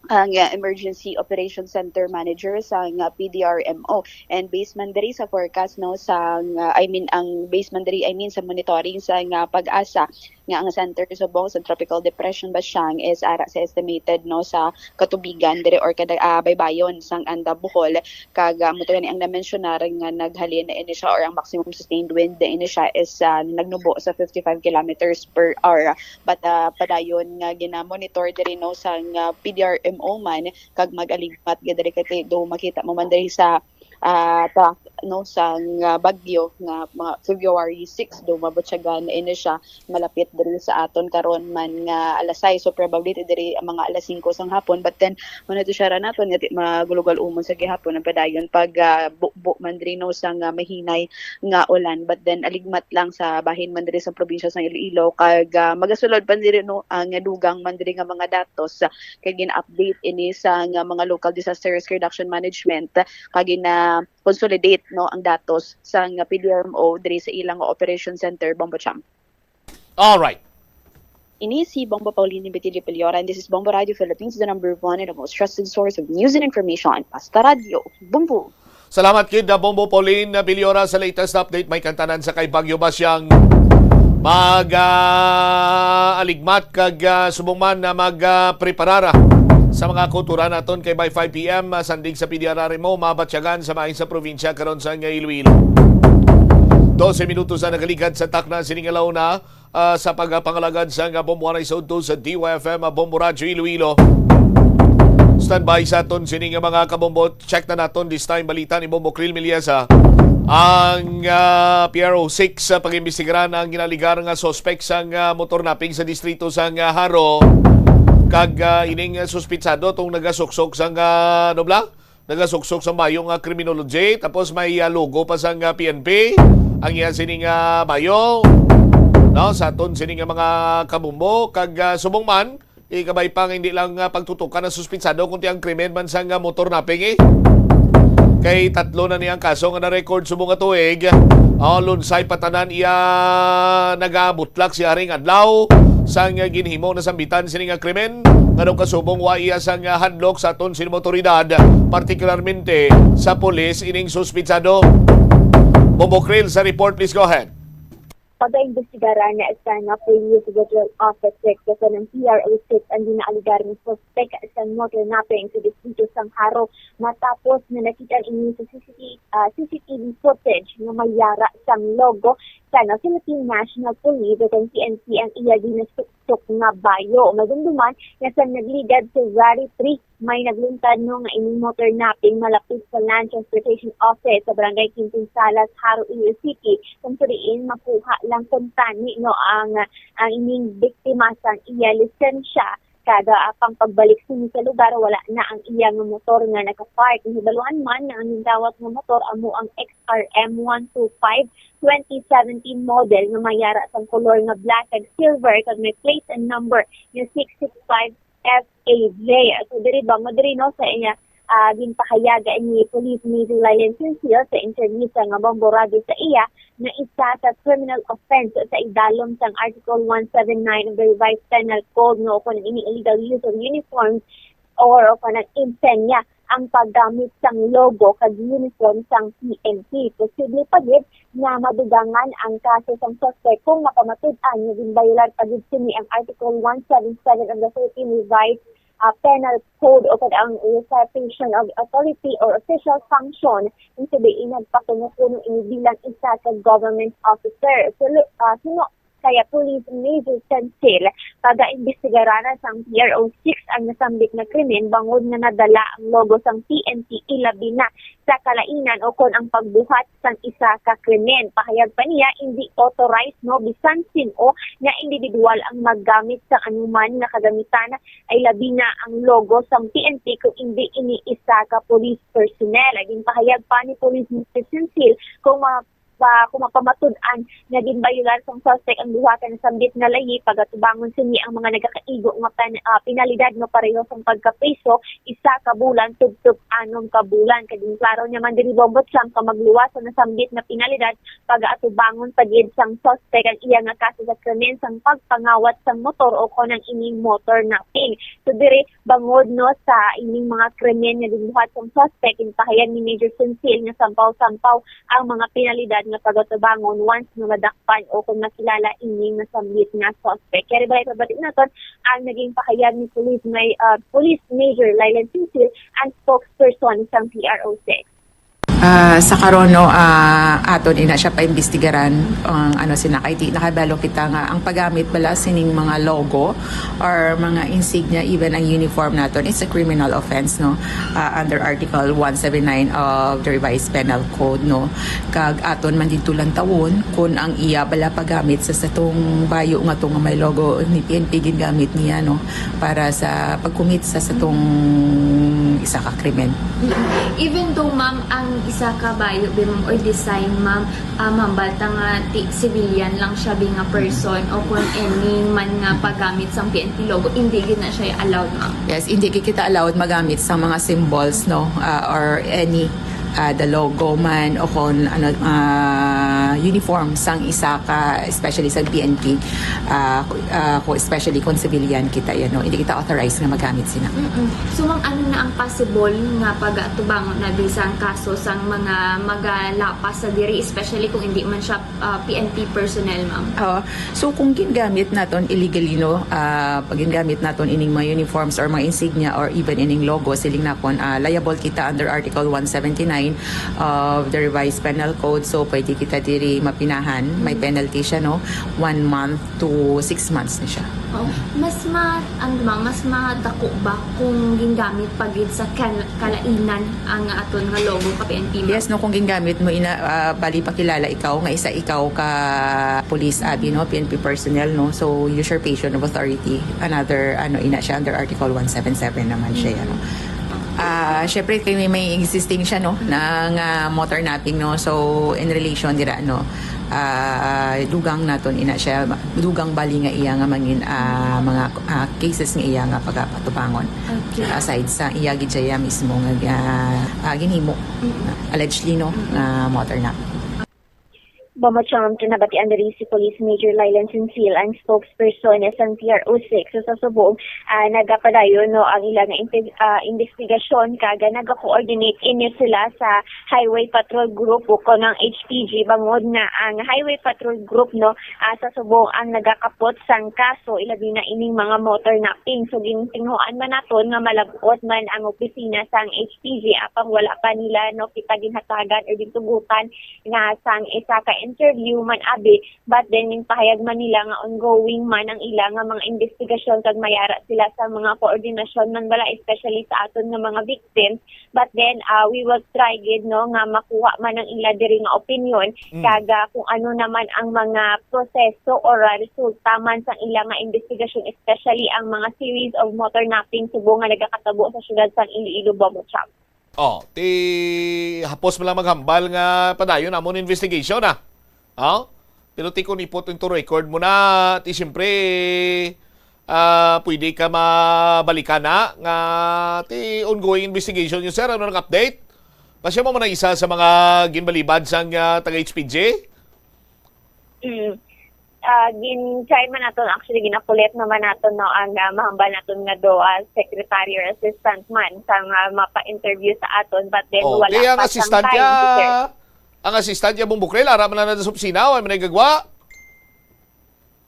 ang uh, Emergency Operations Center Manager sang uh, P D R M O. And based man diri sa forecast, no, sang uh, I mean ang based man diri, I mean sa monitoring sang uh, PAGASA, nga ang center subong sa Tropical Depression Basyang is ara sa estimated, no, sa katubigan diri or kada uh, baybayon sang Anda, Bohol. Kag uh, mo ni ang na-mentionar nga naghalin na ini siya or ang maximum sustained wind na ini siya is uh, nagnubo sa fifty-five kilometers per hour. But uh, padayon nga gina-monitor diri, no, sang uh, P D R M O man, kag mag-aligmat gid diri kay do makita mo man diri sa uh, track, no, sang uh, bagyo nga mga February six do mabutyagan ini siya malapit diri sa aton karon man nga alas sais, so probably diri ang mga alas singko sang hapon. But then muna to siya naton nga magulugal umon sa gihapon ang padayon pag uh, bukbo man diri, no, sang uh, mahinay nga ulan. But then aligmat lang sa bahin man diri sa probinsya sa Iloilo kag uh, magasulod pa diri, no, ang dugang man diri nga mga datos uh, kay gin-update ini sa nga mga local disaster risk reduction management kag gina consolidate, no, ang datos sang P D R M O diri sa ilang operation center, Bombo Cham. All right. Ini si Bombo Pauline Betilio Piliora, and this is Bombo Radio Philippines, the number one and the most trusted source of news and information. Basta Radio Bombo. Salamat kid na Bombo Pauline na Biliora sa latest update. May kantanan sa kay Bagyo Basyang mag ah, aligmat kag ah, subong man na mag ah, preparar sa mga kultura naton kay by five p m ah, sandig sa P D R R M O mabatyagan sa maay sa probinsya karon sa nga Iloilo. Dose minutos na nagaligad sa takna sining alauna ah, sa pagpangalagad sa nga Bombo Anay sa udto sa D Y F M ah, Bombo Radyo Iloilo. Standby sa aton sini nga mga kabombo. Check na naton this time balita ni Bombo Krill Miliasa. Ang ah, P R O six sa pag-imbestigaran ang ginaligar nga suspect sa nga motor napping sa distrito sa nga Jaro. Kag ah, ining ah, suspitsado tong nagasuksok sa nga nobla, nagasuksok sa bayo nga criminology, tapos may ah, logo pa sa nga P N P ang iya sini nga bayo. No, sa aton sini nga mga kabombo kag ah, subong man, ikabay pa nga hindi lang ah, pagtutukan ang suspitsado kundi ang krimen man sa nga motor napping eh. Kay tatlo na ni ang kaso nga na-record subong nga tuig. Oh, lunsay pa tanan iya nagabutlak si Haring Adlaw sang ginhimo na sambitan sini nga krimen nga daw kasubong wa iya sang hadlok sa aton sini mga otoridad, partikularmente sa pulis ining suspitsado. Bombo Krill sa report, please go ahead. Pagaimbestigaran na sa nga Police Regional Office six sa ng P R O six ang ginaaligar nga suspek sa motor napping sa distrito sang Jaro matapos na nakita ini sa C C T V, ah, C C T V footage nga may yara sang logo sa nga Philippine National Police o kang P N P ang iya ginasuksok nga bayo. Madumduman nga sa nagligad February three, may nagluntad no nga ining motor napping malapit sa Land Transportation Office sa Barangay Quintin Salas, Jaro, Iloilo City, kung sa diin makuha lang kuntani no ang ang ining biktima sang iya lisensya. Kada ah, pang pagbalik sini sa lugar, wala na ang iya nga motor nga nakapark. Nahibaluan man nga ang nindawat nga motor amo ang X R M one two five twenty seventeen model nga may yara sang kolor nga black kag silver kag may plate and number nga six six five F A J. So diri ba mo diri no sa iya ah, ginpahayaga ni Police Major Lylen Sincil sa interview sa nga Bombo Radio sa iya na isa sa criminal offense sa idalom sang Article one seven nine of the Revised Penal Code nga ukon ini illegal use of uniforms or ukon ang insenya ang paggamit sang logo kag uniform sang P N P. Posible pa gid nga madugangan ang kaso sang suspect kung mapamatud-an nga ginbayolar pa gid sini ang Article one seven seven of the Philippine Revised ah, Penal Code o kag ang usurpation of authority or official function, kung sa diin nagpakuno-kuno ini bilang isa ka government officer. Sulo, ah, suno kaya Police Major Sancil, pagaimbestigaran na sang P R O six ang nasambit nga krimen bangod nga nadala ang logo sang P N P, ilabi na sa kalainan o kon ang pagbuhat sang isa ka krimen. Pahayag pa niya, hindi authorized no bisan sin-o nga individual ang maggamit sa anuman nga kagamitan, ay labi na ang logo sang P N P kung indi ini isa ka police personnel. Ay ginpahayag pa ni Police Mister Sincil kung ma pa, kung mapamatud-an nga ginbayulan sang suspect ang duha ka nasambit nga layi, pagatubangon sini ang mga nagakaigo nga pan, ah, penalidad nga pareho sang pagkapriso, isa ka bulan tubtob anom ka bulan. Kag ginklaro niya man diri, Bombo Cham, ka magluwas sa nasambit nga penalidad, pagaatubangon pa gid sang suspect ang iya nga kaso sa krimen sang pagpangawat sang motor o kon ang ining motor napping. So diri, bangod no sa ining mga krimen nga ginbuhat sang suspect, ginpahayag ni Major Sincil nga sampaw-sampaw ang mga penalidad nga pagatubangon once nga madakpan o kon makilala ining nasambit nga suspect. Kaya balay pabati naton ang naging pahayag ni Police May ah, Police Major Lylan Sincil, ang spokesperson sang P R O six. Ah, sa karon, no, ah, aton ina siya paimbestigaran ang ano sina kay di nakabalo kita nga ang paggamit bala sining mga logo or mga insignia, even ang uniform naton, it's a criminal offense, no, ah, under Article one seventy-nine of the Revised Penal Code, no. Kag aton man didto lang tawon kung ang iya bala paggamit sa satong bayo nga to nga may logo ni P N P gingamit niya, no, para sa pagkumit sa satong isa ka krimen. Even though, ma'am, ang isa ka bayo, be, ma'am, or design, ma'am, ah, ma'am, balta nga ti civilian lang siya, be, nga person, o kung any man nga paggamit sang P N P logo, hindi gyud na siya allowed, ma'am. Yes, hindi gyud kita allowed magamit sa mga symbols, no, ah, or any ah, the logo man o kung ano, ah, uniform sang isa ka, especially sa P N P, ah, ku- ah, kung especially kung civilian kita yan, no? Hindi kita authorized nga magamit sina. Mm-mm. So, ma'am, ano na ang possible nga pagatubangon na bisan kaso sang mga magalapas sa diri, especially kung hindi man siya ah, P N P personnel, ma'am? Oo. So kung gingamit naton illegally, no, ah, pag gingamit naton ining mga uniforms or mga insignia or even ining logo, siling nakon, ah, liable kita under Article one seventy-nine of the Revised Penal Code. So pwede kita diri mapinahan. May penalty siya, no? One month to six months na siya. Oh, mas ma ano, ma'am, mas madako ba kung gingamit pa gid sa kal- kalainan ang aton nga logo ka P N P, ma'am? Yes, no, kung gingamit mo ina, ah, bali pakilala ikaw nga isa ikaw ka police, abi, no, P N P personnel, no. So usurpation of authority, another ano ina siya under Article one seven seven naman siya, ano. Ah, syempre kay may, may existing siya, no, na nga motor napping, no. So in relation dira, no, ah, dugang naton ina siya, dugang bali nga iya nga mangin ah, mga ah, cases nga iya nga pagapatubangon. Okay. Aside sa iya gid siya mismo nga ah, ah, ginhimo, allegedly, no, nga motor napping. Bombo Cham, kinabatian diri si Police Major Lylan Sinsil, ang spokesperson sa P R O six sa subong, ah, nagapadayon, no, ang ila nga impe- ah, investigasyon, kag nagakoordinate ini sila sa Highway Patrol Group o kon ang H P G, bangod nga ang Highway Patrol Group, no, ah, sa subong ang nagakapot sang kaso, ilabi na ining mga motor napping. So gintinghuan man naton nga malab-ot man ang opisina sang H P G, apang wala pa nila, no, kita ginhatagan or gintugutan nga sang isa ka interview man abi, but then ginpahayag man nila nga ongoing man ang ila nga mga investigasyon kag mayara sila sa mga koordinasyon man bala, especially sa aton nga mga victims. But then, ah, we will try gid, no, nga makuha man ang ila diri nga opinion, Mm. kag ah, kung ano naman ang mga proseso or ah, resulta man sang ila nga investigasyon, especially ang mga series of motor napping subong nga nagakatabo sa siyudad sang Iloilo, Bombo Cham. Oh, ti hapos mo lang maghambal nga padayon amon investigation, ah. Oh? Pero ti kung ipot into record mo na, ti siyempre, ah, pwede ka mabalikan na nga ti ongoing investigation niyo, sir. Ano nang update? Pasya mo man na isa sa mga ginbalibad sang ah, taga H P G? Mm. Ah, gin-try man naton, actually ginakulit naman naton, no, ang ah, mahambal naton nga do ah, secretary or assistant man sang ah, mapa-interview sa aton, but then Oh, wala kaya ang pa sang assistant time, niya, sir. Ang assistant niya, Bong Bukril, ara man na sa opisina, ay man nagagwa.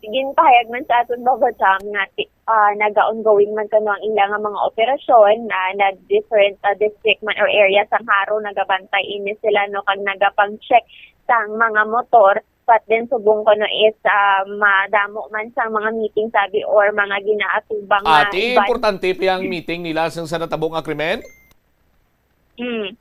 Ginpahayag man sa aton, Bombo Cham, nga ti- ah, naga-ongoing man kano ang ila nga mga operasyon na nag different ah, district man or area sang Jaro, nagabantay ini sila, no, kag nagapang-check sang mga motor. But then subong kuno is ah, madamo man sang mga meeting sabi or mga ginaatubang nga Ati, iban. Importante pa yung meeting nila sang sa natabo nga krimen? Mm.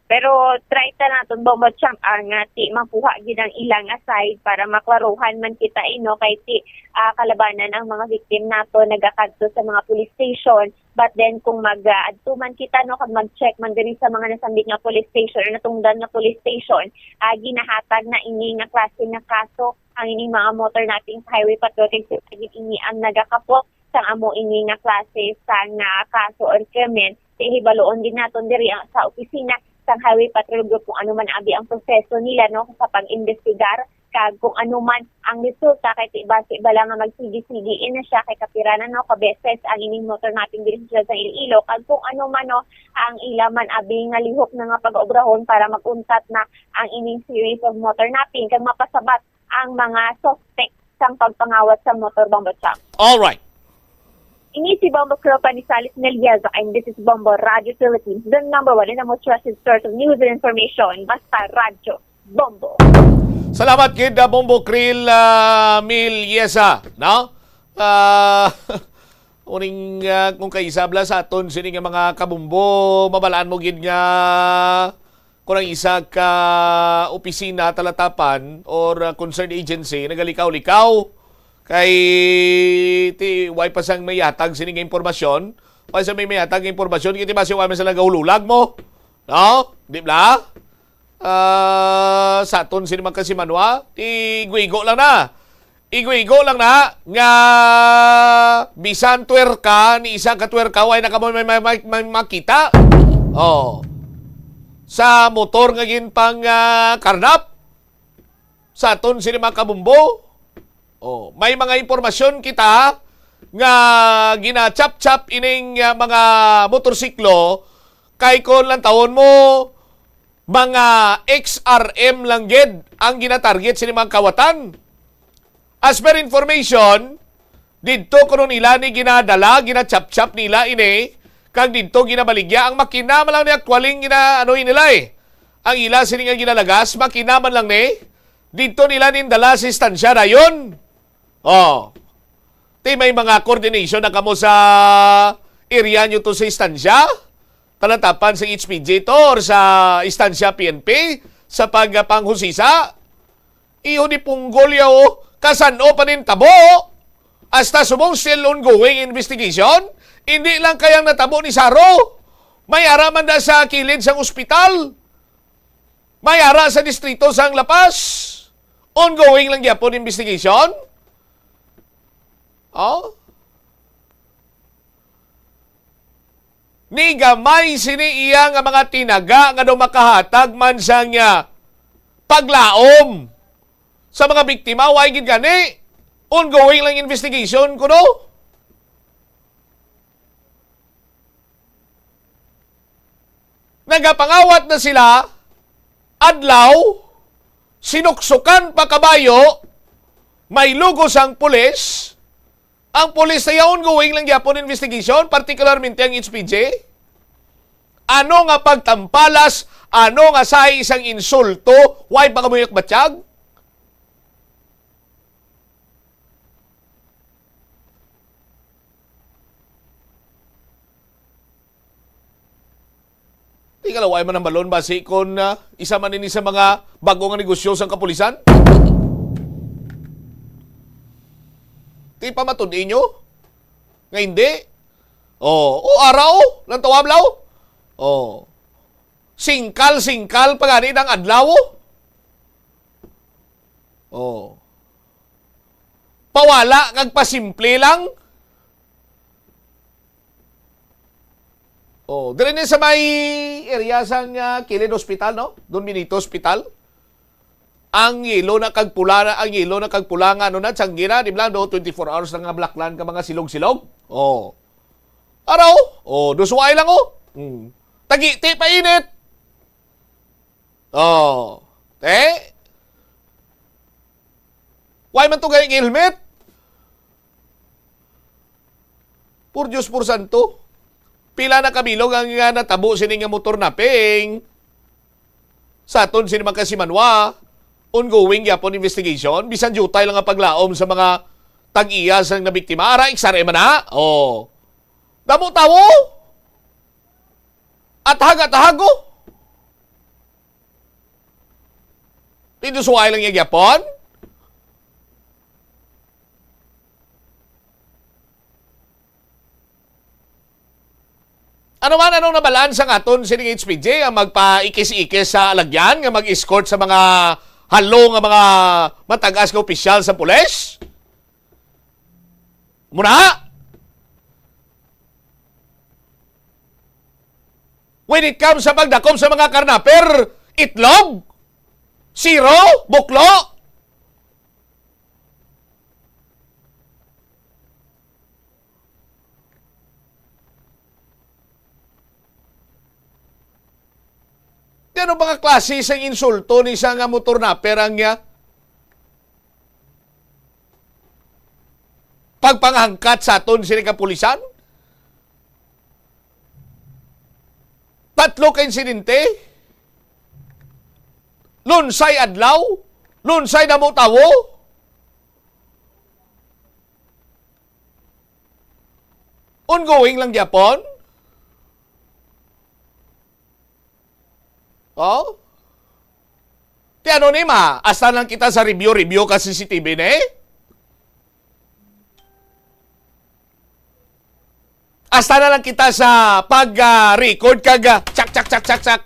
Pero try ta naton, Bombo Cham, ah, nga ti makuha gid ang ilang side para maklaruhan man kita, eh, no, kay ti ah, kalabanan ang mga victim nato nagakadto sa mga police station. But then kung mag ah, adto man kita, no, kag mag-check man diri sa mga nasambit nga police station or natungdan nga police station, ah, ginahatag na ini nga klase nga kaso ang ining mga motor napping sa highway patrol, kay sila gid ini ang nagakapot sang amo ini nga klase sang ah, kaso or krimen. Kay hibaluon gid naton diri ang, sa opisina sang Highway Patrol Group kung ano man abi ang proseso nila, no, sa pag-imbestigar, kag kung ano man ang resulta, kay ti basi bala nga magsigi-sige na siya, kay kapira na, no, ka beses ang ining motor napping diri sa siyudad sa Iloilo, kag kung ano man, no, ang ila man abi nga lihok na nga pag-obrahon para mag-untat na ang ining series of motor napping kag mapasabat ang mga suspect sang pagpangawat sa motor, Bombo Cham. Alright. Ini si Bombo Crew Panizales Melieza, and this is Bombo Radio Philippines, the number one and the most trusted source of news and information. Basta Radyo Bombo. Salamat kid ah, Bombo Krill ah, Mil Yesa, no? Ah, uning ah, kung kaisabla sa aton sini nga mga kabumbo, mabalaan mo gid nga kung ang isa ka opisina, talatapan, or ah, concerned agency nagalikaw-likaw kay ti way pa sang mayatag sini nga impormasyon, way sa may mayatag nga impormasyon, kay ti basi way man sila gahululag mo, no? Di ba? Ah, sa aton sini man kasi manwa, ti igo-igo lang na. Igo-igo lang na nga bisan twerka ni isa ka twerka, way na kamo may, may, may, may makita. Oh. sa motor nga ginpang, ah, karnap sa aton sini mga kabumbo. Oh, may mga impormasyon kita nga ginachap-chap ining, ah, mga motorsiklo kay kon lantawon mo, mga X R M lang gid ang ginatarget sini mga kawatan. As per information, didto kuno nila ni ginadala, ginachapchap nila ini, kag didto ginabaligya. Ang makina man lang ni aktualing gina-, ano nila eh. Ang ila sini nga ginalagas, makina man lang ni. Didto nila nindala sa istansya dayon. Oh. Ti may mga coordination na kamo sa area nyo to sa istansya? Talatapan sa H P G to or sa istansya P N P sa pagpanghusisa? Iho ni Punggol yaw, kasan-o pa nin tabo? Hasta subong still ongoing investigation? Hindi lang kayang natabo ni Saro. May ara man da sa kilid sang ospital. May ara sa distrito sang La Paz. Ongoing lang gyapon investigation. Oh? Ni gamay sini iya nga mga tinaga nga daw makahatag man sang, ah, paglaom sa mga biktima. Way gid gani. Ongoing lang investigation kuno. Nagapangawat na sila, adlaw, sinuksukan pa kabayo, may lugos ang pulis. Ang pulis na yaon, ongoing lang gyapon investigation, particularmente ang H P G. Ano nga pagtampalas, ano nga sahi sang insulto, way pa kamuyak batyag? Tingala, way man ang balon, basi kon, ah, isa man ini sa mga bago nga negosyo sang kapulisan? Ti pa matud-i nyo nga hindi? Oh, oh, ara, oh, lang tawablaw. Oh. Singkal-singkal pa gani ang adlaw, oh. Oh. Pawala kag pasimple lang. Oh, diri ni sa may area sang, ah, kilid hospital, no? Don Benito Hospital. Ang yelo na kag pula na, ang yelo na kag pula nga, ano na, tiyanggi na, di ba, no? Twenty-four hours na nga black land ka mga silog-silog. Oh. Araw? Oh, dusway lang, oh. Hmm. Tagiti pa init. Oh. Eh? Why man to gani helmet? Por Dios, por santo. Pila na kabilog ang nga natabo sini nga motor naping sa aton sini mga kasimanwa. Ongoing gyapon investigation. Bisan diutay lang ang paglaom sa mga tag-iya sang nabiktima. Ara, X R M na. Oh. Damo tawo. At haga-tahago. Dito suway lang niya gyapon. Ano man, anong nabalaan sang aton sining H P G ang magpaikis-ikis sa alagyan nga mag-escort sa mga halo nga mga matagas nga opisyal sa pulis? Muna, when it comes sa pagdakop sa mga karnaper, itlog, siro, buklo, di ano ba nga klase sang insulto ni sa nga motor napper ang, ah, pagpangangkat sa aton sini kapulisan? Tatlo ka insidente. Lunsay adlaw, lunsay damo tawo. Ongoing lang gyapon. Oh? Ti ano ni ma, hasta lang kita sa review-review ka C C T V ni? Hasta na lang kita sa pag, ah, record kag, ah, chak, chak, chak, chak, chak.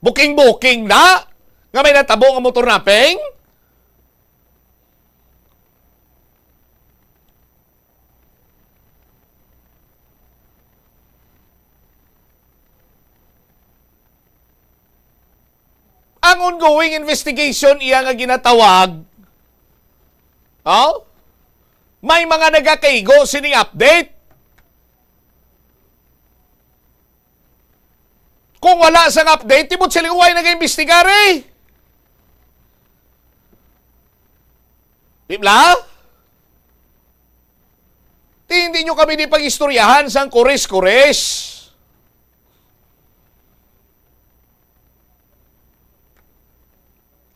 Booking, booking na nga may natabo nga motor naping. ongoing investigation iya nga ginatawag. Oh? May mga nagakaigo sining update. Kung wala sang update, tibot sila way nag-imbestigar eh. Di ba? Ti, hindi nyo kami di pag-istoryahan sang kores-kores.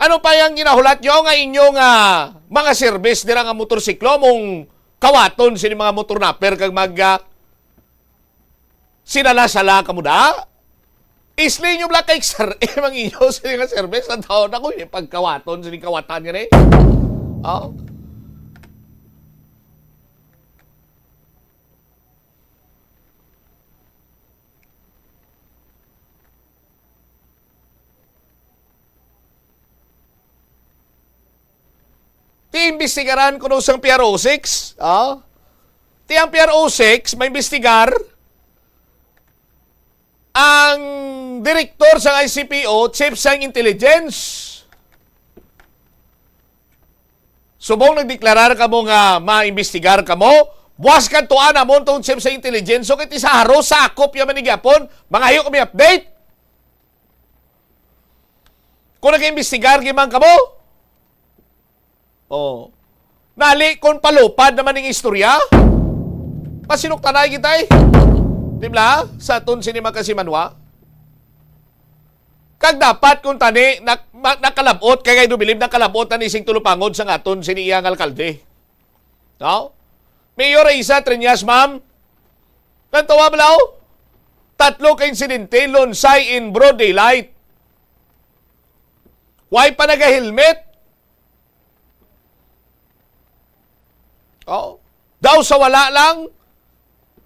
Ano pa yang ginahulat nyo nga inyo nga mga service dira nga motorsiklo mong kawaton sini mga motor napper kag mag, ah, sinala-sala kamo da? Isli nyo bala kay X R M ang inyo sini nga service. Ang taon ako, eh, pagkawaton sini kawatan nga ni. Oh. Ti imbestigaran kuno sang P R O six, ah? Ti ang P R O six maimbestigar ang direktor sang I C P O, chief sang intelligence. Subong nagdeklarar kamo nga maimbestigar kamo, buas kadtuan namon tong chief sa intelligence. So, kay ti sa haro, sakop ya man ni gyapon. Mangayo kami update. Kung nag-imbestigar gyud man kamo, oh, nali kung palupad naman ning istorya, pasinuktanay kita eh. Di ba? Sa aton sini magkasimanwa. Kag dapat kung tani, nak-, ma-, nakalabot, kay I do believe nakalabot na ni sing tulupangod sa aton sini iyang alkalde. No? Mayor Raisa Treñas, ma'am. Nantawa bala, oh? Tatlo ka insidente, lunsay in broad daylight. Way pa nagahelmet. Oh. Daw sa wala lang,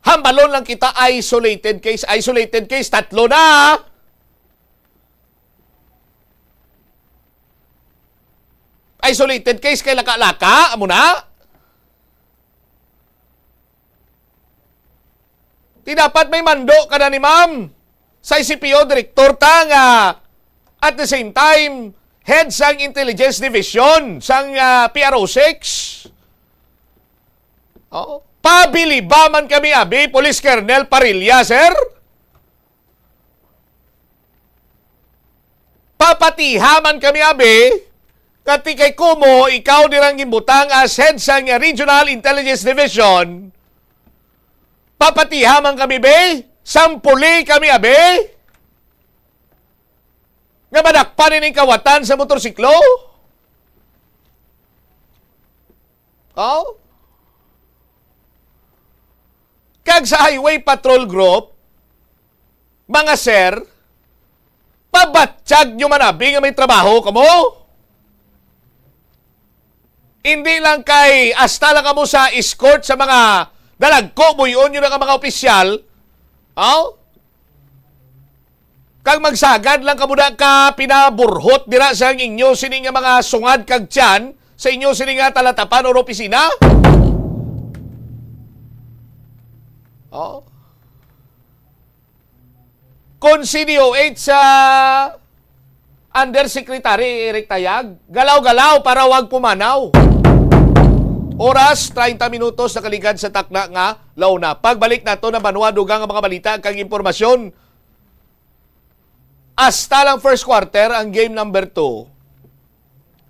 hambalon lang kita, isolated case, isolated case, tatlo na. Isolated case kay laka-laka, amo na. Ti dapat may mando ka na ni ma'am. Sa I C P O, direktor ta nga, at the same time, head sang Intelligence Division sang, ah, P R O six. Oh, pabiliba man kami, abi, Police Colonel Parilla, sir. Papatiha man kami, abi, nga ti kay Kumo, ikaw dirang ginbutang as head sang Regional Intelligence Division. Papatiha man kami, be. Sampuli kami, abi. Nga madakpan ining kawatan sa motorsiklo. Oh? Kag sa Highway Patrol Group, mga sir, pabatyag nyo man, abi, nga may trabaho kamo. Hindi lang kay hasta lang kamo sa escort sa mga dalagko, buyon nyo na nga mga opisyal. Oh? Kag magsagad lang kamo na ka pinaburhot dira sa inyo sini nga mga sungad kag tiyan, sa inyo sini nga talatapan o opisina? Oh. Kon si D O H sa Undersecretary Eric Tayag, galaw-galaw para wag pumanaw. Oras, treinta minutos nakaligad sa takna nga launa. Pagbalik nato na banwa, dugang ang mga balita kag impormasyon. Hasta lang first quarter ang game number two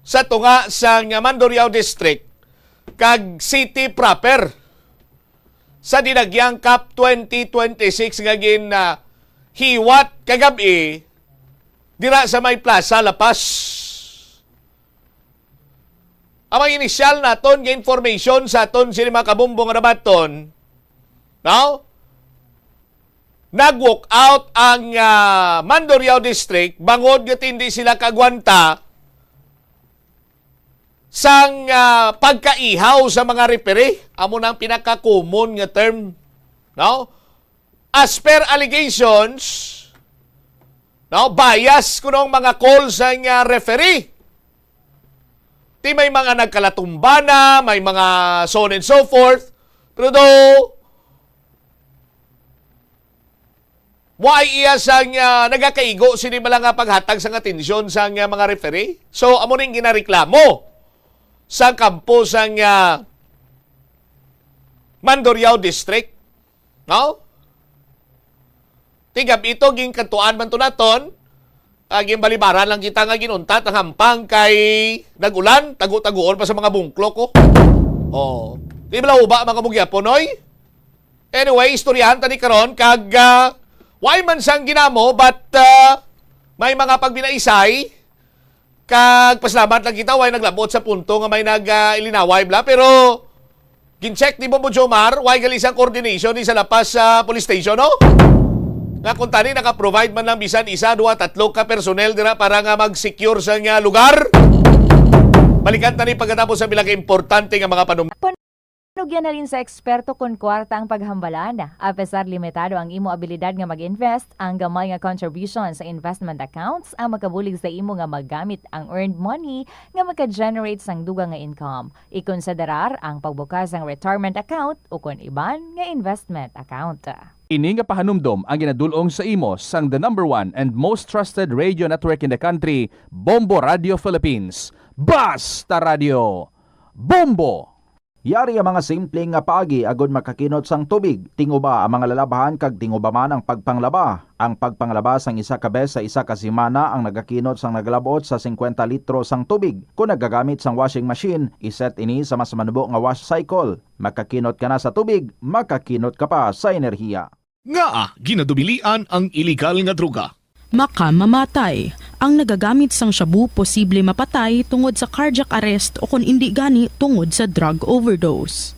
sa tunga sang Mandurriao District kag City proper sa dinagyang Cup twenty twenty-six nga gin, ah, hiwat kagab-i dira sa may Plaza La Paz. Ang mga inisyal naton nga information sa aton sini mga kabombo nga nabaton, no? Nag-walk out ang, ah, Mandurriao District bangod nga hindi sila kaagwanta sang, ah, pagkaihaw sa mga referee. Amo na ang pinaka-common nga term, no? As per allegations, no, bias kuno ang mga call sa nga referee. Ti may mga nagkalatumba na, may mga so on and so forth. Pero do, Why iya sang, ah, nagakaigo sini bala nga paghatag sang atensyon sang, ah, mga referee? So, amo ning ginareklamo sang kampo sang, ah, Mandurriao District, no? Tigab ito, ginkadtuan man to naton, ah, ginbalibaran lang kita nga ginuntat ang hampang kay nag-ulan, tago-taguon pa sa mga bungklok, oh. Oh. Di bala uba, mga mugyapon, oy? Anyway, istoryahan ta ni karon kag, ah, way man sang ginamo, but, ah, may mga pagbinaisay. Kag pasalamat lang kita, way naglabot sa punto nga may nag, ah, ilinaway bala. Pero gin-check ni Bombo Jomar, way gali sang coordination ni sa La Paz, ah, Police Station, no? Nga kung tani naka-provide man lang bisan isa, duha, tatlo ka personnel dira para nga mag-secure sa nga lugar. Balikan tani pagkatapos sa pila ka importante nga mga panum- Panugyan halin sa eksperto kon kwarta ang paghambalan. Apesar limitado ang imo abilidad nga mag-invest, ang gamay nga contribution sa investment accounts ang makabulig sa imo nga magamit ang earned money nga maka-generate sang dugang nga income. Ikonsiderar ang pagbukas sang retirement account ukon iban nga investment account. Ini nga pahanumdom ang ginadul-ong sa imo sang the number one and most trusted radio network in the country, Bombo Radio Philippines. Basta Radio Bombo! Yari ang mga simple nga paagi agud makakinot sang tubig. Tinguba ang mga lalabhan kag tinguba man ang pagpanglaba. Ang pagpanglaba sang isa ka bes sa isa ka semana ang nagakinot sang nagalabot sa singkwenta litro sang tubig. Kon nagagamit sang washing machine, iset ini sa mas manubo nga wash cycle. Makakinot ka na sa tubig, makakinot ka pa sa enerhiya. Ngaa ginadubilian ang iligal nga droga? Makamamatay. Ang nagagamit sang shabu posible mapatay tungod sa cardiac arrest o kon indi gani tungod sa drug overdose.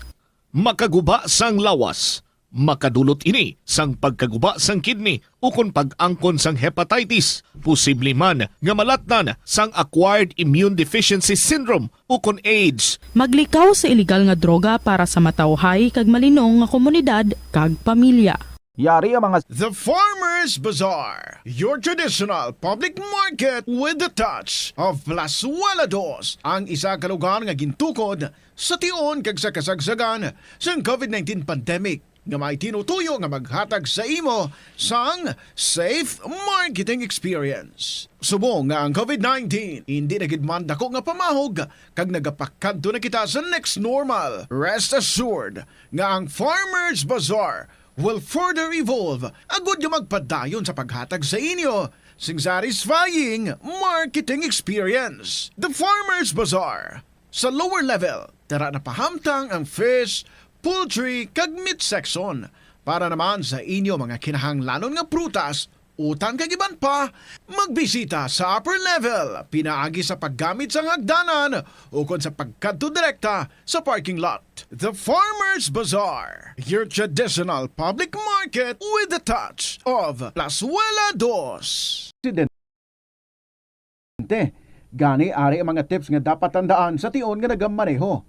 Makaguba sang lawas. Makadulot ini sang pagkaguba sang kidney ukon pag-angkon sang hepatitis. Posible man nga malatnan sang acquired immune deficiency syndrome ukon AIDS. Maglikaw sa iligal nga droga para sa matawhay kag malinong nga komunidad kag pamilya. Yari ang mga The Farmers Bazaar, your traditional public market with the touch of Plazuela Dos, ang isa ka lugar nga gintukod sa tion kag sa kasagsagan sang covid nineteen pandemic, nga may tinutuyo nga maghatag sa imo sang safe marketing experience. Subong nga ang covid nineteen indi na gid man dako nga pamahog kag nagapakadto na kita sa next normal, rest assured nga ang Farmers Bazaar will further evolve agud nga magpadayon sa paghatag sa inyo sing satisfying marketing experience. The Farmers Bazaar. Sa lower level, tara na pahamtang ang fish, poultry, kag meat section. Para naman sa inyo mga kinahanglanon nga prutas, utan kag iban pa, magbisita sa upper level, pinaagi sa paggamit sang hagdanan ukon sa pagkadto direkta sa parking lot. The Farmers Bazaar, your traditional public market with the touch of Plazuela Dos. Presidente. Gani, ari ang mga tips nga dapat tandaan sa tion nga nagamaneho.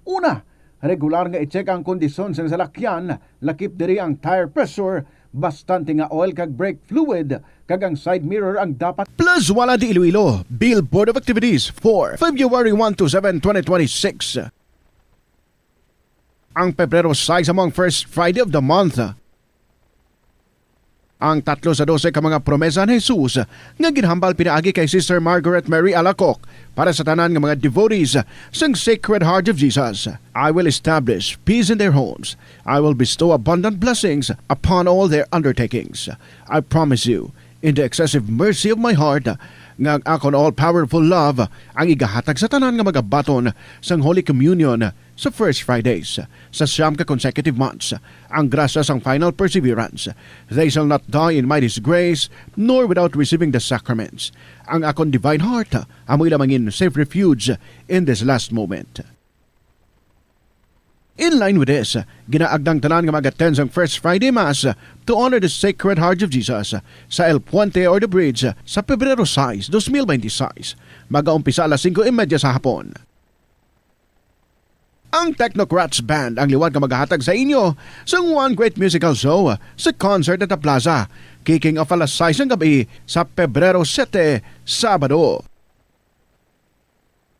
Una, regular nga i-check ang kondisyon sang salakyan, lakip diri ang tire pressure, bastante nga oil kag brake fluid, kag ang side mirror ang dapat. Plazuela de Iloilo, Billboard of Activities for February one to seven, twenty twenty-six. Ang Pebrero sais amo ang first Friday of the month. Ang tatlo sa dose ka mga promesa ni Jesus nga ginhambal pinaagi kay Sister Margaret Mary Alacoque para sa tanan nga mga devotees sang Sacred Heart of Jesus. "I will establish peace in their homes. I will bestow abundant blessings upon all their undertakings. I promise you, in the excessive mercy of my heart, nga ang akon all-powerful love ang igahatag sa tanan nga magabaton sang Holy Communion sa First Fridays sa siyam ka consecutive months. Ang grasya sang final perseverance. They shall not die in my disgrace, nor without receiving the sacraments. Ang akon divine heart amo ila mangin safe refuge in this last moment." In line with this, ginaagdang tanan nga mag-attend sang First Friday Mass to honor the Sacred Heart of Jesus sa El Puente or the Bridge sa Pebrero sais, dos mil bente sais. Mag-aumpisa alas singko y media sa hapon. Ang Technocrats Band ang liwat nga magahatag sa inyo sang one great musical show sa concert at the plaza, kicking off alas sais sang gab-i sa Pebrero sete, Sabado.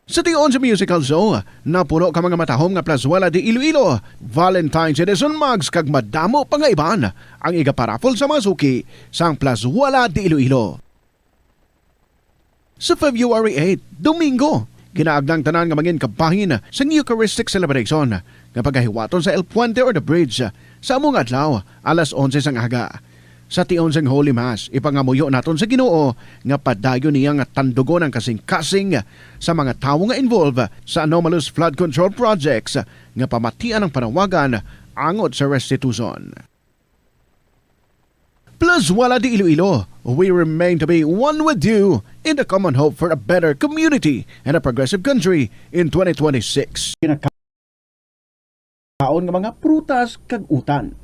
Sa tion sa musical show, napuno ka mga matahom nga Plazuela de Iloilo Valentine's Edition mugs kag madamo pa nga iban ang igaparaffle sa mga suki sang Plazuela de Iloilo. Sa February eight, Domingo, ginaagda ang tanan nga mangin kabahin sang Eucharistic celebration nga pagahiwaton sa El Puente or the Bridge sa amo nga adlaw, alas onse sang aga. Sa tion sang Holy Mass, ipangamuyo naton sa Ginoo nga padayon niya nga tandugon ang kasing-kasing sa mga tawo nga involved sa anomalous flood control projects nga pamatian ang panawagan angot sa restitution. Plazuela de Iloilo, we remain to be one with you in the common hope for a better community and a progressive country in twenty twenty-six. Kaon nga mga prutas kag utan.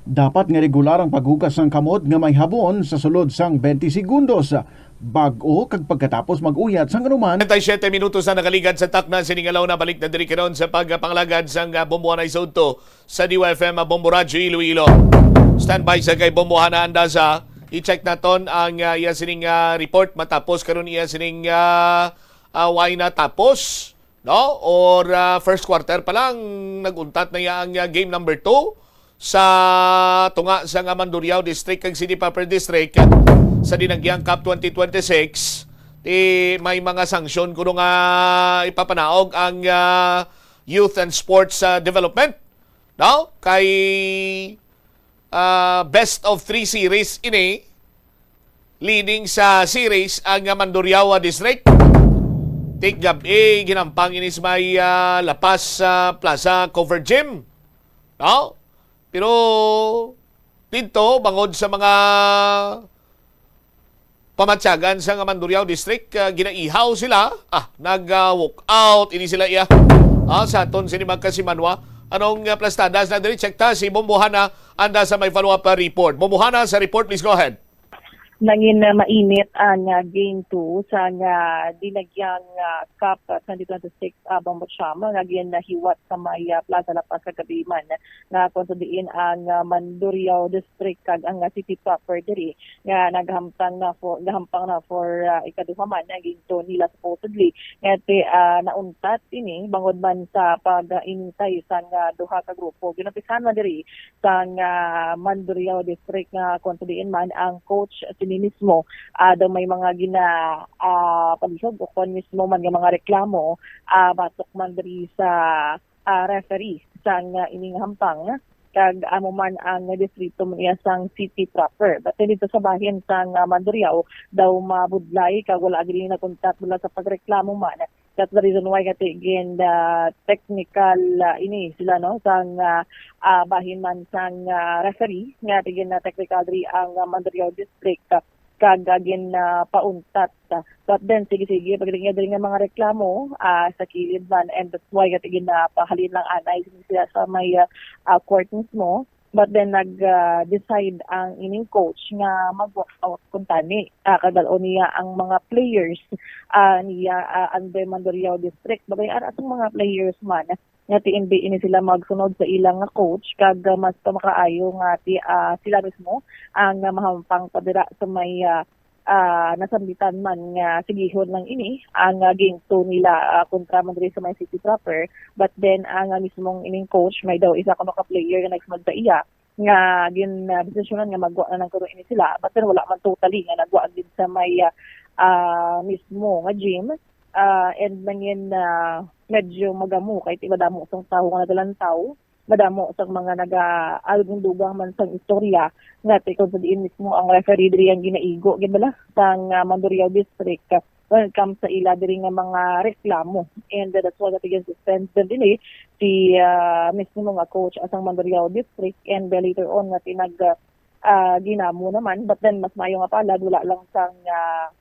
Dapat nga regular ang paghugas sang kamot nga may habon sa sulod sang twenty segundos bag-o kag pagkatapos mag-uyat sang anuman. Treinta y siete minutos na nakaligad sa takna sining alaw na. Balik na diri karon sa pagpangalagad sang, ah, Bombohanay Sudto sa D Y F M, ah, Bombo Radyo Iloilo. Standby sa kay Bombohana Andasa. I-check naton ang, ah, iya sining, ah, report matapos karon iya sining, ah, ah, way na tapos, no? Or, ah, first quarter pa lang, nag-untat na iya ang, ah, game number two sa tunga sa nga Mandurriao District kag City Proper District sa dinagyang Cup twenty twenty-six. Ti may mga sanksyon kuno nga ipapanaog ang, ah, Youth and Sports, ah, Development, no? Kay, ah, best of three series ini. Leading sa series ang, ah, Mandurriao District. Tigab-i, ginampang ini sa may, ah, La Paz, ah, Plaza Covered Gym. No? Pero dito, bangod sa mga pamatyagan sa nga Mandurriao District, ah, ginaihaw sila. Ah, nag, ah, walk out ini sila iya. Ah, sa aton sini magkasimanwa. Anong, ah, plastadas na diri? Check ta si Bombohana Andasa may follow-up, ah, report. Bombohana, sa report, please go ahead. Nangin, ah, mainit ang, ah, game two sa nga dinagyang, ah, Cup, ah, twenty twenty-six, ah, Bombo Cham nga ginahiwat sa may, ah, Plaza La Paz kagabi man, nga kung sa diin ang, ah, Mandurriao District kag ang, ah, city proper diri nga naghampang na for, gahampang na for, ah, ikaduha man nga game two nila supposedly. Nga ti, ah, nauntat ini bangod man sa pag-inintay sang, ah, duha ka grupo. Ginumpisahan man diri sang, ah, Mandurriao District nga kung sa diin man ang coach sini mismo, ah, daw may mga gina, ah, palihog o kon mismo man nga mga reklamo, ah, batok man diri sa, ah, referee sang, ah, ining hampang, kag amo man ang distrito man iya sang city proper. But dito sa bahin sang, ah, Mandurriao, daw mabudlay kag wala gid nag-untat mula sa pagreklamo man. That's the reason why nga tigin, ah, technical, ah, ini sila, no, sang, ah, ah, bahin man sang, ah, referee nga tigin na technical diri ang, ah, Mandurriao District, ah, kag, ah, gin, ah, pauntat. But then, sige-sige, pagdating nga diri nga mga reklamo, ah, sa kilid man, and that's why nga tigin na pahalin lang anay sila sa may, ah, ah, court mismo. But then nag, ah, decide ang ining coach nga mag-walk out kuntani. Ah, kag dal-on niya ang mga players, ah, niya, ah, under Mandurriao District. Babay-an atong mga players man nga ti indi ini sila magsunod sa ilang nga coach, kag, ah, mas pa makaayo nga ti, ah, sila mismo ang, ah, mahampang pa dira sa may, ah, ah, nasambitan man nga sigihon lang ini ang, ah, game two nila, ah, kontra man diri sa may city proper. But then, ang, ah, mismong ining coach, may daw isa ka mga player nga nagsunod sa iya nga gin, ah, desisyonan nga magwa na lang kuno ini sila. But then, wala man totally nga nagwa gid sa may, ah, ah, mismo nga gym. Ah, and nangin, ah, medyo magamo kay ti madamo sang tawo nga nagalantaw, madamo sang mga naga-, algong dugang man sang istorya nga ti kung sa diin mismo ang referee diri ang ginaigo gid bala sang, ah, Mandurriao District when it comes sa ila diri nga mga reklamo. And that's why that again suspended din eh si, ah, mismo nga coach asang Mandurriao District, and, ah, later on nga tinag, ah, ginamo naman, but then mas maayo nga palad wala lang sang, ah,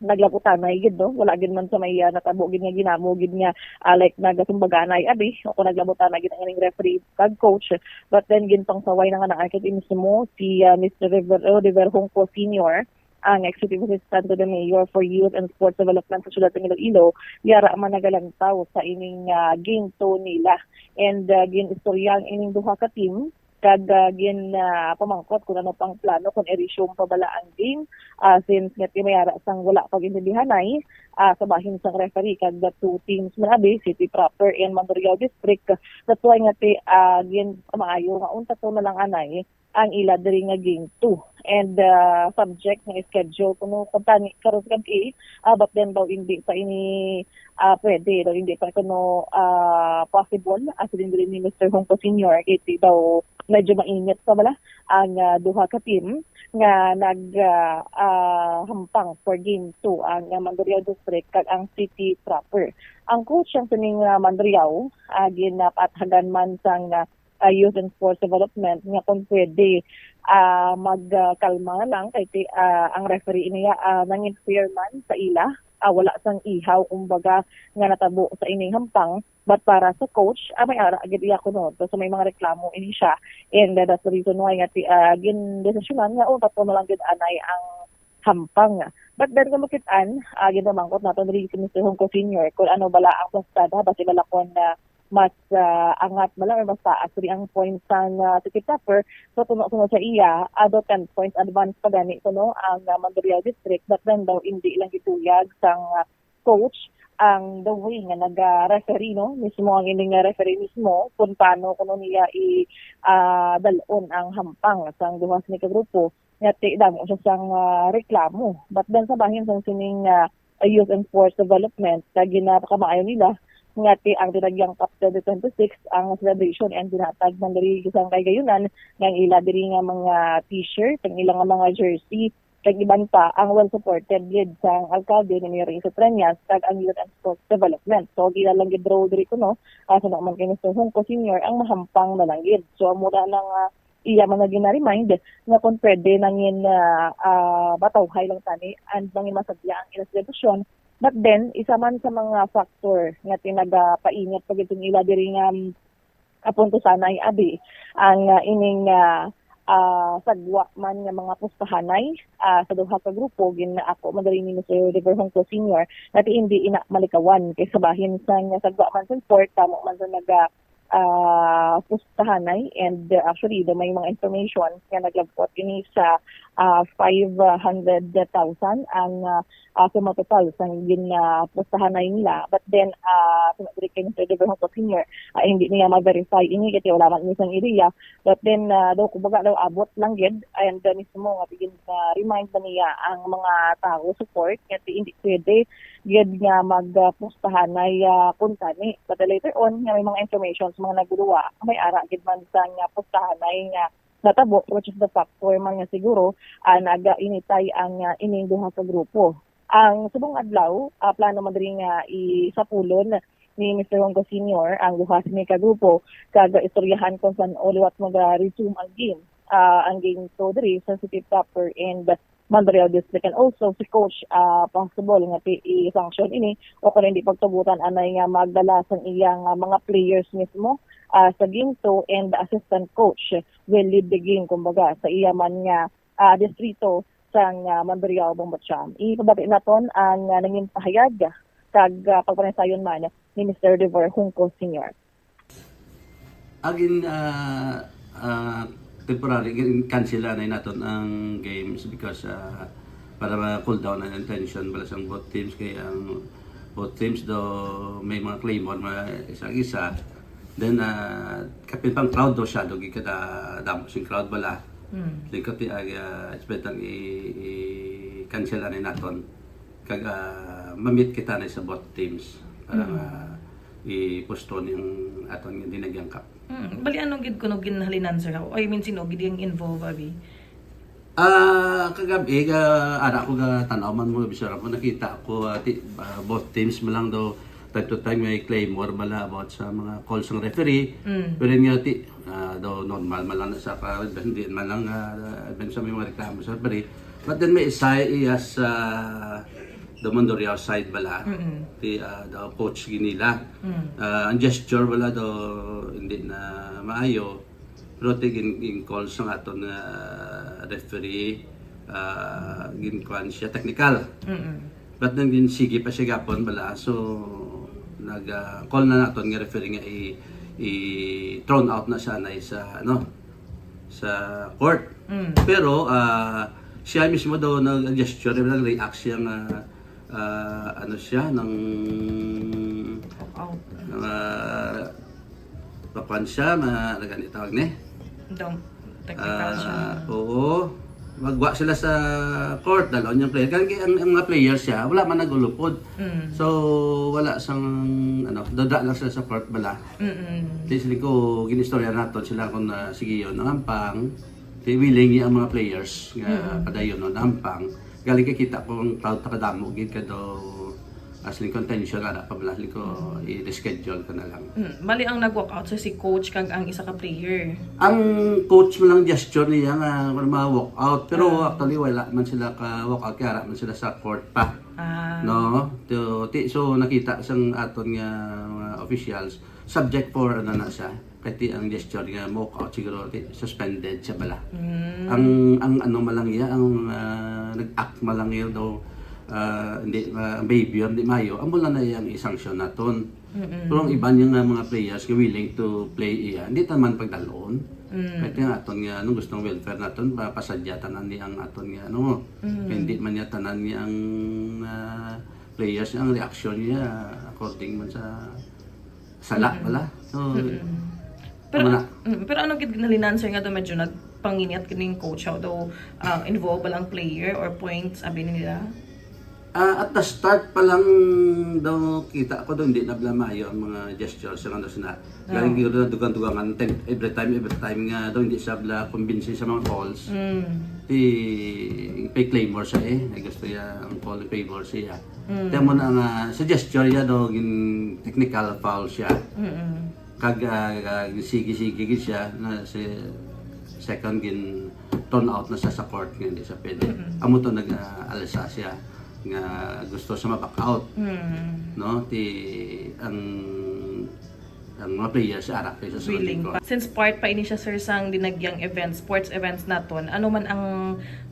naglabutanay gid, no? Wala gid man sa may, ah, natabo gid nga ginamo gid nga, ah, like, nagasumbaganay, abi, o kung naglabutanay gid ang ining referee kag coach. But then, ginpangsaway na nga na kay mismo si, ah, Mister River-, River Junco Senior, ang Executive Assistant to the Mayor for Youth and Sports Development sa Siyudad ng Iloilo, yara man nagalantaw sa ining, ah, game two nila. And, ah, gin-istorya ang ining duha ka team kag ah, gin ah, pamangkot kung ano pang plano, kung i-resume pa bala ang game, ah, since nga ti may ara sang wala pag-intindihanay ah, sa bahin sang referee, kag the two teams man abi, City Proper and Mandurriao District. That's why nga ti ah, gin maayo nga unta to na lang anay ang ila diri nga game two. And ah, subject nga schedule kuno kuntani karon sa gab-i, ah, but then daw hindi pa ini ah, pwede, daw hindi pa kuno ah, possible, as din diri ni Mister Hungko Senior, kay ti daw medyo mainit pa bala ang ah, duha ka team nga nag ah, ah, hampang for game two, ang ah, Mandurriao District kag ang City Proper. Ang coach ang sining ah, Mandurriao, ah, ginapathagan man sang ah, ah, Youth and Sports Development nga kung pwede ah, magkalma na lang kay ti, ah, ang referee niya ah, nangin-fair man sa ila, ah, wala sang ihaw kumbaga nga natabo sa ining hampang. But para sa coach, ah, may ara gid iya kuno. So, so may mga reklamo ini siya. And uh, that's the reason why nga ti, ah, gindesisyonan nga unta to na lang gid anay ang hampang. But then, kung makit-an, ah, ginamangkot naton diri si Mister Hungko Senior kung ano bala ang plastada, basi bala kon ah, mas ah, angat bala or mas taas diri ang points sang ah, City Proper. So, tuno-tuno sa iya, ado ten points advance pa gani kuno ang ah, Mandurriao District. But then daw, hindi lang gituyag sang ah, coach ang the way nga naga-referee, no? Mismo ang ining nga referee mismo kung paano kuno niya i ah, dal-on ang hampang sang duha sini ka grupo, nga ti damo siya sang ah, reklamo. But then sa bahin sang sining ah, Youth and Sports Development, nga ginapakamaayo nila nga ti ang Dinagyang Cup twenty twenty-six ang celebration and ginhatag man diri sang kahigayonan nga ang ila diri nga mga t-shirt, ang ila nga mga jersey, kag iban pa ang well supported gid sang alkalde ni Mayor Iso Treñas kag ang Youth and Sports Development. So, di na lang gid raw diri kuno, ah, sa naman kay Mister Hungko Senior ang mahampang na lang gid. So, amo na nga iya man nga gina-remind nga kung pwede nangin ah, ah, batawhay lang tani and nangin masadya ang ila selebrasyon. But then, isa man sa mga factor nga tinagapainit pa gid ila diri nga ah, punto sanay abi ang ah, ining ah, ah, sagwa man nga mga pustahanay ah, sa duha ka grupo. Gin-ako man diri ni Mister River Hongko Senior nga ti hindi ina malikawan kay sa bahin sang sagwa man sa sport, tamo man sa naga ah, pustahanay. And uh, actually, do may mga information nga naglabot ini sa ah, five hundred thousand ang ah, ah, sumatotal sang gin ah, pustahanay nila. But then, ah, sino diri kay Mister Deverhon Senior, ah, hindi niya ma-verify ini kasi wala man ini sang area. But then, ah, daw kumbaga daw abot lang gid, and uh, mismo nga gin ah, remind na niya ang mga tao support nga ti hindi pwede gid nga mag ah, pustahanay ah, kuntani. But later on, nga may mga information sa mga naguluwa, may ara gid man sa nga pustahanay nga natabo, which is the factor man nga siguro ah, nagainitay ang ah, ining duha ka grupo. Ang subong adlaw, ah, plano man diri nga isapulon ni Mister Hongko Senior ang duha sini ka grupo kag istoryahan kung san-o liwat maga-resume ang game, ah, ang game two diri sa City Proper and Mandurriao District. And also si coach, ah, possible nga ti- i-sanction ini o kung hindi pagtugutan anay nga magdala sang iyang ah, mga players mismo ah, sa game two, and the assistant coach will lead the game, kumbaga, sa iya man nga ah, distrito sang ah, Mandurriao, Bombocham. Ipabati naton ang ah, nangin pahayag kag ah, pagpanaysayon man ni Mister Dever Hungko Senior. Agin ah, ah, temporary, gin-cancel anay naton ang games because ah, para ma-cool down ang tension bala sang both teams, kay ang both teams do may mga claymore, mga isa-isa. Then ah, kapin pang crowd do siya, do gikada damo sing crowd bala. Mm. Then kati ag ah, expect ang i-, i-cancel anay naton. Kag ah, ma-meet kita na sa both teams para Mm. nga i-postpone yung aton nga Dinagyang Cup. Mm. Bali, ano gid kuno ginhalinan, sir? I mean, sino gid yung involved, abi? Ah, kagab-i, ga, ara ko ga tanaw man mo, bisara mo, nakita ko, ah, ti-, ah, both teams man lang daw, time to time may claymore bala about sa mga calls ng referee. Mm. Pero yun nga, ti-, ah, daw normal man lang na sa pa, hindi man lang, ah, even sa may mga reklamo sa referee. But then may isa, iya sa the Mondoriao side bala, Mm-mm. ti, ah, daw coach ginila. Mm. Ah, ang gesture bala daw hindi na maayo. Pero ti gin, gin-call sa aton nga referee, ah, ginkuan siya technical. Mm-mm. But then gin sige pa siya gapon bala. So nag, ah, call na naton nga referee nga i, i thrown out na siya na sa, ano, sa court. Mm. Pero ah, siya mismo daw nag-gesture, nag-react siya nga ah, ano siya, nang Out. nga pakuan siya, ma nagani tawag ni. Dong, technical siya. Ah, oo. Magwa sila sa court, dalon yung player. Kaya ang, ang mga players siya, wala man nagulupod. Mm. So, wala sang, ano, dada lang sila sa court bala. Mm-mm. Di sila ko, ginistorya naton sila kung na, sige yun, ang Hampang, di willing niya ang mga players nga Mm. padayon, no, ang Hampang. Galing kay kita ko ang crowd takadamo gid ka daw as ling contention ara pa bala ling ko i-reschedule ko na lang. Mm. Mali ang nag-walk out sa si coach kag ang isa ka player. Ang coach mo lang gesture niya nga wala ma-walk out, pero Ah. actually wala man sila ka walk out kaya ara man sila sa court pa. Ah. No? To, ti, so nakita sang aton nga mga officials, subject for ano na siya. Kay ti ang gesture nga mo walk out siguro ti, suspended siya bala. Mm. Ang ang ano malang iya, ang ah, nag-act malang iya daw ah, hindi ah, ang behavior hindi mayo, amo lang na iyang i-sanction naton. Mm-mm. Pero ang iban niya nga mga players nga willing to play iya, hindi ta man pagdalon. Mm. Kaya nga aton nga anong gustong welfare naton, pa pasadya tanan ni ang aton nga ano, Mm. kaya hindi man niya tanan niya ang ah, players niya, ang reaksyon niya according man sa sala Mm. pala. So, Mm-mm. Pero, Tama na. Mm, pero ano gid nalinan, sir, nga daw medyo nagpanginit kining coach, how daw ah, involved ba lang player or points abi nila? Ah, at the start pa lang daw kita ko daw hindi na bala maayo ang mga gestures sa ano sina. Oo. Galing gyud na dugang-dugangan time, every time, every time nga daw hindi siya bala convincing sa mga calls. Mm. Di pay claymore siya eh. Ay gusto niya ang call in favor siya. Mm. Kaya mo na nga sa gesture niya daw gin technical foul siya. Mm-mm. Kag ah, ah, sige-sige gid siya na si second gin turn out na siya sa court nga hindi siya pwede. Mm-mm. Amo to nag ah, alisa siya nga gusto siya ma-back out, Mm. no? Ti ang ang mga players ara kay sa sulod Willing ko. Pa. Since part pa ini siya, sir, sang dinagyang events, sports events naton, ano man ang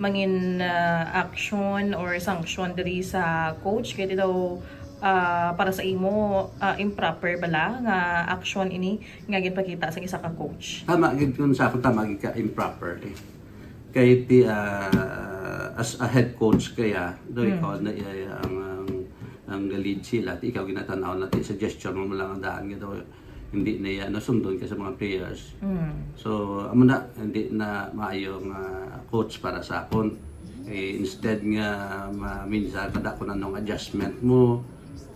mangin ah, action or sanction diri sa coach? Kay daw ah, para sa imo ah, improper bala nga action ini nga ginpakita sang isa ka coach? Tama gid kun sa ako, tama gid ka improper eh. Kay ti ah, as a head coach kaya do Hmm. ikaw na iya ang ang, ang lead sila, ti ikaw ginatanaw na ti suggestion mo lang ang daan nga daw hindi na iya nasundon ka sa mga players. Mm. So amo na hindi na maayo nga coach para sa akon. Eh, instead nga ma-, minsan kada kung anong adjustment mo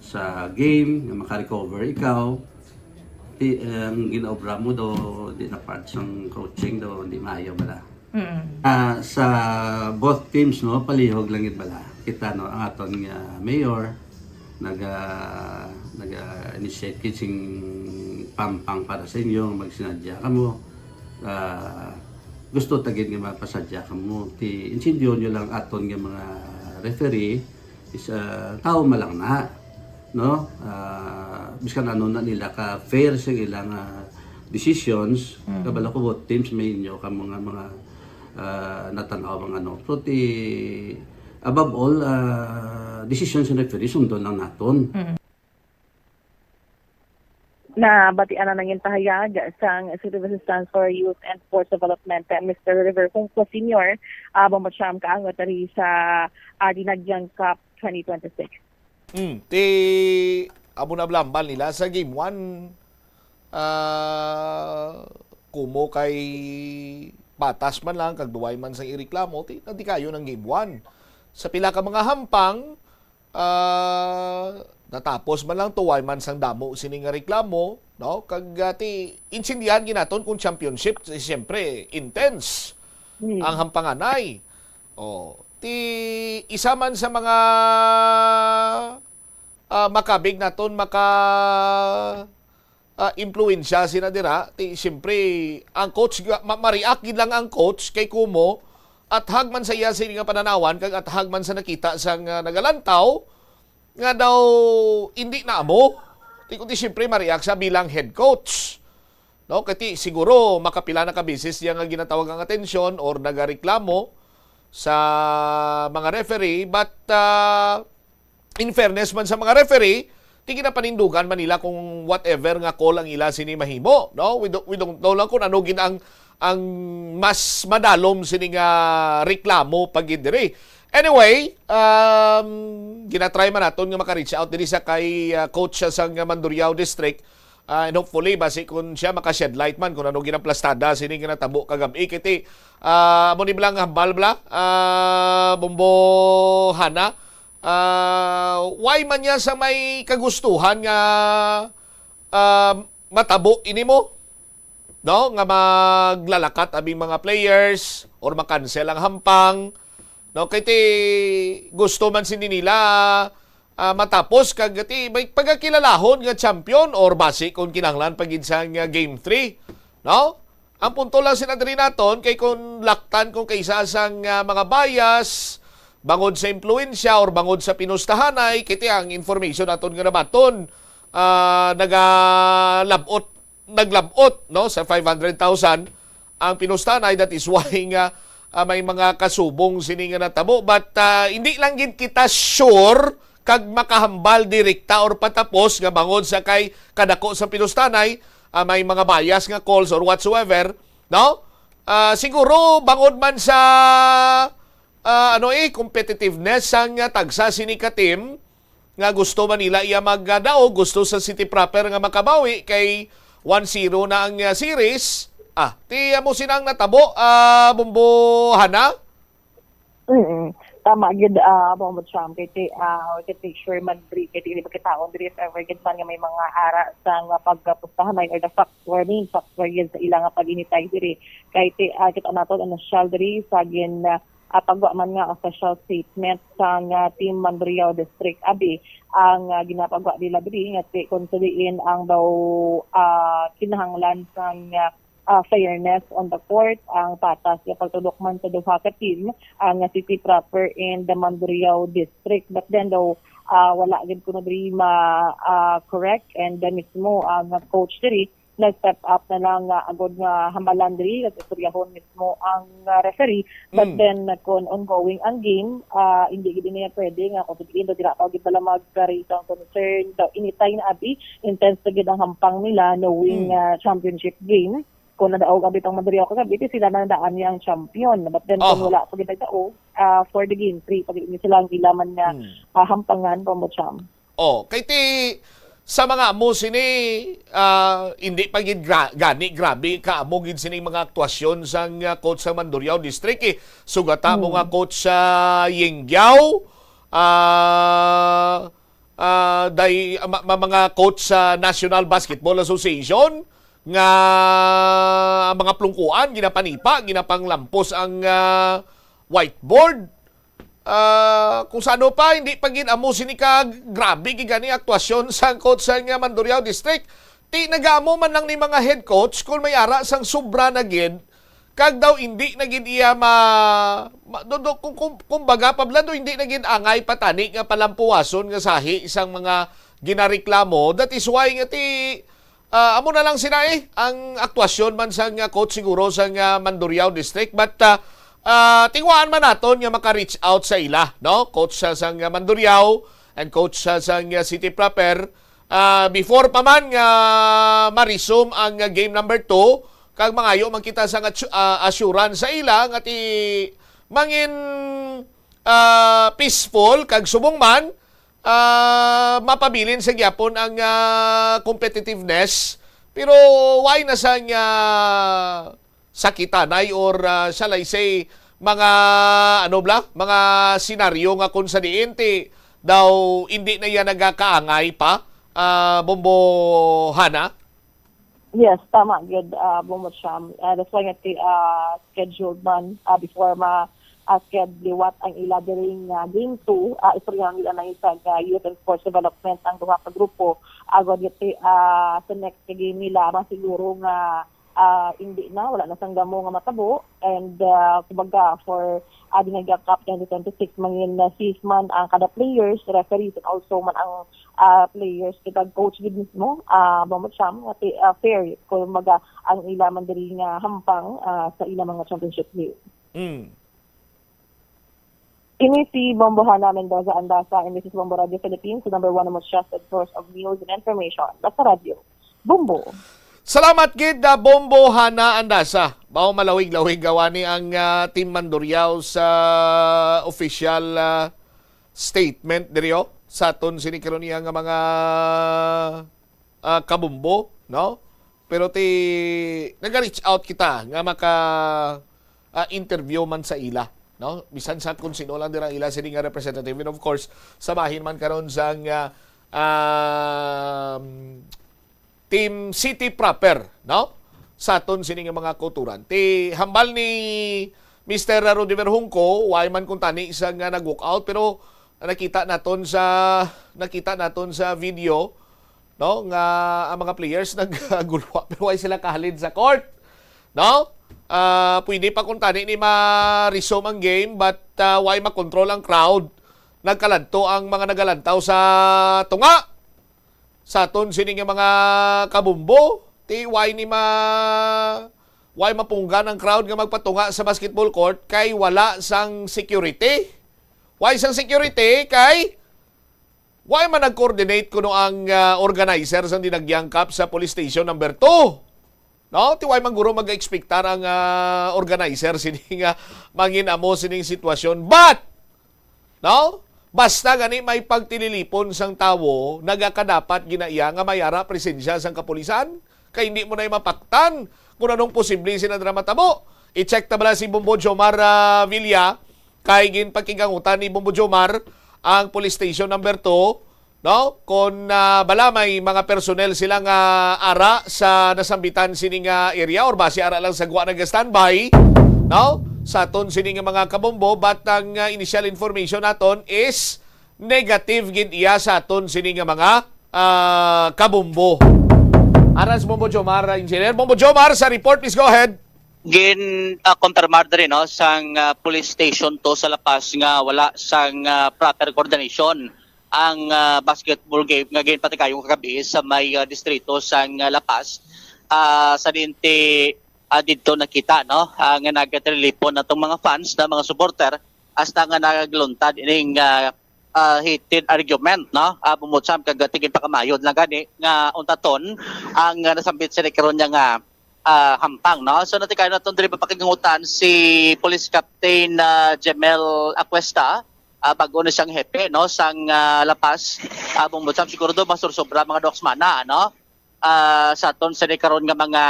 sa game nga maka-recover ikaw, ti ang ginaobra mo do di na part sang coaching do di maayo bala. Mm. Ah, sa both teams no, palihog lang gid bala. Kita no ang aton nga mayor naga naga-initiate gid sing pampang para sa inyo nga magsinadya kamo. Ah, gusto ta gid nga mapasadya kamo. Ti intindiyon nyo lang aton nga mga referee is ah, tao man lang na, no? Ah, biskan ano na nila ka fair sa ilang ah, decisions, Mm. kabalo ko both teams may inyo ka mga mga ah, natan-aw ang ano. Pero ti above all, ah, decision sa referee sundon lang naton. Mm. Nabatian na nangin pahayag sang City of Assistance for Youth and Sports Development, Mister River Cunco Senior, ah, bang masyam kaangot diri sa ah, Dinagyang Cup twenty twenty-six. Mm, ti amo na blambal nila sa game one. Ah, kumo kay patas man lang kag duway man sang ireklamo, ti nadi kayo ng game one. Sa pila ka mga hampang, ah, natapos man lang tuway man sang damo sini nga reklamo, no? Kag ah, ti intindihan ginaton kung championship, eh, siyempre intense Hmm. ang hampanganay. Oh, ti isa man sa mga ah, makabig naton maka ah, impluwensya sina dira, ti siyempre ang coach ga- ma- ma-react gid lang ang coach kay kumo athag man sa iya sini nga pananawan kag athag man sa nakita sang ah, nagalantaw nga daw hindi na amo. Ti kundi siyempre ma-react siya bilang head coach. No, kay ti siguro makapila na ka beses siya nga ginatawag ang atensyon or nagareklamo sa mga referee, but ah, in fairness man sa mga referee, ti ginapanindugan man nila kung whatever nga call ang ila sini mahimo, no? We don't, we don't know lang kung ano gid ang ang mas madalom sini nga reklamo pa gid diri. Anyway, um, ginatry man naton nga maka-reach out diri sa kay, ah, coach sa Mandurriao District. Ah, and hopefully, basi kun siya maka-shed light man kung ano ginaplastada sini nga natabo kagab-i. Kay ti, ah, amo ni bala nga hambal bala, ah, Bombo Hana. Ah, why man niya sa may kagustuhan nga, ah, matabo ini mo? No, nga maglalakat abi mga players or makansel ang hampang, no? Kay ti gusto man sini nila, ah, matapos kag ti may pagakilalahon nga champion or basi kung kinahanglan pa gid sang, ah, game three, no? Ang punto lang sina diri naton kay kung laktan kung kaisa sang, ah, mga bias bangod sa impluwensya or bangod sa pinustahanay, kay ti ang information naton nga nabaton, ah, nagalabot naglabot, no, sa five hundred thousand ang pinustanay. That is why nga, ah, may mga kasubong sini nga natabo. But, ah, hindi lang gid kita sure kag makahambal direkta or patapos nga bangod sa kay kadako sa pinustanay, ah, may mga bias nga calls or whatsoever, no? Ah, siguro bangod man sa, ah, ano eh, competitiveness sang, ah, tagsa sini ka team, nga gusto man nila iya magdaog, gusto sa City Proper nga makabawi kay one zero na ang, ah, series. Ah, ti amo sina ang natabo, ah, Bombo Hana? Mm. Tama gid, ah, Bombo Cham, kay ti, ah, kay ti sure man diri, kay ti, di ba, kitaon diri if ever gid man nga may mga ara sa nga pagpustahan or the factor, main factor gid sa ila nga pag-initay diri. Kay ti, ah, kita nato ang nasyal diri sa gin, ah, ah, pagwa man nga official statement sang, ah, Team Mandurriao District abi ang, ah, ginapagwa nila diri nga ti, kung sa diin ang daw, ah, kinahanglan sang, ah, ah, fairness on the court, ang patas nga pagtudok man sa duha ka team, ang City Proper and the Mandurriao District. But then daw, ah, wala gid kuno diri ma, ah, correct, and then mismo ang coach diri nag-step up na lang nga agod nga hambalan diri, nag-istoryahon mismo ang, ah, referee. But Mm. then, uh, kung ongoing ang game, ah, hindi gid niya pwede nga kung hindi daw dira pa gid pala mag-raise ang concern. Daw, initay na abi, intense na gid ang hampang nila knowing, Mm. ah, championship game. Kung nadaog abi tang Mandurriao kagabi, ti sila na daan niya ang champion. But then, kung Aha. wala pa gid nagdaog, ah, for the game three, pag ini sila ang ila man nga, Mm. ah, hampangan, Bombo Cham. Oh, kay ti sa mga amo sini, ah, hindi pa gid gra- gani grabe ka amo gid sini mga aktuasyon sang, ah, coach sa Mandurriao District eh. Sugata mo Hmm. nga coach sa Yinggiao, ah, ah, day, ma- ma- mga coach sa National Basketball Association nga ang mga plungkuan ginapanipa, ginapanglampos ang, ah, whiteboard. Ah, kung sa ano pa, hindi pa gid amo sini ka grabe gid gani aktuasyon sang coach sa nga Mandurriao District. Ti nagaamo man lang ni mga head coach kung may ara sang sobra na gid, kag daw hindi na gid iya ma, ma do, do, kung, kung, kumbaga, Pablo, do, hindi na gid angay patani nga palampuwason nga sahi sang mga ginareklamo. That is why nga ti, ah, amo na lang sila eh, ang aktuasyon man sang, ah, coach siguro sang, ah, Mandurriao District. But, ah, ah, tingwaan man naton nga maka-reach out sa ila, no? Coach sa sang, ah, Mandurriao and coach sa sang, ah, City Proper. Ah, before pa man nga ma-resume ang, ah, game number two, kag mangayo man kita sang atsu- ah, assurance sa ila nga ti mangin, ah, peaceful kag subong man, ah, mapabilin sa gyapon ang, ah, competitiveness. Pero why na sang, ah, sakitanay or, ah, shall I say, mga, ano bla, mga senaryo nga kung sa diin ti daw hindi na iya nagakaangay pa, ah, Bombo Hana? Yes, tama gyud, ah, Bombo Cham. Ah, that's why nga ti, ah, scheduled man, ah, before ma, ah, schedule liwat ang ila diri nga game two, ah, istoryahan nila na sa, ah, youth and sports development ang duha ka grupo. Agod nga ti, ah, sa next nga game nila, masiguro nga, ah, hindi na, wala na sang gamo nga matabo. And, ah, kumbaga, for, ah, Dinagat Cup twenty twenty-six, mangin, ah, safe man ang kada players, referees, and also man ang, ah, players, kag coach gid mismo, ah, Bombo Cham, nga ti, ah, fair, kumbaga, ang ila man diri nga hampang, ah, sa ila mga championship game. Mm. Ini si Bombo Hana Mendoza Andasa, and this is Bombo Radio Philippines, the number one most trusted source of news and information. Basta Radio. Bombo. Salamat gid, ah, Bombo Hana Andasa. Mao, malawig-lawig gawani ang, ah, Team Mandurriao sa official, ah, statement diri, oh, sa aton sini karon niya nga mga, ah, kabumbo, no? Pero ti, naga-reach out kita nga maka, ah, interview man sa ila, no? Bisan sa kung sino lang dira ila sini nga representative. And of course, sa bahin man karon sang, ah, um, Team City proper, no? Sa aton sini nga mga kauturan. Ti hambal ni Mister Rodiver Hungco, way man kuntani siya nga nag-walk out, pero nakita naton sa, nakita naton sa video, no, nga ang mga players naggulwa pero way sila kahalin sa court, no? Ah, pwede pa kuntani ni ma-resume ang game, but, ah, way makontrol ang crowd. Nagkaladto ang mga nagalantaw sa tunga. Sa aton sini nga mga kabumbo, ti way ni ma-, way mapunggan ang crowd nga magpatunga sa basketball court kay wala sang security. Way sang security kay way man nag-coordinate kuno ang, ah, organizer sang Dinagyang Cup sa Police Station number two. No? Ti way man guro mag-expectar ang, ah, organizer sini nga mangin-amo sining sitwasyon. But, no? Basta gani may pagtililipon sang tawo, nagakadapat gina iya nga may ara presensya sang kapulisan, kay hindi mo na mapaktan kung anong posible sina dira matabo. I-check ta bala si Bombo Jomar, ah, Villa, kay ginpakigangutan ni Bombo Jomar ang police station number two, no? Kung, ah, bala may mga personnel sila nga ara sa nasambitan sini nga area or basi ara lang sa gwa nag-standby, no? Sa aton sini nga mga kabombo, but ang, ah, initial information naton is negative gid iya sa aton sini nga mga, ah, kabombo. Aras Bombo Jomar, ah, Engineer. Bombo Jomar, sa report, please go ahead. Gin, ah, kumpirmar diri, no, sang, ah, police station to sa La Paz nga wala sang, ah, proper coordination ang, ah, basketball game nga ginpatigayong kagabi sa may, ah, distrito sang, ah, La Paz. Ah, sa dinti, ah, didto nakita, no, ah, nga nagtililipon natong mga fans na mga supporter hasta nga nagluntad ining, ah, ah, heated argument, no? Ah, bumutsam kag tigin pakamayod lang gani nga untaton ang, ah, nasambit sa karon niya nga, ah, hampang, no? So, natikay naton diri papakigangutan si Police Captain, ah, Jemel Acuesta, ah, bag-o na siyang hepe, no, sang, ah, La Paz. Ah, bumutsam siguro do, masursobra mga duha ka semana, ano? Ah, sa aton sini karon nga mga,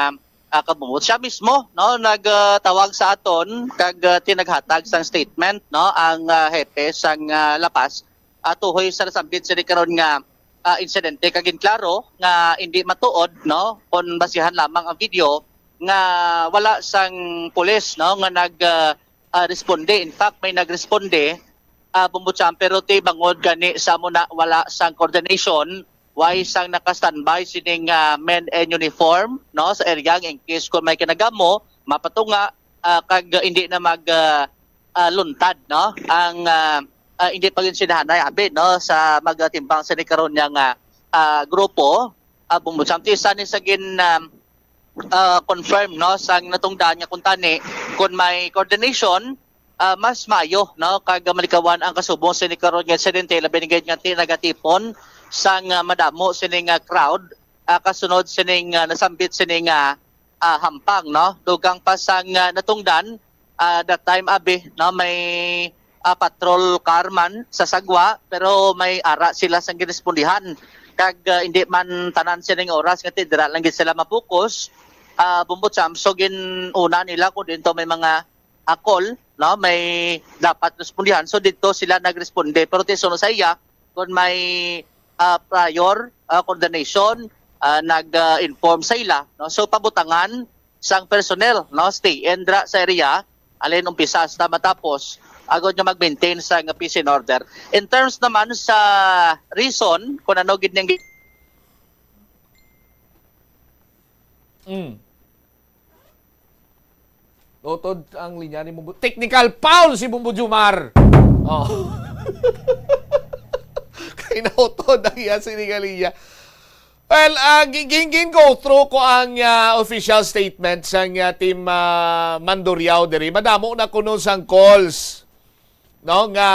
ah, kabumot. Siya mismo, no, nagtawag sa aton kag, ah, tinaghatag sang statement, no, ang, ah, hepe sang, ah, La Paz, ah, tuhoy sa nasambit sini karon nga, ah, insidente, kag ginklaro nga hindi matuod, no, kon basihan lamang ang video nga wala sang pulis, no, nga nag, ah, ah, responde. In fact, may nagresponde, ah, Bombo Cham, pero ti bangod gani sa amo na wala sang coordination, way sang naka-standby sining, ah, men in uniform, no, sa area, in case kung may kinagamo, mapatunga, ah, kag hindi na mag, ah, ah, luntad, no, ang, ah, ah, hindi pa gid sinahanay abi, no, sa magatimbang sini karon niya nga, ah, grupo, ah, Bombo Cham. Ti isa ni sa gin, ah, ah, confirm, no, sang natungdan nga kuntani, kung may coordination, ah, mas maayo, no, kag malikawan ang kasubong sini karon nga insidente, labi na gid nga ti nagatipon sang, ah, madamo sini nga crowd, ah, kasunod sining, ah, nasambit sini nga, ah, hampang, no. Dugang pa sang, ah, natungdan, ah, that time, abi, no, may, ah, patrol car man sa sagwa, pero may ara sila sang girespondihan. Kag, ah, hindi man tanan sining oras nga ti dira lang gid sila mapokus, ah, Bombo Cham. So, gin-una nila kung dito may mga, ah, call, no, may dapat respondihan. So, dito sila nagresponde. Pero ti suno sa iya, kung may, ah, prior, ah, coordination, ah, nag, ah, inform sa ila, no? So, pabutangan sang personnel, no, stay in dra sa area, alin umpisa hasta matapos, agod nga mag-maintain sang peace and order. In terms naman sa reason kung ano gid ning Mm. Utod ang linya ni Bumbo. Technical foul si Bumbo Jumar. Oh. Kay nautod ang iya sini nga linya. Well, ah, gi-, gin-, gin-go through ko ang, ah, official statement sang, ah, Team, ah, Mandurriao diri. Madamo na kuno sang calls, no, nga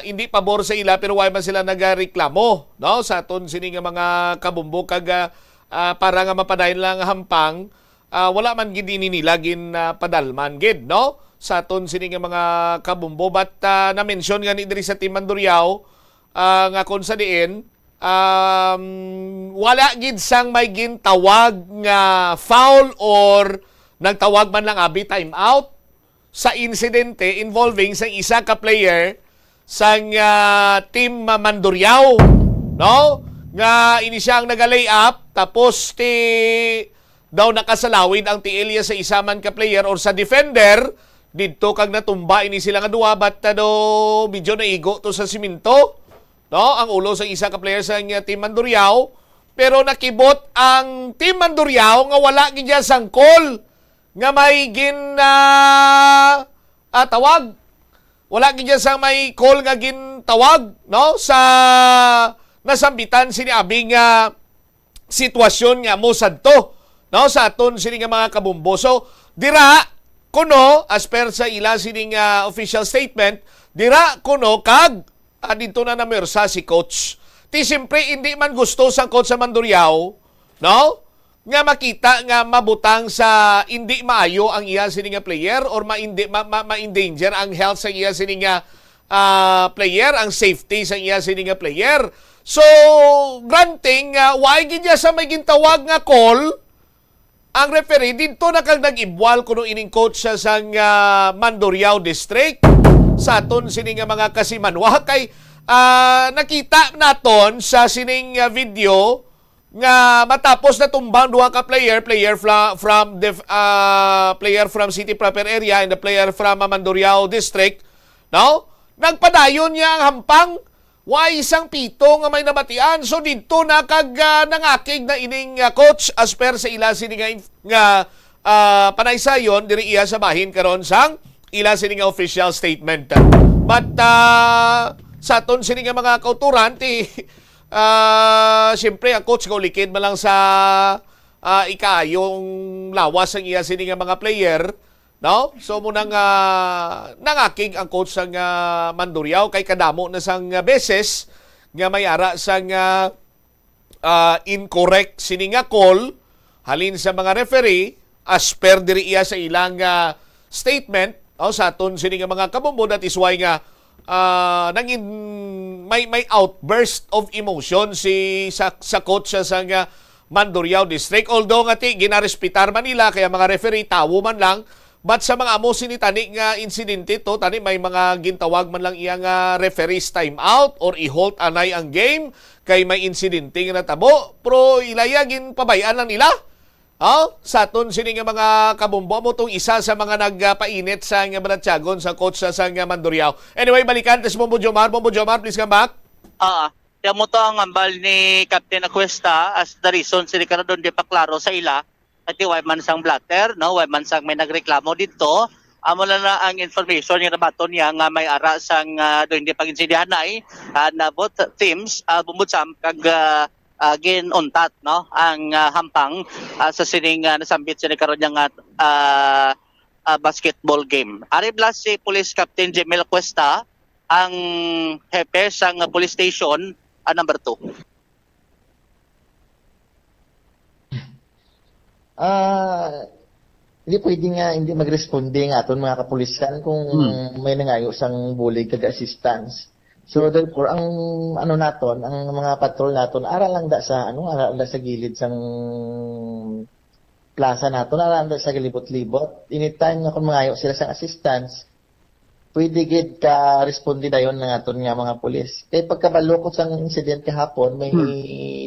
hindi pabor sa ila, pero why man sila nagareklamo, no, sa aton sini nga mga kabumbo kag, ah, ah, para nga mapadayon lang hampang, ah, wala man gid ini nila gin, ah, padalman gid, no? Sa aton sini nga mga kabumbo. But, ah, na-mention gani diri sa Team Mandurriao, ah, nga kung sa diin, um, wala gid sang may gintawag nga foul or nagtawag man lang abi time out sa insidente involving sang isa ka player sang, ah, Team Mandurriao, no? Nga ini siya ang naga-layup, tapos ti daw nakasalawid ang tiil niya sa isa man ka player or sa defender, didto kag natumba ini sila nga duha, but, ah, daw medyo naigo to sa simento, no? Ang ulo sa isa ka player sa, ah, Team Mandurriao, pero nakibot ang Team Mandurriao nga wala gid siya sang call nga may gin, ah, ah, tawag. Wala gid siya sang may call nga gintawag, no? Sa nasambitan sini abi nga sitwasyon nga mo sadto, no, sa aton sini nga mga kabumbo. So, dira kuno, as per sa ila sini nga official statement, dira kuno kag, ah, didto na namersa si coach. Ti siyempre, hindi man gusto sang coach sa Mandurriao, no, nga makita nga mabutang sa hindi maayo ang iya sini nga player or ma-, hindi, ma-, ma-, ma-endanger ang health sa iya sini nga, ah, player, ang safety sa iya sini nga player. So, granting nga why gid niya sa may gintawag nga call ang referee, didto na kag nag-ibwal kuno ining coach sa sang, ah, Mandurriao District sa aton sini nga mga kasimanwa kay, ah, nakita naton sa sining, ah, video nga matapos na tumbang duha ka player, player fla-, from def-, ah, player from City Proper Area and the player from, ah, Mandurriao District, no? Nagpadayon niya ang hampang, wa isang pito nga may nabatian. So, didto na kag, ah, nangakig na ining, ah, coach as per sa ila sini nga inf-, nga, ah, panaysayon diri iya sa bahin karon sang ila sini nga official statement. But, ah, sa aton sini nga mga kauturan, ti, ah, siyempre, ang coach kaulikid man lang sa, ah, ikaayong lawas sang iya sini nga mga player, no? So, muna nga nangakig ang coach sang, ah, Mandurriao kay kadamo na sang, ah, beses nga may ara sang, ah, ah, incorrect sini nga call halin sa mga referee as per diri iya sa ilang, ah, statement, no, sa aton sini nga mga kabumbo. That is why nga, ah, nangin-, may, may outburst of emotion si sa, sa coach sa, sa nga Mandurriao District. Although nga ti, ginarespetar man nila, kaya mga referee, tawo man lang, but sa mga amo sini tani nga insidente to, tani may mga gintawag man lang iya nga referees time out or i-halt anay ang game kay may insidente nga natabo, pero ilaya ginpabayaan lang nila. Oh, sa aton sini nga mga kabumbo, mo tong isa sa mga nagpainit sa nga balatyagon sa coach sa, sa nga Mandurriao. Anyway, balikan tes Bombo Jomar. Bombo Jomar, please come back. Ah, kaya mo to ang ambal ni Captain Acuesta as the reason sini karon di pa klaro sa ila. Kati way man sang blotter, no? Way man sang may nagreklamo didto. Amo na na ang information nga nabaton niya nga may ara sang, ah, doon di pag-insindihanay, ah, na both teams, ah, bumbudsam kag, ah, ah, ginuntat, no, ang, ah, hampang, ah, sa sining, ah, nasambit sini karon nga, ah, ah, basketball game. Ari bala si Police Captain Jemel Cuesta, ang hepe sang police station, ah, number two. Ah, hindi pwede nga hindi magresponde nga aton mga kapulisan kung may nangayo sang bulig kag assistance. So therefore ang ano naton, ang mga patrol naton ara lang da sa ano, ara lang da sa gilid sang plaza naton, ara lang da sa galibot-libot. Anytime nga kung mangayo sila sang assistance, pwede gid ka responde dayon ng aton nga mga pulis. Kay pagkabalo ko sang incident kahapon, may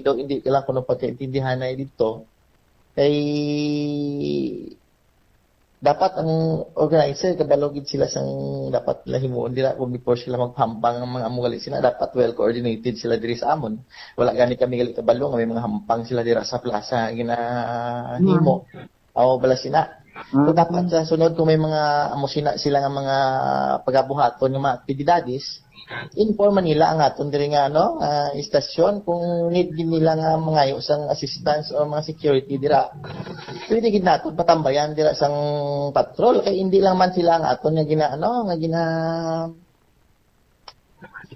daw hindi ka lang kuno pagkaintindihanay didto. Kay dapat ang organizer kabalo gid sila sang dapat nila himuon dira kung before sila magpahampang ang mga amo gali sila, dapat well coordinated sila diri sa amon. Wala gani kami gali kabalo nga may mga hampang sila dira sa plaza nga ginahimo. Aw bala sina. So dapat sa sunod kung may mga amo sina sila nga mga pagabuhaton nga mga aktibidades, informa nila ang aton diri nga ano, ah, istasyon kung need gid nila nga mangayo sang assistance o mga security dira. Pwede gid naton patambayan dira sang patrol kay hindi lang man sila ang aton nga gina ano, nga gina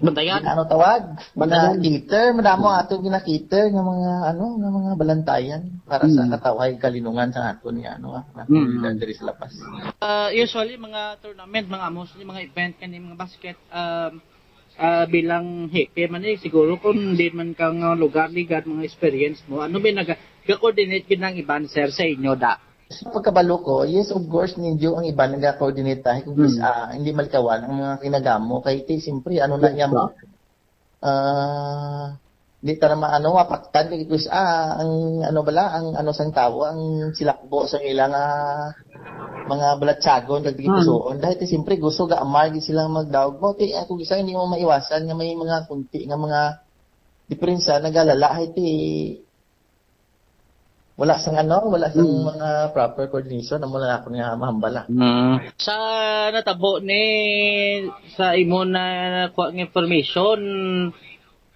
Bantayan. Ano tawag? Mga Bantayan. Cater, madamo ato gina-cater nga mga, ano, nga mga balantayan para sa Mm. katawhay kalinungan sa aton nga, ano, ah, nga Mm. komunidad diri sa La Paz. Ah, usually, mga tournament, mga mostly mga event kani mga basket, um, ah, bilang hepe man eh, siguro kung di man ka nga lugar, ligad, mga experience mo, ano ba nag-coordinate gid ang iban, sir, sa inyo da? Sa pagkabalo ko, yes, of course, ninyo ang iban nag-coordinate tayo kung Hmm. bis-, ah, hindi malikawan ang mga kinagamo. Kay ti, siyempre, ano na Yes, niya, sir. Ah, di ta na maano, mapaktan kay bis-, ah, ang ano bala, ang ano sang tawo, ang silakbo sa ilang, ah, mga balatsagon kag Hmm. gipusuon. Dahil ti, siyempre, gusto ga amar gid silang magdaog mo. Ti, ako gisa, hindi mo maiwasan nga may mga kunti nga mga diferensya, nagalala, hay ti, wala sang ano, wala sang Hmm. mga proper coordination, amo lang ako nga mahambal, ah. Hmm. Sa natabo ni, sa imo na nakuha nga information,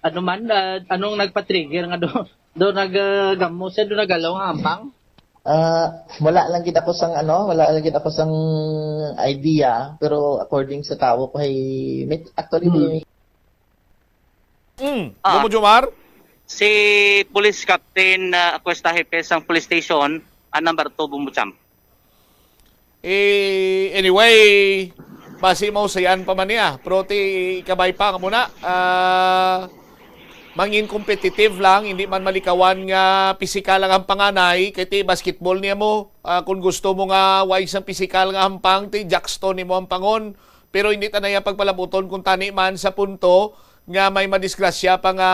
ano man, ah, anong nagpa-trigger nga do, do nag, ah, gamo siya, do nagalaw nga hampang? Ah, wala lang gid ako sang ano, wala lang gid ako sang idea, pero according sa tawo ko, hey, may, actually, Hmm. may Mm. Ah. Bombo Jomar? Si Police Captain, ah, Acuesta, hepe sang police station, ang number two, Bombo Champ. Eh, anyway, basi mausayan pa man niya. Pero ti, ikabay pa nga muna, ah, mangin competitive lang, hindi man malikawan nga pisikal ang hampanganay, kay ti basketball niya mo. Ah, kung gusto mo nga wais ang pisikal nga hampang, ti Jackstone nimo hampangon. Pero hindi ta na iya pagpalabuton kung tani man sa punto nga may madisgrasya pa nga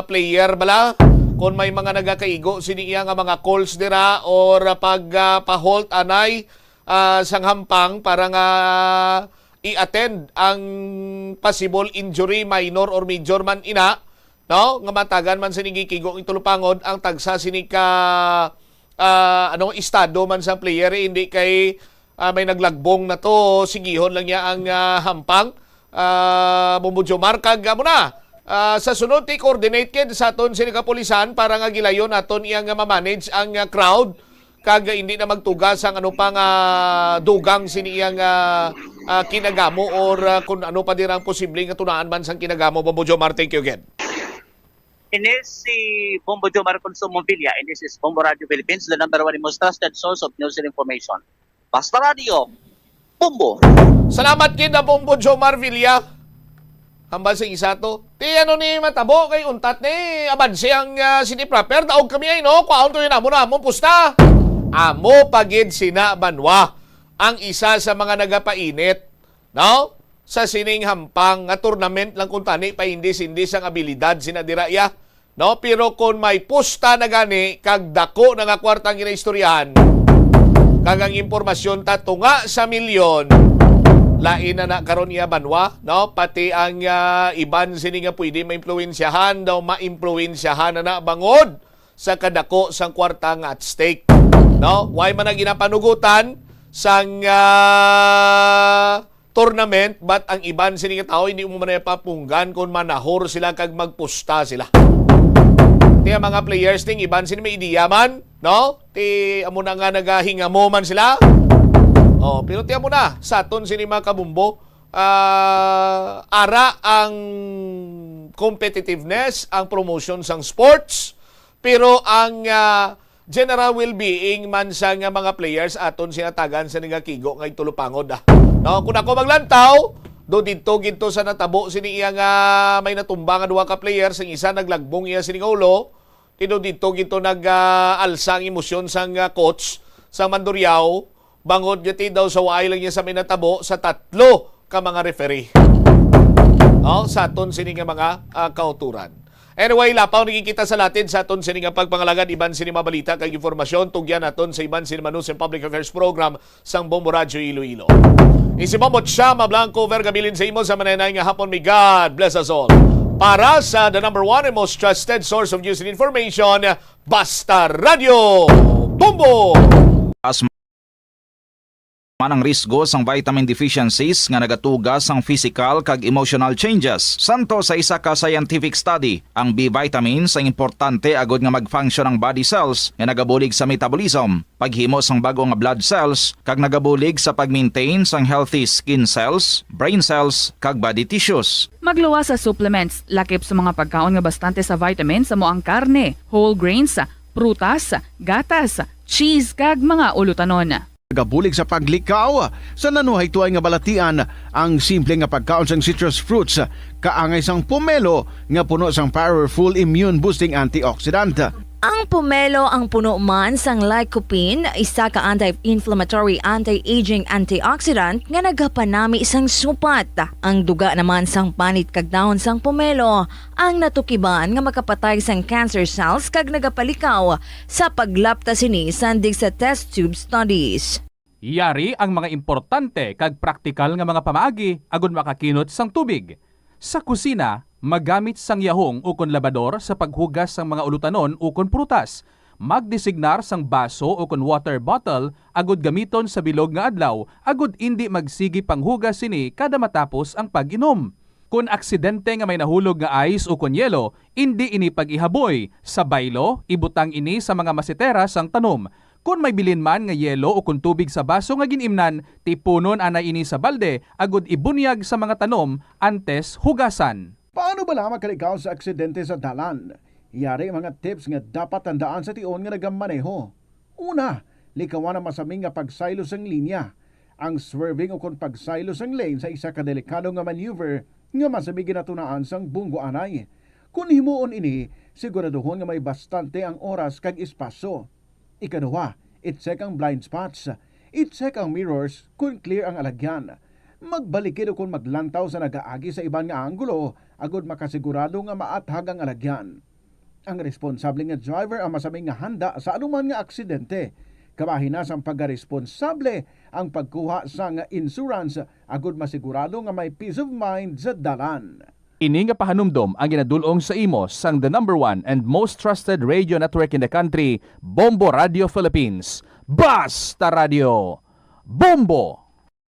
player bala. Kung may mga nagakaigo sini iya nga mga calls dira or pag, ah, pa-halt anay, ah, sang hampang para nga i-attend ang possible injury, minor or major man ina, no? Nga matagan man sini gikigo ang tulupangod ang tagsa sini ka, ah, ano, estado man sang player, eh, hindi kay, ah, may naglagbong na to, sigihon lang niya ang, ah, hampang. Ah, Bombo Jomar, kag amo na. Ah, sa sunod, ti coordinate kid sa aton sini kapulisan para nga gilayon naton iya nga ma-manage ang, ah, crowd, kag, ah, hindi na magtuga sang ano pa nga dugang sini iya nga, ah, kinagamo or, ah, kung ano pa dira ang posible nga tunaan man sang kinagamo. Bombo Jomar, thank you again. Ini si Bombo Jomar Consumo Villa, and this is Bombo Radio Philippines, the number one most trusted source of news and information. Basta Radio, Bombo. Salamat gid, ah, Bombo Jomar Villa. Hambal sa isa to. Ti ano ni matabo kay untat ni abanse ang, ah, City Proper. Daog kami ay, no? Kwaon to yun amo na among pusta. Amo pa gid sina Banwa ang isa sa mga nagapainit, no? Sa sining hampang nga tournament lang kung tani, paindis-indis ang abilidad sina dira iya. No? Pero kung may pusta na gani, kag dako na nga kwarta ang ginaistoryahan, kag ang impormasyon ta tunga sa milyon, lain na na karon iya Banwa, no? Pati ang, ah, iban sini nga pwede maimpluwensyahan, daw maimpluwensyahan na na bangod sa kadako sang kwarta nga at stake, no? Why man na ginapanugutan sang, ah, tournament, but ang iban sini nga tawo hindi mo man na papunggan kung manahor sila kag magpusta sila. Ti ang mga players ning iban sini may ideya man, no? Ti amo na nga nagahingamo man sila. Oh, pero ti amo na, sa aton sini mga kabumbo, ah, ara ang competitiveness, ang promotion sang sports, pero ang, ah, general well-being man sa nga mga players aton sinatagan sa nga kigo nga igtulupangod, ah. No, kung ako maglantaw, do didto gid to sa natabo sini iya nga may natumba nga duha ka players, ang isa naglagbong iya sini nga ulo, ti do didto gid to nag, ah, alsa ang emosyon sang, ah, coach sang Mandurriao, bangod nga ti daw sa waay lang niya sa may natabo sa tatlo ka mga referee. Oh, sa aton sini nga mga, ah, kauturan. Anyway, lapaw na gid kita sa latid sa aton sini nga pagpangalagad, iban sini mga balita kag impormasyon, tugyan naton sa iban sini Manus and Public Affairs Program sang Bombo Radyo Iloilo. Isi Bombo Chama Blanco, Verga Bilin sa imo sa mananay nga hapon. May God bless us all. Para sa the number one and most trusted source of news and information, Basta Radyo Bombo! As Ang risgo sang vitamin deficiencies nga nagatuga sang physical kag emotional changes. Santo sa isa ka scientific study, ang B vitamins ang importante agud nga mag-function ang body cells nga nagabulig sa metabolism, paghimo sang bag-o nga blood cells, kag nagabulig sa pag-maintain sang healthy skin cells, brain cells, kag body tissues. Magluwas sa supplements, lakip sa mga pagkaon nga bastante sa vitamins amo ang karne, whole grains, prutas, gatas, cheese, kag mga ulutanon. Nagabulig sa paglikaw sa nanuhaytoay nga balatian ang simple nga pagkaon sang citrus fruits, kaangay sang pomelo nga puno sang powerful immune-boosting antioxidant. Ang pomelo ang puno man sang lycopene, isa ka anti-inflammatory, anti-aging antioxidant nga nagapanami sang supat. Ang duga naman sang panit kag dahon sang pomelo ang natukiban nga makapatay sang cancer cells kag nagapalikaw sa paglapta sini sandig sa test tube studies. Yari ang mga importante kag praktikal nga mga pamaagi agud makakinot sang tubig. Sa kusina, magamit sang yahong ukon labador sa paghugas sang mga ulutanon ukon prutas. Magdesignar sang baso ukon water bottle agud gamiton sa bilog nga adlaw agud indi magsigi panghugas sini kada matapos ang pag-inom. Kon aksidente nga may nahulog nga ice ukon yelo, indi ini pag-ihaboy. Sa baylo, ibutang ini sa mga masetera sang tanom. Kon may bilin man nga yelo ukon tubig sa baso nga gin-imnan, tipunon anay ini sa balde agud ibunyag sa mga tanom antes hugasan. Paano bala makalikaw sa aksidente sa dalan? Yari mga tips nga dapat tandaan sa tion nga nagamaneho. Una, likawan ang masami nga pagsaylo sang linya. Ang swerving ukon pagsaylo sang lane sa isa ka delikado nga maneuver nga masami ginatunaan sang bunggo anay. Kon himuon ini, siguraduhon nga may bastante ang oras kag espasyo. Ikaduha, i-check ang blind spots. I-check ang mirrors kon clear ang alagyan. Magbalikid ukon maglantaw sa nagaagi sa iban nga anggulo agud makasigurado nga maathag ang alagyan. Ang responsable nga driver ang masami nga handa sa anuman nga aksidente. Kabahin na sang pagkaresponsable ang pagkuha sang insurance agud masigurado nga may peace of mind sa dalan. Ini nga pahanumdom ang ginadul-ong sa imo sang the number one and most trusted radio network in the country, Bombo Radio Philippines. Basta Radio! Bombo!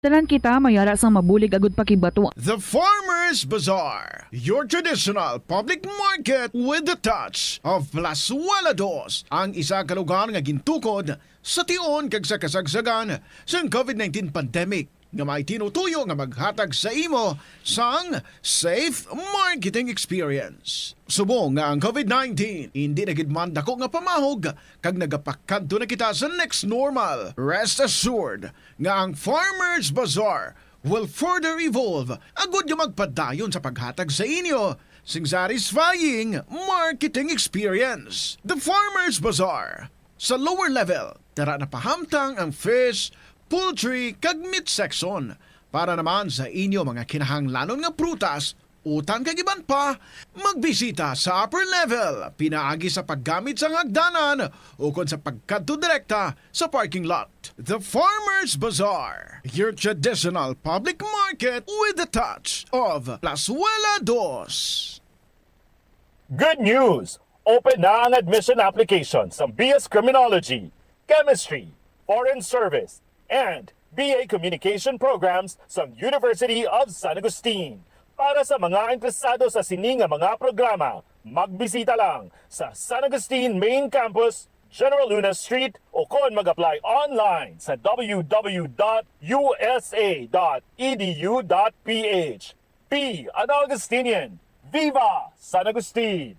Tanan kita mayara sang mabulig agud pakibato. The Farmers Bazaar, your traditional public market with the touch of Plazuela Dos, ang isa ka lugar nga gintukod sa tion kag sa kasagsagan sang COVID nineteen pandemic nga may tinutuyo nga maghatag sa imo sang safe marketing experience. Subong nga ang COVID nineteen indi na gid man dako nga pamahog kag nagapakadto na kita sa next normal, rest assured nga ang Farmers Bazaar will further evolve agud nga magpadayon sa paghatag sa inyo sing satisfying marketing experience. The Farmers Bazaar. Sa lower level, tara na pahamtang ang fish, poultry, kag meat section. Para naman sa inyo mga kinahanglanon nga prutas, utang kag iban pa, magbisita sa upper level pinaagi sa paggamit sang hagdanan ukon sa pagkadto direkta sa parking lot. The Farmers Bazaar, your traditional public market with the touch of Plazuela Dos. Good news! Open na ang admission application sa B S Criminology, Chemistry, Foreign Service, and B A Communication programs sa University of San Agustin. Para sa mga interesado sa sini nga mga programa, magbisita lang sa San Agustin Main Campus, General Luna Street, o kon mag-apply online sa www.usa.edu.ph. Be an Augustinian! Viva San Agustin!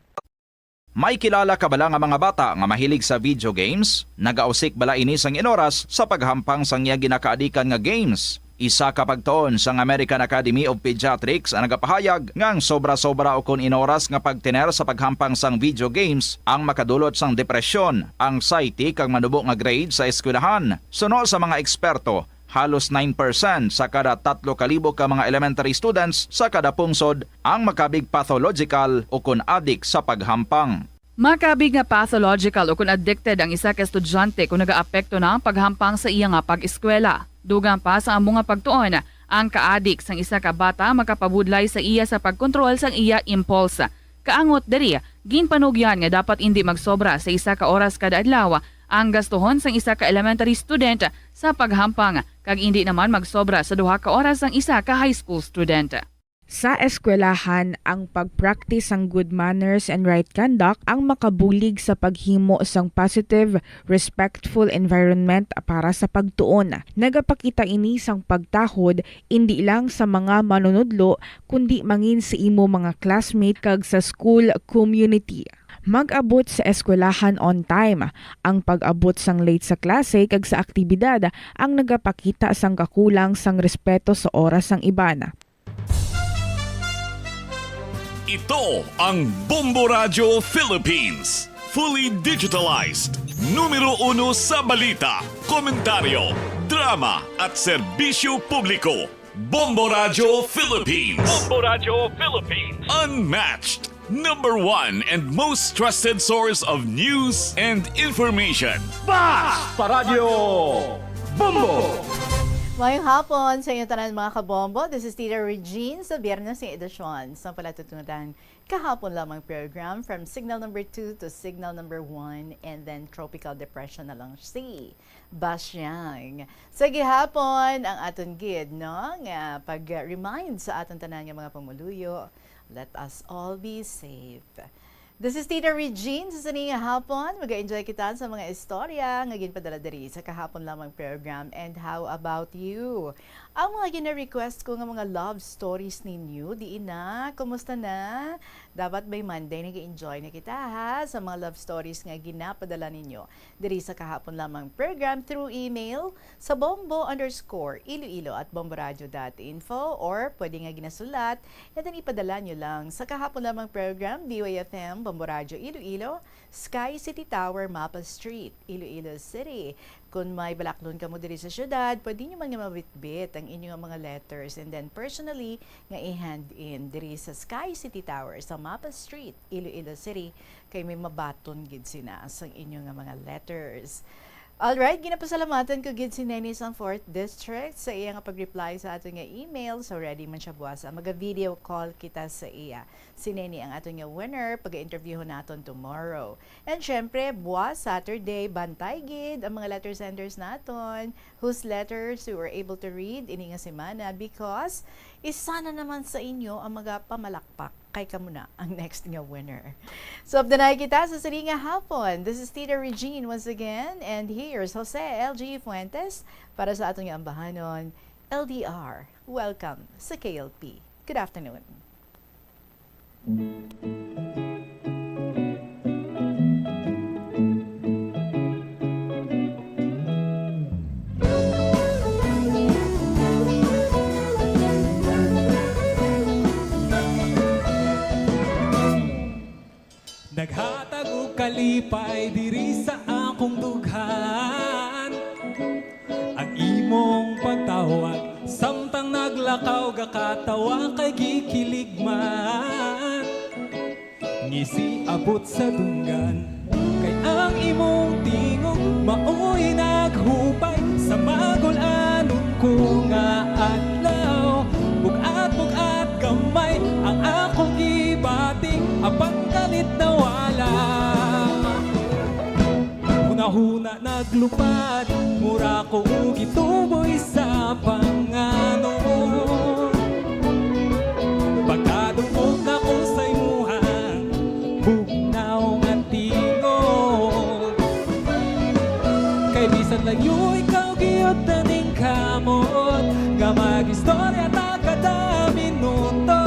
May kilala ka bala nga mga bata nga mahilig sa video games? Nagausik bala ini sang inoras sa paghampang sang iya ginakaadikan nga games? Isa ka pagtuon sang American Academy of Pediatrics ang nagapahayag nga ang sobra-sobra ukon inoras nga pagtener sa paghampang sang video games ang makadulot sang depresyon, anxiety, kag manubo nga grade sa eskwelahan. Suno sa mga eksperto, halos nine percent sa kada tatlo ka libo ka mga elementary students sa kada pungsod ang makabig pathological ukon adik sa paghampang. Makabig nga pathological ukon addicted ang isa ka estudyante kon nagaapekto na ang paghampang sa iya nga pag-eskwela. Dugang pa sa amo nga pagtuon, ang kaadik sang isa ka bata makapabudlay sa iya sa pagkontrol sang iya impulse. Kaangot diri, ginpanugyan nga dapat indi magsobra sa isa ka oras kada adlaw ang gastuhon sang isa ka elementary student sa paghampang, kag indi naman magsobra sa duha ka oras sang isa ka high school student. Sa eskwelahan, ang pag-practice sang good manners and right conduct ang makabulig sa paghimo sang positive, respectful environment para sa pagtuon. Nagapakita ini sang pagtahod indi lang sa mga manunudlo, kundi mangin sa imo mga classmate kag sa school community. Mag-abot sa eskwelahan on time. Ang pag-abot sang late sa klase kag sa aktibidad ang nagapakita sang kakulang sang respeto sa oras sang iban. Ito ang Bombo Radyo Philippines. Fully digitalized. Numero uno sa balita, komentaryo, drama, at serbisyo publiko. Bombo Radyo Philippines. Bombo Radyo Philippines. Unmatched. Number one and most trusted source of news and information. Basta Radyo Bombo! Mayong hapon sa inyo tanan, mga kabombo. This is Tita Regine sa Biyernes nga edisyon sa Palatutunan Kahapon Lamang program, from signal number two to signal number one, and then tropical depression na lang si Basyang. Sa gihapon, ang aton gid, no, nga pag-remind sa aton tanan nga mga pumuluyo, let us all be safe. This is Tita Regine. Sa sini nga hapon, mag-enjoy kita sa mga istorya nga ginpadala diri sa Kahapon Lamang program. And how about you? Ang mga gina-request ko nga mga love stories ninyo, diin na? Kumusta na? Dapat by Monday, nag-enjoy na kita, ha, sa mga love stories nga ginapadala ninyo diri sa Kahapon Lamang program through email sa bombo underscore iloilo at bomboradio dot info, or pwede nga ginasulat, and then ipadala nyo lang sa Kahapon Lamang program, D Y F M, Bombo Radyo Iloilo, Sky City Tower, Mapa Street, Iloilo City. Kung may balaklon kamo diri sa syudad, pwede nyo man nga mabitbit ang inyo nga mga letters and then personally nga i-hand in diri sa Sky City Tower sa Mapa Street, Iloilo City, kay may mabaton gid sina sang inyo nga mga letters. Alright, ginapasalamatan ko gid si Neni sang Fourth District sa iya nga pag-reply sa aton nga email. So ready man siya buwas. Maga-video call kita sa iya. Si Neni ang aton nga winner, pag-interviewon naton tomorrow. And syempre, buwas Saturday, bantay gid ang mga letter senders naton whose letters we were able to read ini nga semana, because isa na naman sa inyo ang magapamalakpak kay kamo na ang next nga winner. So, updanay kita sa sini nga hapon. This is Tita Regine once again, and here's Jose L G Fuentes para sa aton nga ambahanon, L D R. Welcome sa K L P. Good afternoon. Naghatag og kalipay diri sa akong dughan ang imong pagtawag, samtang naglakaw gakatawa kay gikilig man. Ngisi abot sa dunggan, kay ang imong tingog maoy naghupay sa magul-anon ko nga adlaw. Bugat-bugat gamay ang akong gibati, apan kalit nawala. Hunahuna naglupad, mura ko gituboy sa panganon. Pagkadungog nako sa imuhang bugnaw nga tingog, kay bisan layo ikaw gihapon ning kamot nga mag-istorya ta kada minuto.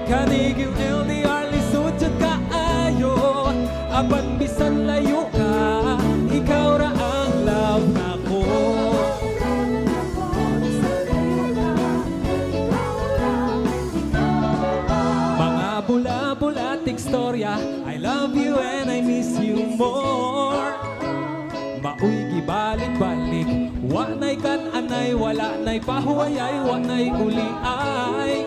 Kaning L D R lisod jud kaayo, apan bisan layo ka, ikaw ra ang love nako. Mga bula-bula at istorya, I love you and I miss you more. Maoy gibalik-balik, wa na'y kan-anay, wala na'y pahuwayay, wa na'y uliay.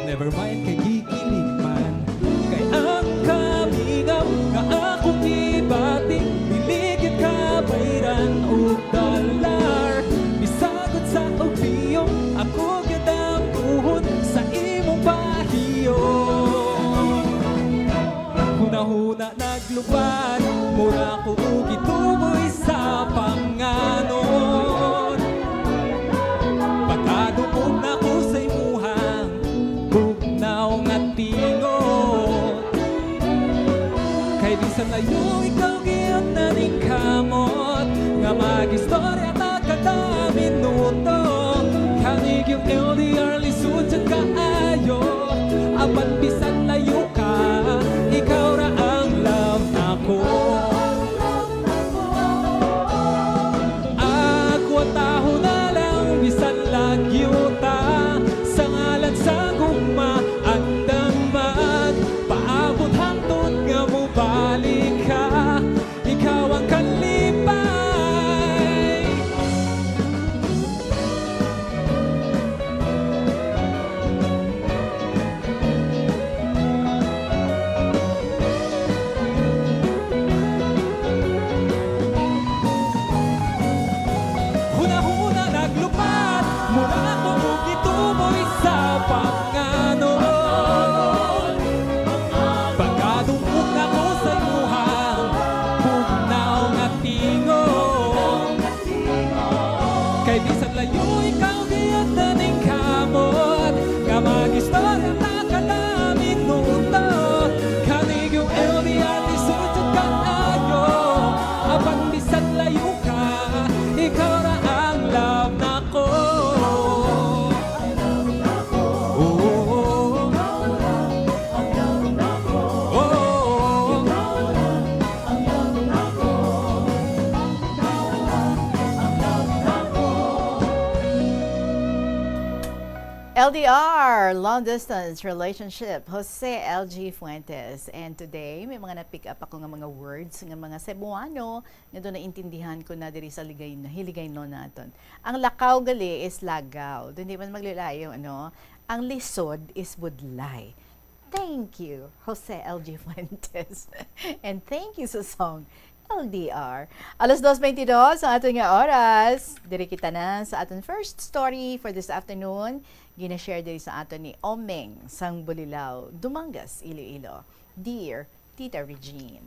Never mind kay gikilig man, kay ang kamingaw nga akong gibati, dili gyud kabayran og dollar. Bisag unsa og biyong, ako gyud ang tuhod sa imong pahiyom. Hunahuna naglupad, mura ko gitubo L D R, long distance relationship, Jose L G Fuentes. And today, may mga na-pick up ako nga mga words nga mga Cebuano nga doon naintindihan ko na diri sa Ligay-, Hiligaynon naton. Ang lakaw gali is lagaw. Doon di man maglilayo, ano? Ang lisod is budlay. Thank you, Jose L G Fuentes. And thank you sa song, L D R. Alas dos twenty-dos ang aton nga oras. Diri kita na sa aton first story for this afternoon. Gina-share diri sa aton ni Omeng sang Bulilao, Dumangas, Iloilo. Dear Tita Regine.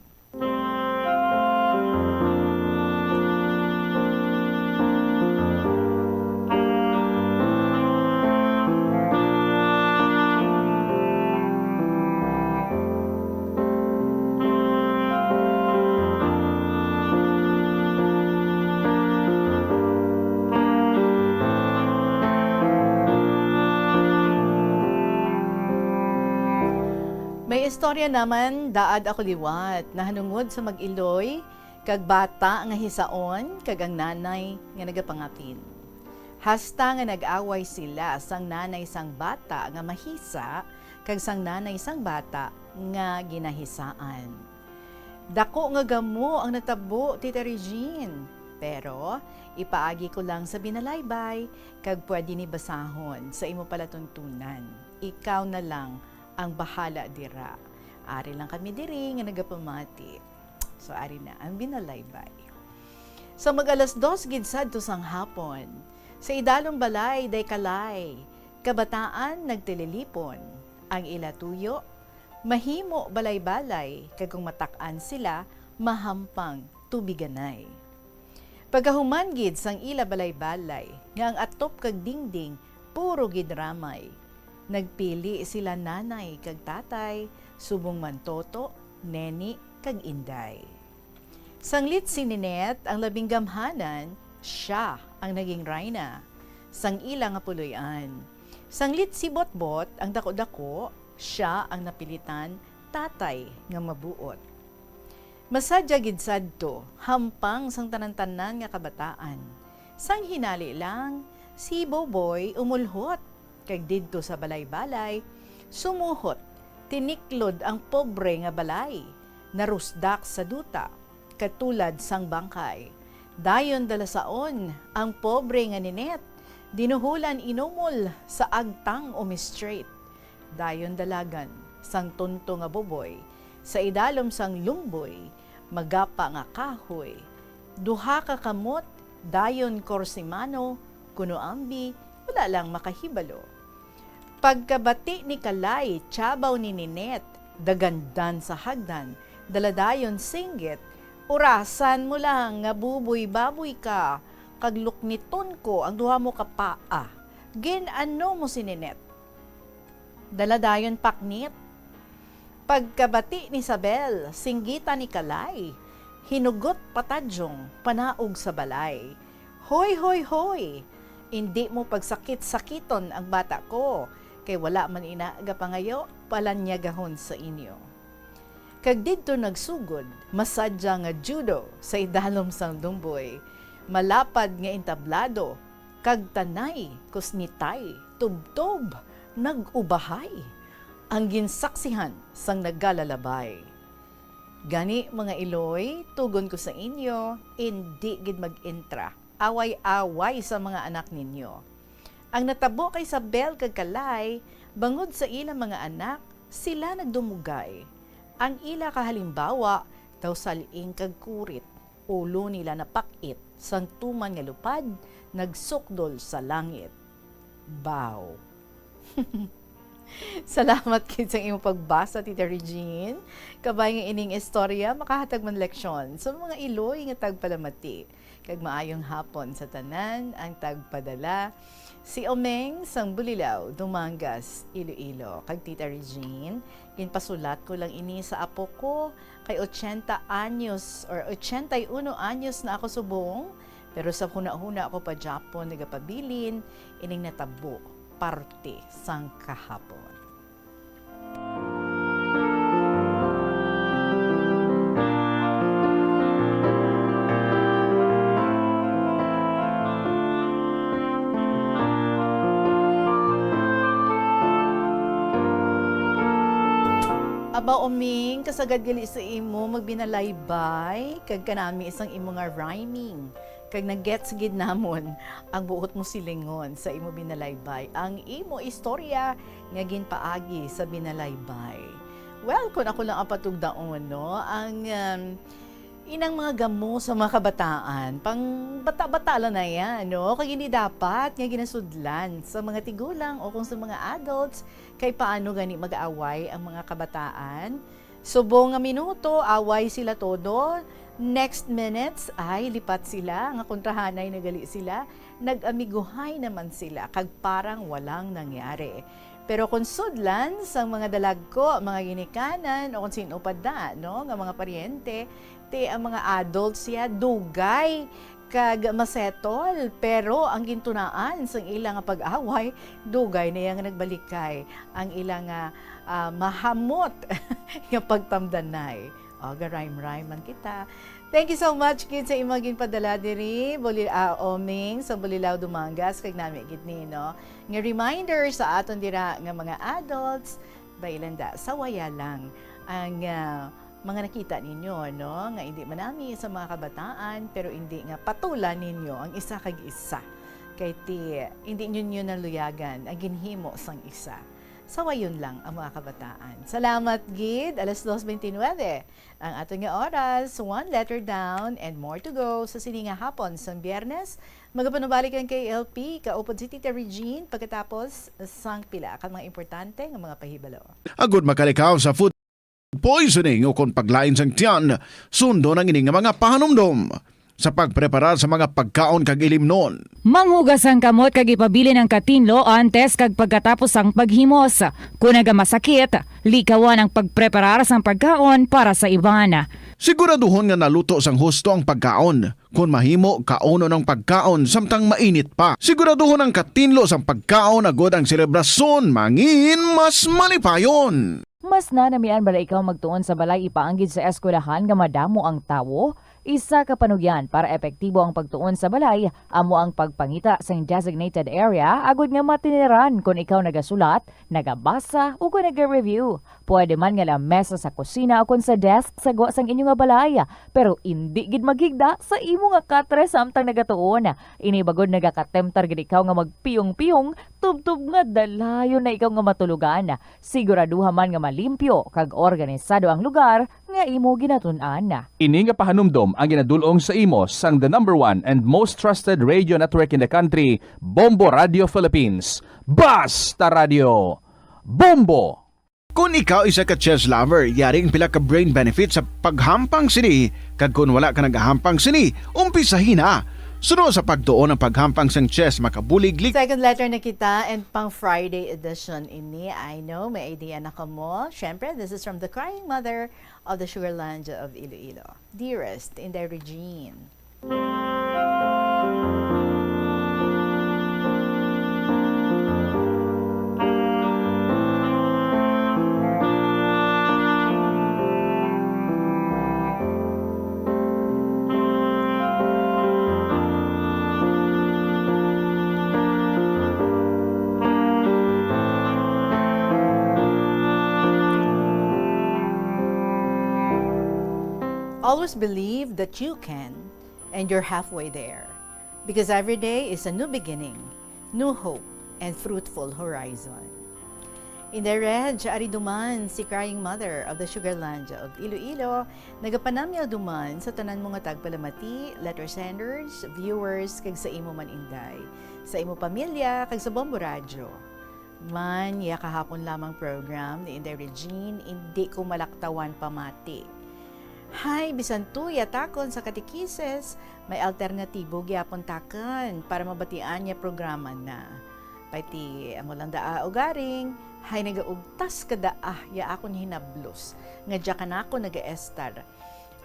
May istorya naman, daad ako liwat, nahanungod sa mag-iloy kag bata nga hisaon kag ang nanay nga nagapangapin. Hasta nga nag-away sila sang nanay sang bata nga mahisa kag sang nanay sang bata nga ginahisaan. Dako nga gamo ang natabo, Tita Regine. Pero ipaagi ko lang sa binalaybay, kag pwede ni basahon sa imo palatuntunan. Ikaw na lang ang bahala dira. Ari lang kami diri nga nagapamati. So, ari na ang binalaybay. Sa mag-alas dos gid sadto sang hapon, sa idalom balay day Kalay, kabataan nagtililipon. Ang ila tuyo, mahimo balay-balay, kag kung matak-an sila, mahampang tubiganay. Pagkahuman gid sang ila balay-balay, nga ang atop kag dingding puro gid ramay, nagpili sila nanay kag tatay, subong man toto, neni, kag inday. Sanglit si Ninette ang labing gamhanan, sia ang naging rayna sang ila nga puloy-an. Sanglit si Botbot ang dako-dako, sia ang napilitan tatay nga mabuot. Masadya gid sadto, hampang sang tanan-tanan nga kabataan. Sang hinali lang, si Boboy umulhot, kag didto sa balay-balay, sumuhot, tiniklod ang pobre nga balay, narusdak sa duta, katulad sang bangkay. Dayon dalasaon ang pobre nga Ninette, dinuhulan inumol sa agtang umistraight. Dayon dalagan sang tunto nga Boboy, sa idalom sang lumboy, magapa nga kahoy, duha ka kamot, dayon korsimano, kuno ambi, wala lang makahibalo. Pagkabati ni Kalay, tiyabaw ni Ninette, dagandan sa hagdan, daladayon singgit, "Orasan mo lang nga buboy-baboy ka, kag lukniton ko ang duha mo ka paa." Gin-ano mo si Ninette. Daladayon paknit. Pagkabati ni Isabel, singgita ni Kalay, hinugot patadyong panaog sa balay. "Hoy, hoy, hoy! Indi mo pagsakit-sakiton ang bata ko, kay wala man ina gapangayo palanyagahon sa inyo." Kag didto nagsugod, masadya nga judo sa idalom sang lumboy, malapad nga entablado, kag tanay, kusnitay, tubtob, nag-ubahay ang ginsaksihan sang nagalalabay. Gani, mga iloy, tugon ko sa inyo, indi gid mag-entra, away-away sa mga anak ninyo. Ang natabo kay Isabel kag Kalay, bangod sa ila mga anak, sila nagdumugay. Ang ila kahalimbawa, daw sal-ing kag kurit. Ulo nila napakit, sang tuman nga lupad, nagsukdol sa langit. Baw. Salamat gid sa imong pagbasa, Tita Regine. Kabay nga ining istorya makahatag man leksyon sa mga iloy nga tagpalamati. Kag maayong hapon sa tanan ang tagpadala. Si Omeng sang Bulilao, Dumangas, Iloilo. Kag Tita Regine, ginpasulat ko lang ini sa apo ko, kay ochenta anyos or ochenta y uno anyos na ako subong, pero sa hunahuna ako pa gyapon nagapabilin ining natabo parte sang kahapon. Aba, Oming, kasagad gali sa imo magbinalaybay, kag kanami sang imo nga rhyming, kag nag-gets gid namon ang buot mo silingon sa imo binalaybay, ang imo istorya nga ginpaagi sa binalaybay. Well, kung ako lang ang patugdaon, no, ang, um, inang mga gamo sa mga kabataan, pang bata-bata lang na yan, no? Kag hindi dapat nga ginasudlan sa mga tigulang o kung sa mga adults kay paano gani mag-away ang mga kabataan. Subong nga minuto, away sila todo. Next minutes, ay, lipat sila, nga kontrahanay na gali sila. Nag-amiguhay naman sila, kag parang walang nangyari. Pero kung sudlan sang mga dalagko, mga ginikanan, o kung sin-o pa da, no, nga mga paryente, ti ang mga adults siya, dugay kag masetol, pero ang gintunaan sang ila nga pag-away, dugay na iya nga nagbalikay ang ila nga, ah, mahamot nga pagtamdanay. O, ga-rhyme-rhyme man kita. Thank you so much gid sa imong ginpadala diri, Buli-, ah, Oming, sa Bulilao, Dumangas, kag nami gid ni, no, nga reminder sa aton dira nga mga adults, baylanda, sawaya lang ang, ah, mga nakita ninyo, no, nga indi manami sa mga kabataan, pero indi nga patulan ninyo ang isa kag isa. Kay ti, indi ninyo naluyagan ang ginhimo sang isa. Sawayon lang ang mga kabataan. Salamat gid. Alas dos bente nuebe ang aton nga oras. One letter down and more to go sa sini nga hapon sang Biyernes. Magapanubalik ang K L P, kaupod si Tita Regine, pagkatapos sang pila ka mga importante nga mga pahibalo. Agud makalikaw sa food poisoning o kon paglain sang tiyan, sundon ang ini nga mga pahanumdom sa pagpreparar sa mga pagkaon kag ilimnon. Manghugas ang kamot kag ipabilin ang katinlo antes kag pagkatapos sang paghimos. Kon nagamasakit, likawan ang pagpreparar sang pagkaon para sa iban. Siguraduhon nga naluto sang husto ang pagkaon. Kon mahimo, kaunon ang pagkaon samtang mainit pa. Siguraduhon ang katinlo sang pagkaon agud ang selebrasyon mangin mas malipayon. Mas nanamian bala ikaw magtuon sa balay ipaanggid sa eskwelahan nga madamo ang tawo? Isa ka panugyan para epektibo ang pagtuon sa balay amo ang pagpangita sing designated area agud nga matiniran kon ikaw nagasulat, nagabasa, ug kon naga-review. Pwede man nga lamesa sa kusina ukon sa desk sa gwa sang inyo nga balay, pero indi gid maghigda sa imo nga katre samtang nagatuon. Ini bangod nagakatemptar gid ikaw nga magpiyong-piyong tubtob nga dalayon na ikaw nga matulogan. Siguraduha man nga malimpyo kag organisado ang lugar nga imo ginatun-an. Ini nga pahanumdom ang ginadul-ong sa imo sang the number one and most trusted radio network in the country, Bombo Radio Philippines. Basta Radio, Bombo! Kon ikaw isa ka chess lover, yari ang pila ka brain benefits sa paghampang sini, kag kon wala ka nagahampang sini, umpisahi na. Suno sa pagtuon ang paghampang sang chess makabulig lik- Second letter na kita, and pang Friday edition ini. I know, may idea na kamo. Syempre, this is from the crying mother of the Sugarland of Iloilo. Dearest Inday Regine. Always believe that you can, and you're halfway there. Because every day is a new beginning, new hope, and fruitful horizon. Inday Reg, ari duman si crying mother of the Sugarland of Iloilo, nagapanamyaw duman sa tanan mo nga tagpalamati, letter senders, viewers, kag sa imo man, Inday, sa imo pamilya, kag sa Bombo Radyo. Man, ya kahapon lamang program ni Inday Regine, indi ko malaktawan pamati. Hay, bisan tuya takon sa katekises, may alternatibo gyapon takon para mabatian ya programa na. Pati amo lang daa ugaring, hay nagaugtas ka daa ya akon hinablos, nga dya ka nako nagaestar.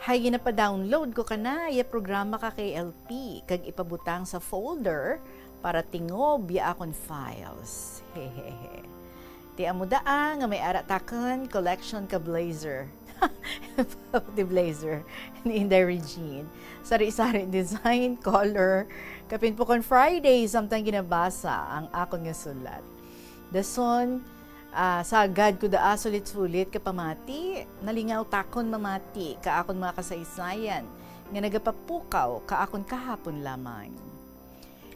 Hay, ginapa-download ko kana ya programa ka K L P, kag ipabutang sa folder para tingob ya akon files. Hehehe. Ti amo daa nga may ara takon collection ka blazer. Ti blazer ni Inday Regine. Sari-sari design, color. Kapin pukon Friday, samtang ginabasa ang akon nga sulat. Dason, Ah, sagad ko daa sulit-sulit ka pamati, nalingaw takon mamati ka akon mga kasaysayan nga nagapapukaw ka akon kahapon lamang.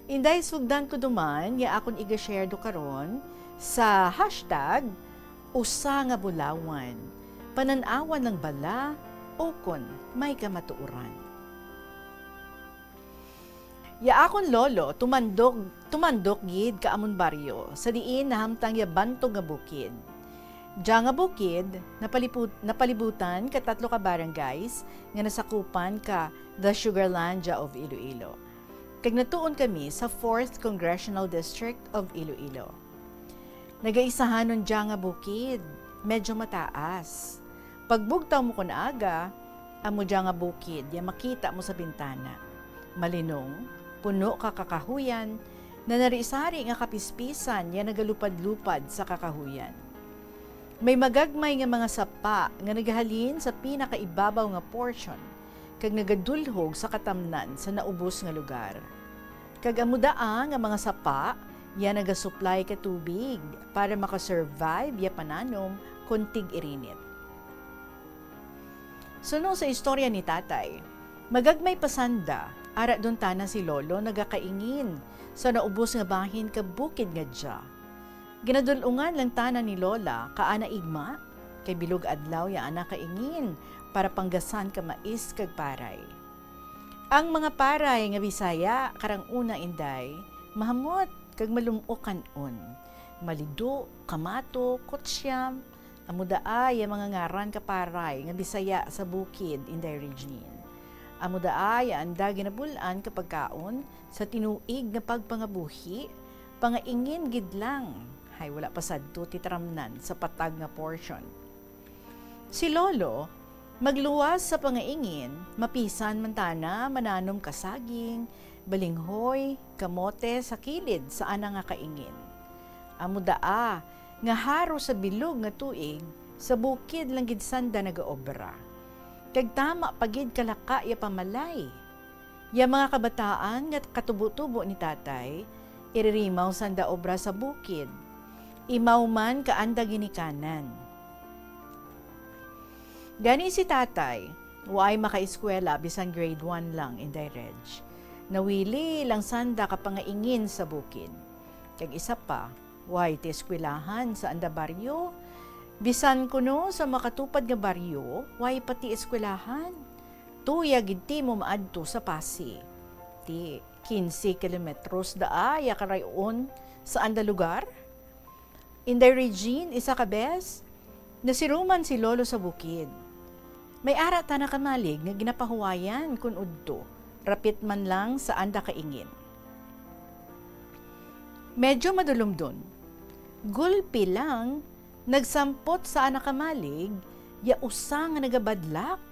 Inday, sugdan ko duman nga akon iga-share do karon sa hashtag usa nga bulawan, panan-awan lang bala o kon may kamatuoran. Ya akon lolo, tumandok, tumandok gid ka amon baryo, sa diin nahamtang ya bantog nga bukid. Dia nga bukid, napalipu-, napalibutan ka tatlo ka barangays nga nasakupan ka the Sugarlandia of Iloilo. Kag natuon kami sa fourth Congressional District of Iloilo. Nagaisahanon dia nga bukid, medyo mataas. Pagbugtaw mo kon aga, amo dia nga bukid ya makita mo sa bintana. Malinong, puno ka kakahuyan, nanari-sari nga kapispisan ya nagalupad-lupad sa kakahuyan. May magagmay nga mga sapa nga nagahalin sa pinakaibabaw nga portion kag nagadulhog sa katamnan sa naubos nga lugar. Kag amo daa nga mga sapa ya nagasuplay ka tubig para makasurvive ya pananom kon tig-irinit. Suno sa istorya ni Tatay, magagmay pa sanda, ara duntana si Lolo nagakaingin sa naubos nga bahin ka bukid nga dia. Ginadul-ungan lang tana ni Lola ka ana igma, kay bilog adlaw ya ana kaingin para panggasan ka mais kag paray. Ang mga paray nga Bisaya karang una, Inday, mahamot kag malum-ok kan-on. Malido, kamato, kutsiam, amo daa ya mga ngaran ka paray nga Bisaya sa bukid, Inday Regine. Amo daa ya anda ginabul-an ka pagkaon sa tinuig nga pagpangabuhi, pangaingin gid lang. Hay, wala pa sadto titramnan sa patag nga portion. Si Lolo, magluwas sa pangaingin, mapisan man tana mananom ka saging, balinghoy, kamote sa kilid sa ana nga kaingin. Amo daa nga haro sa bilog nga tuig, sa bukid lang gid sanda nagaobra. Kag tama pa gid kalaka ya pamalay. Ya mga kabataan nga katubo-tubo ni Tatay, iririmaw sanda obra sa bukid. Imaw man ka anda ginikanan. Gani si Tatay, waay makaeskwela bisan grade one lang, Inday Reg. Nawili lang sanda ka pangaingin sa bukid. Kag isa pa, waay ti eskwelahan sa anda baryo. Bisan kuno sa makatupad nga baryo, waay pa ti eskwelahan. Tuya gid ti mo maadto sa Passi. Ti quince kilometros daa ya kalayo-on sa anda lugar. Inday Regine, isa ka bes, nasiruman si Lolo sa bukid. May ara tana ka malig nga ginapahuwayan kon udto, rapit man lang sa anda kaingin. Medyo madulumdon. Gulpi lang, nagsampot sa ana ka malig ya usa nga nagabadlak.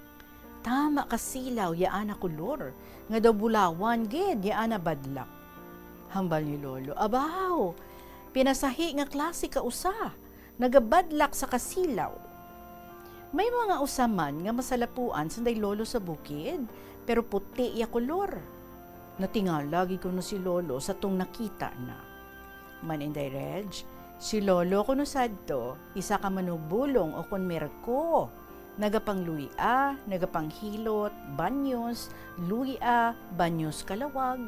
Tama ka silaw ya ana kolor, nga daw bulawan gid ya ana badlak. Hambal ni Lolo, "Abaw, pinasahi nga klase ka usa, nagabadlak sa kasilaw." May mga usa man nga masalapuan sanday Lolo sa bukid, pero puti ya kolor. Natingala gid kuno si Lolo sa tong nakita na. Man, Inday Reg, si Lolo kuno sadto, isa ka manubulong ukon merko, nagapangluy-a, nagapanghilot, banyos, luy-a, banyos kalawag.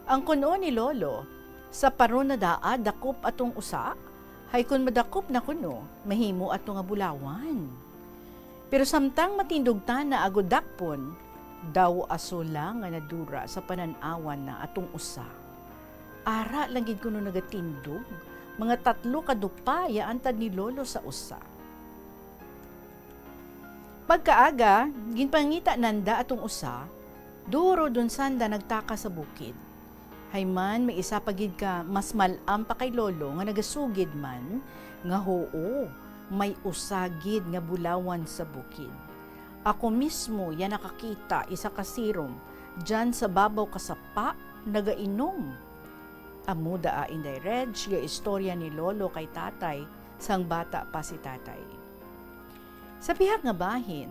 Ang kun-o ni Lolo, sa paron na daa dakop atong usa, hay kun madakop na kuno, mahimo ato nga bulawan. Pero samtang matindog tana agod dakpon, daw aso lang nga nadura sa panan-awan na atong usa. Ara lang gid kuno nagatindog, mga tatlo ka dupa ya antad ni Lolo sa usa. Pagkaaga, ginpangita nanda atong usa, duro dun sanda nagtaka sa bukid. Hay man, may isa pa gid ka mas mal-am pa kay Lolo nga nagasugid man nga, "Huo, may usa gid nga bulawan sa bukid. Ako mismo ya nakakita isa ka sirom diyan sa babaw ka sapa nagainom." Amo daa, Inday Reg, ya istorya ni Lolo kay Tatay sang bata pa si Tatay. Sa pihak nga bahin,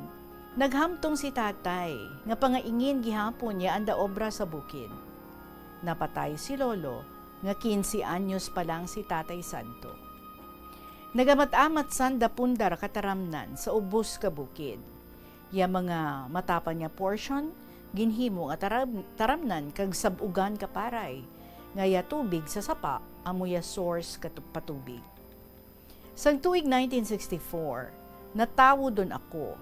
naghamtong si Tatay nga pangaingin gihapon ya anda obra sa bukid. Napatay si Lolo nga quince anyos pa lang si Tatay sadto. Nagamat-amat sanda pundar ka taramnan sa ubos ka bukid. Ya mga matapang nga portion ginhimo nga tarab-, taramnan kag sab-ugan ka paray, nga ya tubig sa sapa amo ya source ka tu-, patubig. Sang tuig nineteen sixty-four, natawodon ako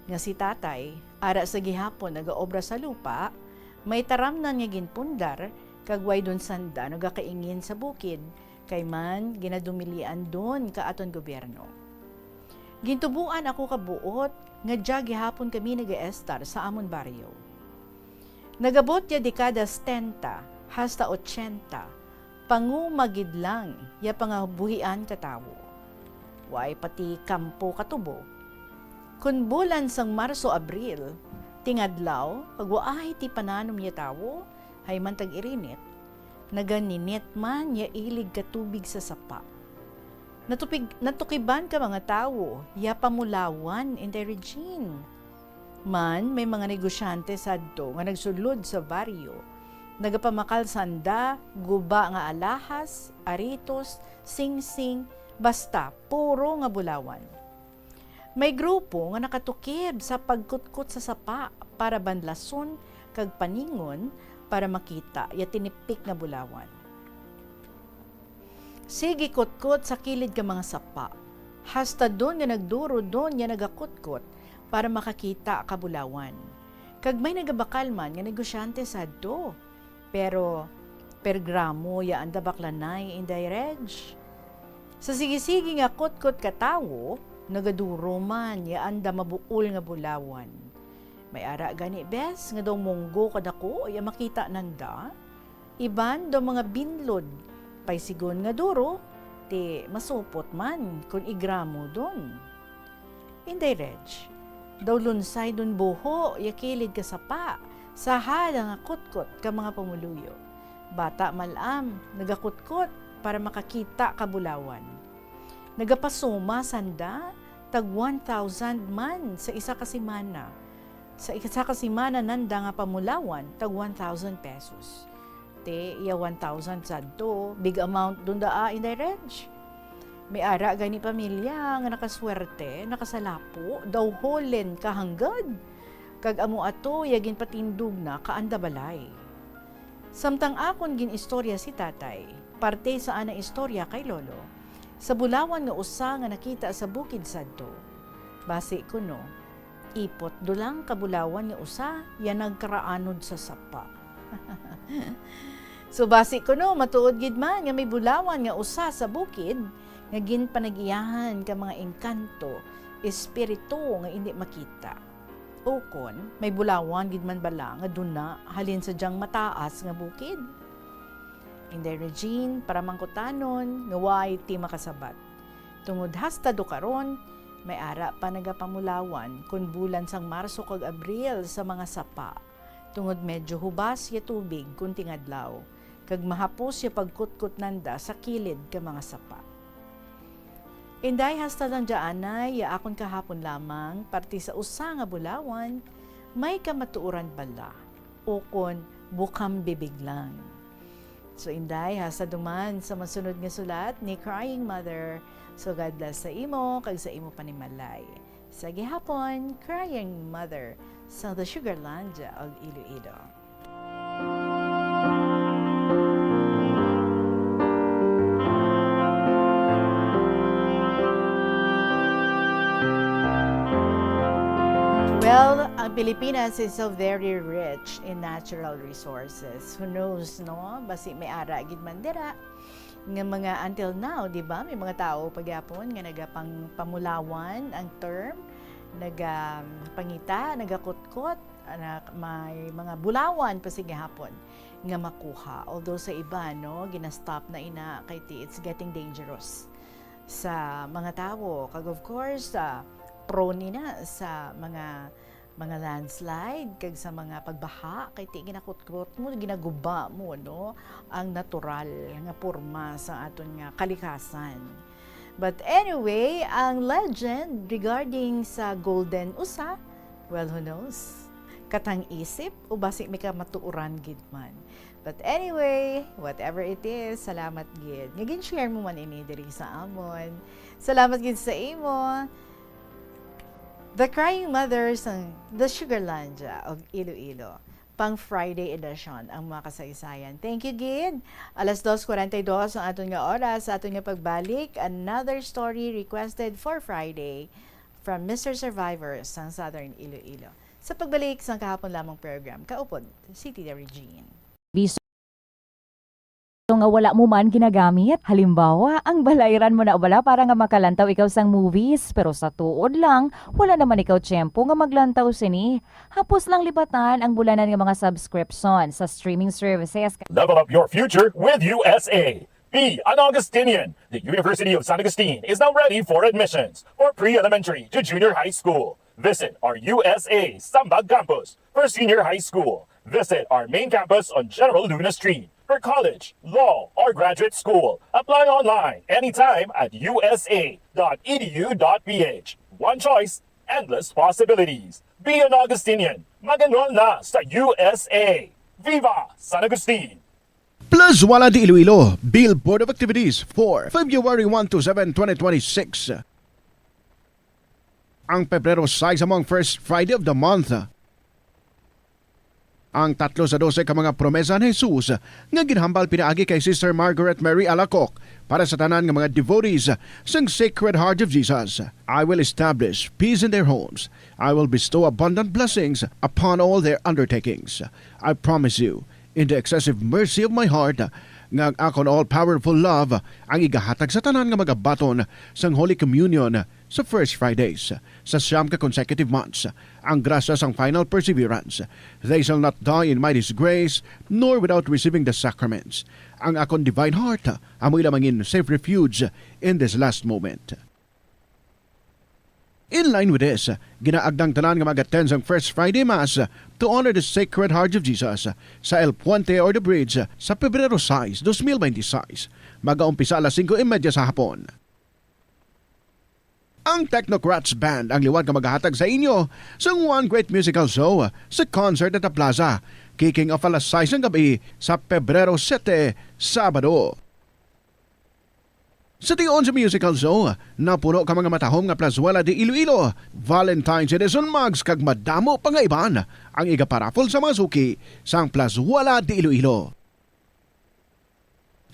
nga si Tatay, ara sa gihapon nagaobra sa lupa, may taramnan nga ginpundar, kag way don sanda nagakaingin sa bukid, kay man ginadumilian don ka aton gobyerno. Gintuboan ako ka buot nga dya gihapon kami nagaestar sa amon baryo. Nagabot ya dekada setenta hasta ochenta, panguma gid lang ya pangabuhian ka tawo. Way pati kampo katubo. Kon bulan sang Marso, Abril, tingadlaw, kag waay ti pananom ya tawo, hay man tag-irinit, naganinit man ya ilig ka tubig sa sapa. Natupig-, natukiban ka mga tawo ya pamulawan, Inday Regine. Man, may mga negosyante sadto nga nagsulod sa baryo, nagapamakal sanda, guba nga alahas, aritos, singsing, basta puro nga bulawan. May grupo nga nakatukib sa pagkutkot sa sapa para banlason kag paningon para makita ya tinipik nga bulawan. Sige kutkot sa kilid ka mga sapa. Hasta don nga nagduro don ya nagakutkot para makakita ka bulawan. Kag may nagabakal man nga negosyante sadto. Pero per gramo ya anda baklanay, Inday Reg. Sa sige-sige nga kutkot ka tawo, nagaduro man ya anda mabuol nga bulawan. May ara gani bes nga daw munggo kadako ya makita nanda. Iban daw mga binlod, pay sigon nga duro, ti masupot man kon igramo don. Inday Reg, daw lunsay don buho ya kilid ka sapa sa hala nga kutkot ka mga pamuluyo. Bata mal-am, nagakutkot para makakita ka bulawan. Nagapasuma sanda tag one thousand man sa isa ka semana. Sa isa ka semana nanda nga pamulawan tag one thousand pesos. Ti, iya one thousand sadto, big amount don daa, Inday Reg. May ara gani pamilya nga nakaswerte, nakasalapo, daw holen kahanggad, kag amo ato iya ginpatindog na ka anda balay. Samtang akon gin-istorya si Tatay, parte sa anang istorya kay Lolo, sa bulawan nga usa nga nakita sa bukid sadto. Basi kuno, ipot do lang ka bulawan nga usa ya nagkaraanod sa sapa. So, basi kuno, matuod gid man nga may bulawan nga usa sa bukid nga ginpanag-iyahan ka mga engkanto, espiritu nga indi makita. Ukon, may bulawan gid man bala nga duna halin sa dyang mataas nga bukid? Inday Regine, para mangkutanon nga way ti makasabat. Tungod hasta do karon, may ara pa nagapamulawan kon bulan sang Marso kag Abril sa mga sapa, tungod medyo hubas ya tubig kon tingadlaw, kag mahapos ya pagkutkot nanda sa kilid ka mga sapa. Inday, hasta lang dyaanay ya akon kahapon lamang, parte sa usa nga bulawan, may kamatuoran bala, ukon bukang bibig lang. So, Inday, hasta duman sa masunod nga sulat ni Crying Mother. So, God bless sa imo kag sa imo panimalay. Sa gihapon, Crying Mother sa The Sugarlandia of Iloilo. Well, ang Pilipinas is so very rich in natural resources. Who knows, no? Basi may ara gid man dira nga mga until now, di ba? May mga tao pagyapon nga nagapangpamulawan ang term, nagapangita, nagakutkot, ana, may mga bulawan pa sa gihapon nga makuha. Although sa iba, no, ginastop na ina kay ti it's getting dangerous sa mga tawo. Kag of course, ah, prone ina sa mga, mga landslide kag sa mga pagbaha kay ti ginakutkot mo, ginaguba mo, no, ang natural nga porma sa aton nga kalikasan. But anyway, ang legend regarding sa Golden Usa, well, who knows? Katang isip o basi may kamatuoran gid man. But anyway, whatever it is, salamat gid nga gin-share mo man ini diri sa amon. Salamat gid sa imo. The Crying Mothers ng The Sugarlandia of Iloilo. Pang Friday edition ang mga kasaysayan. Thank you gid. Alas dos forty-two ang aton nga oras, sa aton nga pagbalik. Another story requested for Friday from Mister Survivor sang Southern Iloilo. Sa pagbalik sang kahapon lamang program, kaupod si Tita Regine. Biso nga wala mo man ginagamit. Halimbawa, ang balayran mo na bala para nga makalantaw ikaw sang movies, pero sa tuod lang, wala naman ikaw tiyempo nga maglantaw sini. Hapos lang lipatan ang bulanan nga mga subscription sa streaming services. Level up your future with U S A. Be an Augustinian. The University of San Agustin is now ready for admissions for pre-elementary to junior high school. Visit our U S A Sambag Campus for senior high school. Visit our main campus on General Luna Street for college, law, or graduate school. Apply online anytime at U S A dot E D U dot P H. One choice, endless possibilities. Be an Augustinian. Mag-enroll na sa U S A. Viva San Agustin! Plazuela de Iloilo, Bill Board of Activities for February one to seven, twenty twenty-six. Ang Pebrero sais amo ang first Friday of the month. Ang tatlo sa dose ka mga promesa ni Jesus nga ginhambal pinaagi kay Sister Margaret Mary Alacoc para sa tanan nga mga devotees sang Sacred Heart of Jesus. "I will establish peace in their homes. I will bestow abundant blessings upon all their undertakings. I promise you, in the excessive mercy of my heart, nga ang akon all-powerful love ang igahatag sa tanan nga magabaton sang Holy Communion sa first Fridays sa siyam ka consecutive months, ang grasya sang final perseverance. They shall not die in my disgrace, nor without receiving the sacraments. Ang akon divine heart amoy lamang in safe refuge in this last moment." In line with this, ginaagdang tanan nga mag-attend sang First Friday Mass to honor the Sacred Heart of Jesus sa El Puente or the Bridge sa Pebrero sais, dos mil bente sais. Mag-aumpisa alas singko y media sa hapon. Ang Technocrats Band ang liwat nga magahatag sa inyo sang one great musical show sa concert at the plaza, kicking off alas sais ng gabi sa Pebrero sete, Sabado. Sa tion sa musical show, napuno ka mga matahom nga Plazuela de Iloilo Valentine's Edition mugs kag madamo pa nga iban ang igaparaffle sa mga suki sang Plazuela de Iloilo.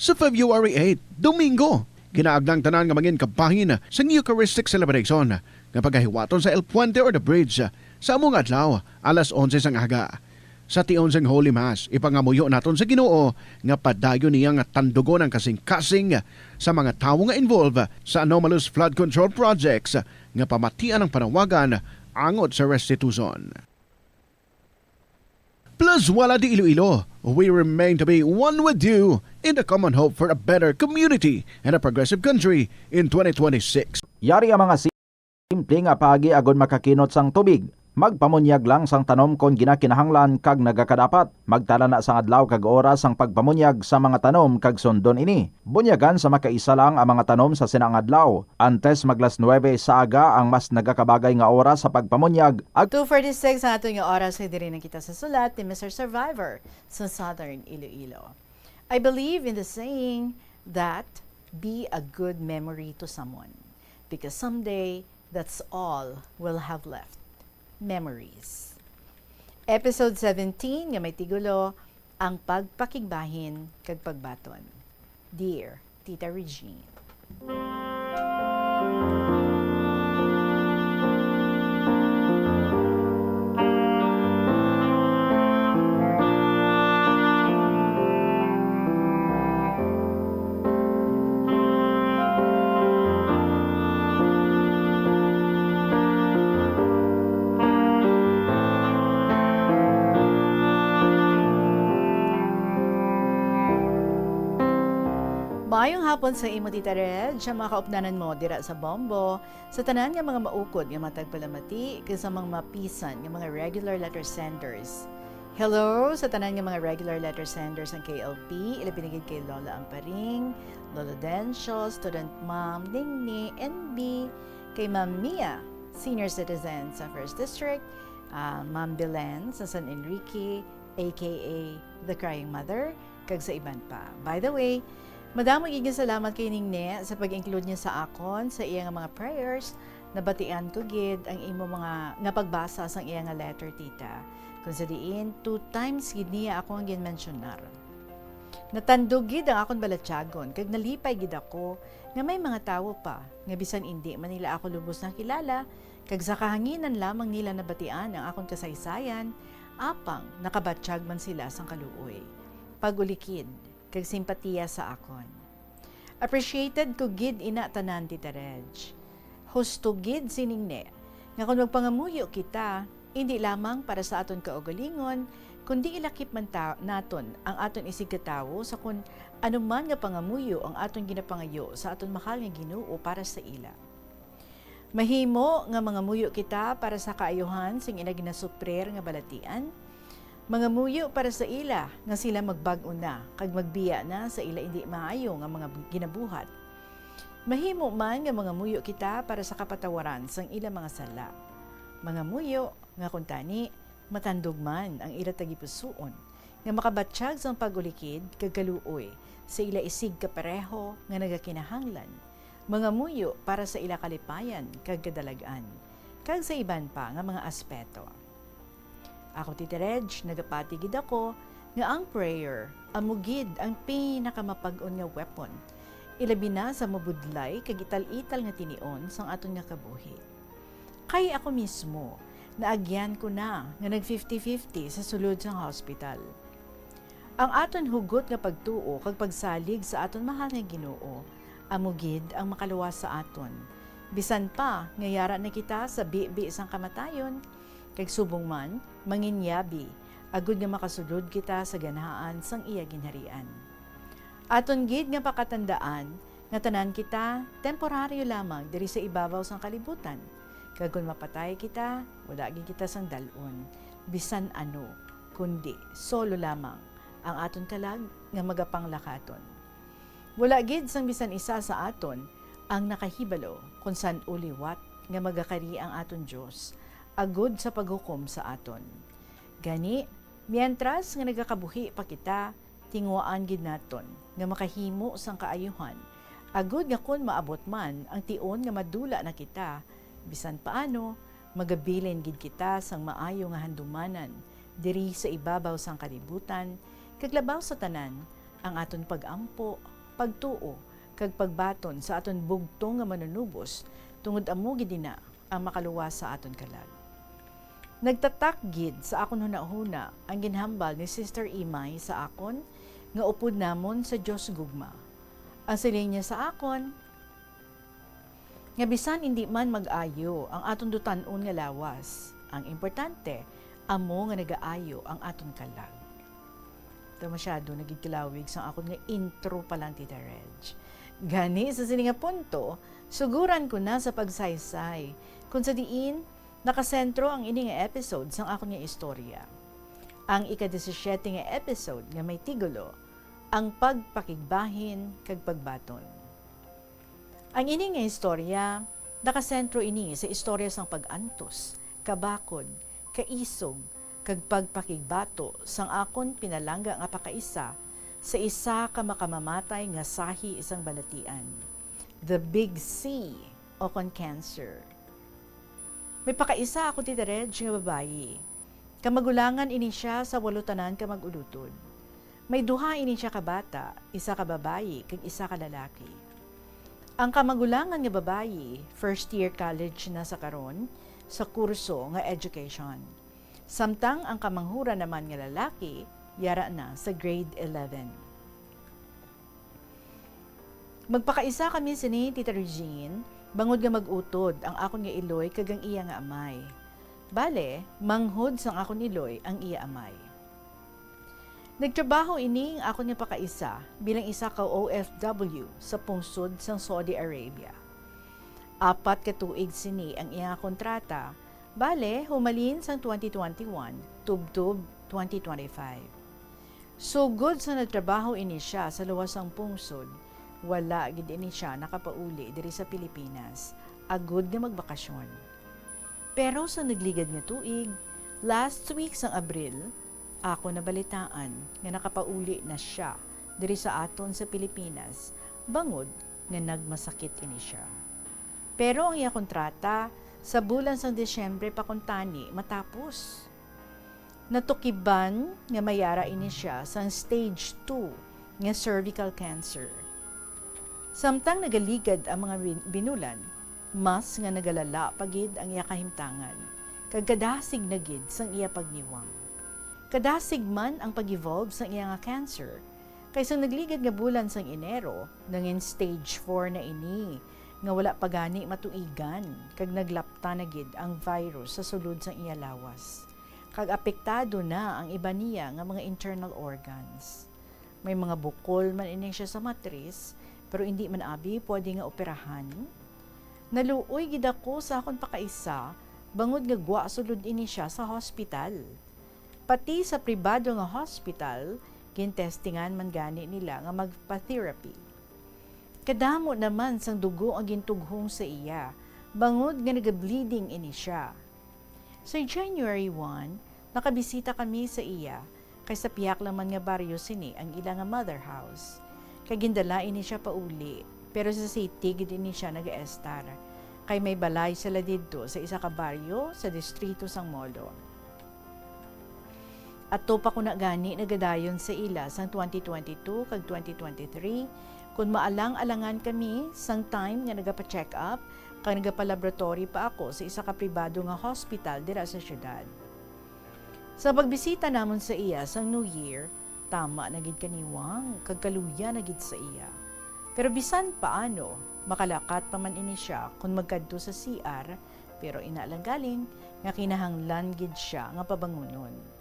Sa February eight, Domingo, ginaagdang tanan nga mangin kabahin sang Eucharistic celebration nga pagahiwaton sa El Puente or the Bridge sa amo nga adlaw, alas onse sang aga. Sa tion sang Holy Mass, ipangamuyo naton sa Ginoo nga padayon niya nga tandugon ang kasing-kasing sa mga tawo nga involved sa anomalous flood control projects nga pamatian ang panawagan angot sa restitution. Plazuela de Iloilo, we remain to be one with you in the common hope for a better community and a progressive country in twenty twenty-six. Yari ang mga simple nga paagi agod makakinot sang tubig. Magpamunyag lang sang tanom kon ginakinahanglan kag nagakadapat. Magtala na sang adlaw kag oras sang pagpamunyag sa mga tanom kag sundon ini. Bunyagan sa makaisa lang ang mga tanom sa sina nga adlaw. Antes mag las nuebe sa aga ang mas nagakabagay nga oras sa pagpamunyag. Ag- Two forty-six ang aton nga oras, kag diri na kita sa sulat ni Mister Survivor sa Southern Iloilo. I believe in the saying that be a good memory to someone, because someday that's all we'll have left, memories. Episode seventeen nga may titulo, Ang Pagpakigbahin kag Pagbaton. Dear Tita Regine. Maayong hapon sa imo, Tita Reg, sa mga kaupdanan mo dira sa Bombo, sa tanan nga mga maukod nga matagpalamati, kag sa mga mapisan nga mga regular letter senders. Hello sa tanan nga mga regular letter senders sang K L P, ilabi na gid kay Lola Amparing, Lolo Dencio, Student Ma'am Ningni, N B, kay Ma'am Mia, senior citizen sa First District, ah, Ma'am Belen sa San Enrique, A K A The Crying Mother, kag sa iban pa. By the way, madamo gid nga salamat kay Ning Ne sa pag-include niya sa akon sa iya nga mga prayers. Nabatian ko gid ang imo mga nga pagbasa sang iya nga letter, tita. Kung sa diin, two times gid niya ako ang ginmensyonar. Natandog gid ang akon balatyagon, kag nalipay gid ako nga may mga tawo pa nga bisan indi man nila ako lubos nakilala, kag sa kahanginan lamang nila nabatian ang akon kasaysayan, apang nakabatyag man sila sang kaluoy, pag-ulikid, kag simpatiya sa akon. Appreciated ko gid ina tanan, Tita Reg. Husto gid sining ne, nga kon magpangamuyo kita, indi lamang para sa aton kaugalingon, kundi ilakip man ta-, naton ang aton isigkatawo sa kon ano man nga pangamuyo ang aton ginapangayo sa aton mahal nga Ginoo para sa ila. Mahimo nga mangamuyo kita para sa kaayuhan sing ila ginasuprir nga balatian. Mangamuyo para sa ila nga sila magbag-o na kag magbiya na sa ila indi maayo nga mga ginabuhat. Mahimo man nga mangamuyo kita para sa kapatawaran sang ila mga sala. Mangamuyo nga kuntani matandog man ang ila tagipusoon, nga makabatyag sang pag-ulikid kag kaluoy sa ila isigkapareho nga nagakinahanglan, mangamuyo para sa ila kalipayan kag kadalag-an, kag sa iban pa nga mga aspeto. Ako, Tita Reg, nagapati gid ako nga ang prayer amo gid ang pinakamapag-on nga weapon, ilabi na sa mabudlay kag ital-ital nga tinion sang aton nga kabuhi. Kay ako mismo, naagyan ko na nga nag fifty fifty sa sulod sang hospital. Ang aton hugot nga pagtuo kag pagsalig sa aton mahal nga Ginoo amo gid ang makaluwas sa aton, bisan pa nga yara na kita sa bibi sang kamatayon, kag subong man manginyabi, agud nga makasulod kita sa ganahan sang iya ginharian. Aton gid nga pakatandaan nga tanan kita temporaryo lamang diri sa ibabaw sang kalibutan, kag kon mapatay kita, wala gid kita sang dal-on bisan ano, kundi solo lamang ang aton kalag nga magapanglakaton. Wala gid sang bisan isa sa aton ang nakahibalo kon san-o liwat nga magakari ang aton Dios agud sa paghukom sa aton. Gani, mientras nga nagakabuhi pa kita, tinguhaan gid naton nga makahimo sang kaayuhan, agud nga kon maabot man ang tion nga madula na kita, bisan paano, magabilin gid kita sang maayo nga handumanan diri sa ibabaw sang kalibutan, kag labaw sa tanan, ang aton pag-ampo, pagtuo, kag pagbaton sa aton bugtong nga Manunubos, tungod amo gid ina ang makaluwas sa aton kalag. Nagtatak gid sa akon hunahuna ang ginhambal ni Sister Imay sa akon nga upod namon sa Dios gugma. Ang siling niya sa akon nga bisan indi man mag-ayo ang aton dutan-on nga lawas, ang importante amo nga nagaayo ang aton kalag. Ito masyado nagigkalawig sang akon nga intro pa lang, Tita Reg. Gani, sa sini nga punto, suguran ko na sa pagsaysay, kung sa diin nakasentro ang ini nga episode sang akon nga istorya. Ang ika-disisiete nga episode nga may titulo, Ang Pagpakigbahin kag Pagbaton. Ang ini nga istorya, nakasentro ini sa istorya sang pag-antos, kabakod, kaisog, kag pagpakigbato sang akon pinalangga nga pakaisa sa isa ka makamamatay nga sahi sang balatian, the big C, o kon cancer. May pakaisa ako, Tita Reg, nga babayi. Kamagulangan ini sia sa walo tanan ka mag-ulutod. May duha ini sia ka bata, isa ka babayi kag isa ka lalaki. Ang kamagulangan nga babayi, first year college na sa karon, sa kurso nga education. Samtang ang kamanghuran naman nga lalaki, yara na sa grade eleven. Magpakaisa kami sini, Tita Regine, bangod nga mag-utod ang akon nga iloy kag ang iya nga amay. Bale, manghod sang akon iloy ang iya amay. Nagtrabaho ini ang akon nga pakaisa bilang isa ka O F W sa pungsod sang Saudi Arabia. Apat ka tuig sini ang iya kontrata, bale, humalin sang twenty twenty-one tubtob twenty twenty-five. Sugod sa nagtrabaho ini sia sa luwas sang pungsod, wala gid ini sia nakapauli diri sa Pilipinas agud nga magbakasyon. Pero sa nagligad nga tuig, last week sang Abril, Ako nabalitaan nga nakapauli na sia diri sa aton sa Pilipinas, bangod nga nagmasakit ini sia. Pero ang iya kontrata sa bulan sang Disyembre pa kuntani matapos. Natukiban nga may ara ini sia sang stage two nga cervical cancer. Samtang nagaligad ang mga bin-, binulan, mas nga nagalala pa gid ang iya kahimtangan, kag kadasig na gid sang iya pagniwang. Kadasig man ang pag-evolve sang iya nga cancer, kay sang nagligad nga bulan sang Enero, nangin stage four na ini, nga wala pa gani matuigan, kag naglapta na gid ang virus sa sulod sang iya lawas, kag apektado na ang iban niya nga mga internal organs. May mga bukol man ini sia sa matris, pero indi man abi pwede nga operahan. Naluoy gid ako sa akon pakaisa, bangod nga gwa sulod ini sia sa hospital. Pati sa pribado nga hospital, gintestingan man gani nila nga magpa-therapy. Kadamo naman sang dugo ang gintughong sa iya, bangod nga naga-bleeding ini sia. Sa January one, nakabisita kami sa iya, kay sa pihak lang man nga baryo sini ang ila nga mother house. Kay gindala ini sia pauli, pero sa city gid ini sia nagaestar, kay may balay sila didto sa isa ka baryo sa distrito sang Molo. Ato pa ko na gani nagadayon sa ila sang twenty twenty-two kag twenty twenty-three, kun maalang-alangan kami sang time nga nagapa-check up kag nagapa-laboratory pa ako sa isa ka pribado nga hospital dira sa siyudad. Sa pagbisita namon sa iya sang New Year, tama na gid kaniwang kag kaluya na gid sa iya. Pero bisan paano, makalakat pa man ini sia kon magkadto sa C R, pero ina lang galing nga kinahanglan gid sia nga pabangunon.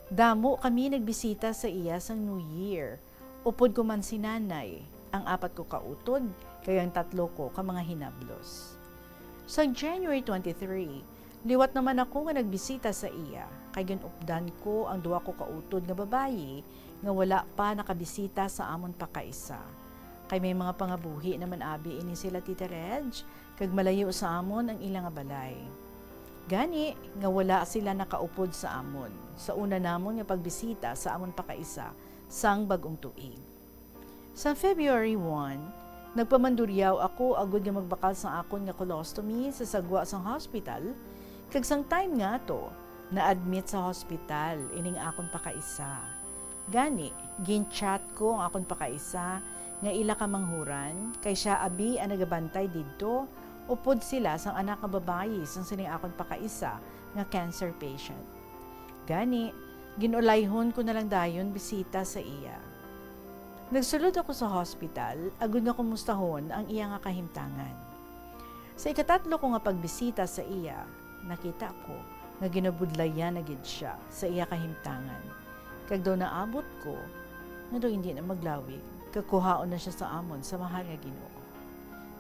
Damo kami nagbisita sa iya sang New Year, upod ko man si Nanay, ang apat ko ka utod, kag ang tatlo ko ka mga hinablos. Sang January twenty-three, liwat naman ako nga nagbisita sa iya, kay gin-updan ko ang duha ko ka utod nga babayi nga wala pa nakabisita sa amon pakaisa. Kay may mga pangabuhi naman abi ini sila, Tita Reg, kag malayo sa amon ang ila nga balay. Gani nga wala sila nakaupod sa amon sa una namon nga pagbisita sa amon pakaisa sang bag-ong tuig. Sa February one, nagpamanduryaw ako agod nga magbakal sang akon nga colostomy sa sagwa sang hospital, kag sang time nga ato, na-admit sa hospital ining akon pakaisa. Gani, gin-chat ko ang akon pakaisa nga ila kamanghuran, kay sia abi ang nagabantay didto, upod sila sang anak nga babayi sang sining akon pakaisa nga cancer patient. Gani, gin-ulayhon ko na lang dayon bisita sa iya. Nagsulod ako sa hospital agod nga kumustahon ang iya nga kahimtangan. Sa ikatatlo ko nga pagbisita sa iya, nakita ko nga ginabudlayan na gid sia sa iya kahimtangan, kag daw naabot ko nga daw indi na maglawig, kag kuhaon na sia sa amon sa mahal nga Ginoo.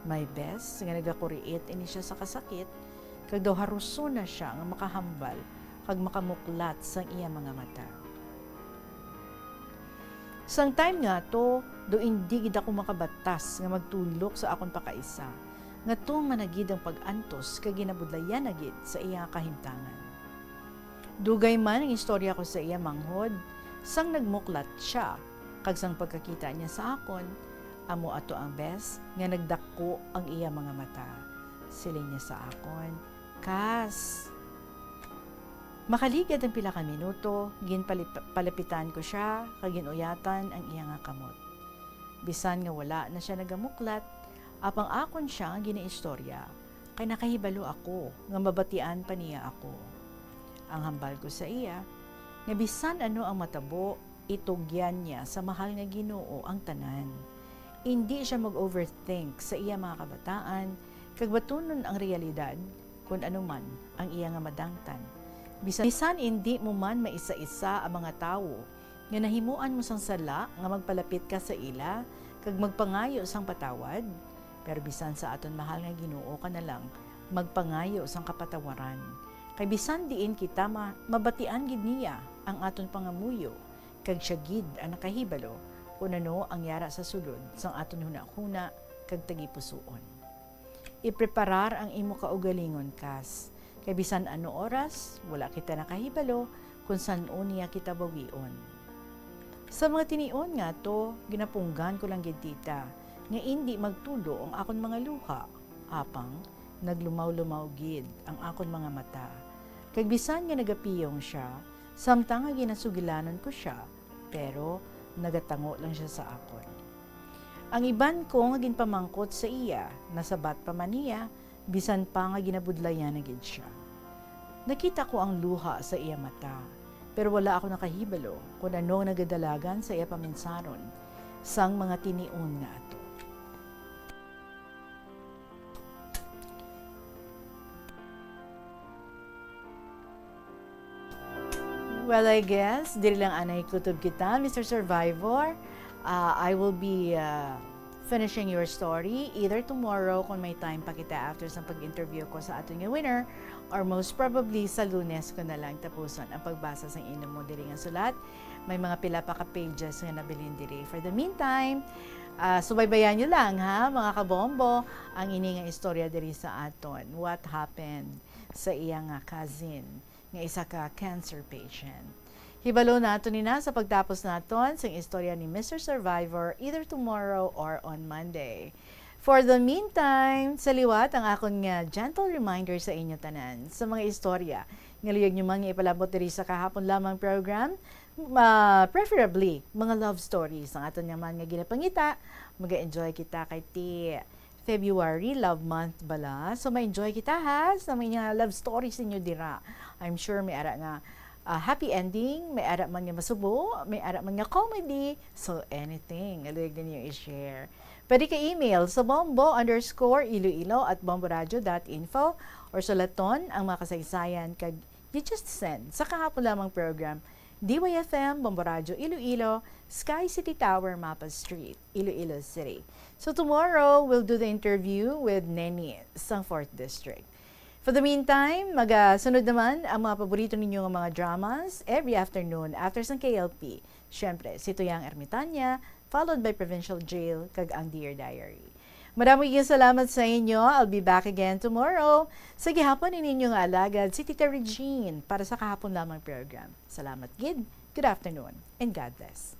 May bes nga nagakuriit ini sia sa kasakit, kag daw haruson na sia nga makahambal kag makamuklat sang iya mga mata. Sang time nga ato, daw indi gid ako makabatas nga magtulok sa akon pakaisa, nga tuman na gid ang pag-antos kag ginabudlayan na gid sa iya kahimtangan. Dugay man ang istorya ko sa iya manghod, sang nagmuklat sia, kag sang pagkakita niya sa akon, amo ato ang bes nga nagdako ang iya mga mata. Siling niya sa akon, "Kas." Makaligad ang pila ka minuto, ginpalip-, palapitan ko sia, kag gin-uyatan ang iya nga kamot. Bisan nga wala na sia nagamuklat, apang akon sia nga ginaistorya, kay nakahibalo ako nga mabatian pa niya ako. Ang hambal ko sa iya, nga bisan ano ang matabo, itugyan niya sa mahal nga Ginoo ang tanan. Indi sia mag-overthink sa iya mga kabataan, kag batunon ang realidad, kun ano man ang iya nga madangtan. Bisan, bisan indi mo man maisa-isa ang mga tawo nga nahimuan mo sang sala nga magpalapit ka sa ila kag magpangayo sang patawad, pero bisan sa aton mahal nga Ginoo ka na lang magpangayo sang kapatawaran. Kay bisan diin kita ma-, mabatian gid niya ang aton pangamuyo, kag sia gid ang nakahibalo kun ano ang yara sa sulod sang aton hunahuna kag tagipusoon. Ipreparar ang imo kaugalingon, Kas, kay bisan ano oras, wala kita nakahibalo kon san-o niya kita bawion. Sa mga tinion nga ato, ginapunggan ko lang gid, tita, nga indi magtulo ang akon mga luha, apang naglumaw-lumaw gid ang akon mga mata. Kag bisan nga nagapiyong sia, samtang nga ginasugilanon ko sia, pero nagatango lang sia sa akon. Ang iban ko nga ginpamangkot sa iya, nasabat pa man niya, bisan pa nga ginabudlayan na gid sia. Nakita ko ang luha sa iya mata, pero wala ako nakahibalo kon ano ang nagadalagan sa iya paminsaron sang mga tinion nga ato. Well, I guess, diri lang anay kutob kita, Mister Survivor. Uh, I will be uh, finishing your story either tomorrow kung may time pa kita after sa pag-interview ko sa aton nga winner, or most probably sa Lunes ko na lang tapuson ang pagbasa sa inyo mo diri nga sulat. May mga pila pa ka pages nga nabilin diri. For the meantime, uh, subaybayan nyo lang, ha, mga kabombo, ang ini nga istorya diri sa aton. What happened sa iya nga cousin nga isa ka cancer patient. Hibalo nato ni na sa pagtapos naton sing istorya ni Mister Survivor either tomorrow or on Monday. For the meantime, sa liwat ang akon nga gentle reminder sa inyo tanan sa mga istorya nga luyag nyo man nga ipalabot diri sa Kahapon Lamang program, uh, preferably mga love stories ang aton nga man nga ginapangita. Mag-enjoy kita kay ti February, love month bala. So, ma-enjoy kita, ha, sa mga love stories ninyo dira. I'm sure may ara nga uh, happy ending, may ara man nga masubo, may ara man nga comedy. So, anything nga luyag ninyo i-share. Pwede ka email sa bombo underscore iloilo at bomboradio dot info or sulaton ang mga kasaysayan kag you just send sa Kahapon Lamang program, D Y F M, Bombo Radio Iloilo, Sky City Tower, Mapa Street, Iloilo City. So tomorrow, we'll do the interview with Neni sang fourth District. For the meantime, magasunod naman ang mga paborito ninyo nga mga dramas every afternoon after sang K L P. Siyempre, si Tuyang Ermitanya, followed by Provincial Jail, kag ang Dear Diary. Madamo gid salamat sa inyo. I'll be back again tomorrow sa gihapon ni ninyo nga alagad, si Tita Regine, para sa Kahapon Lamang program. Salamat gid. Good afternoon and God bless.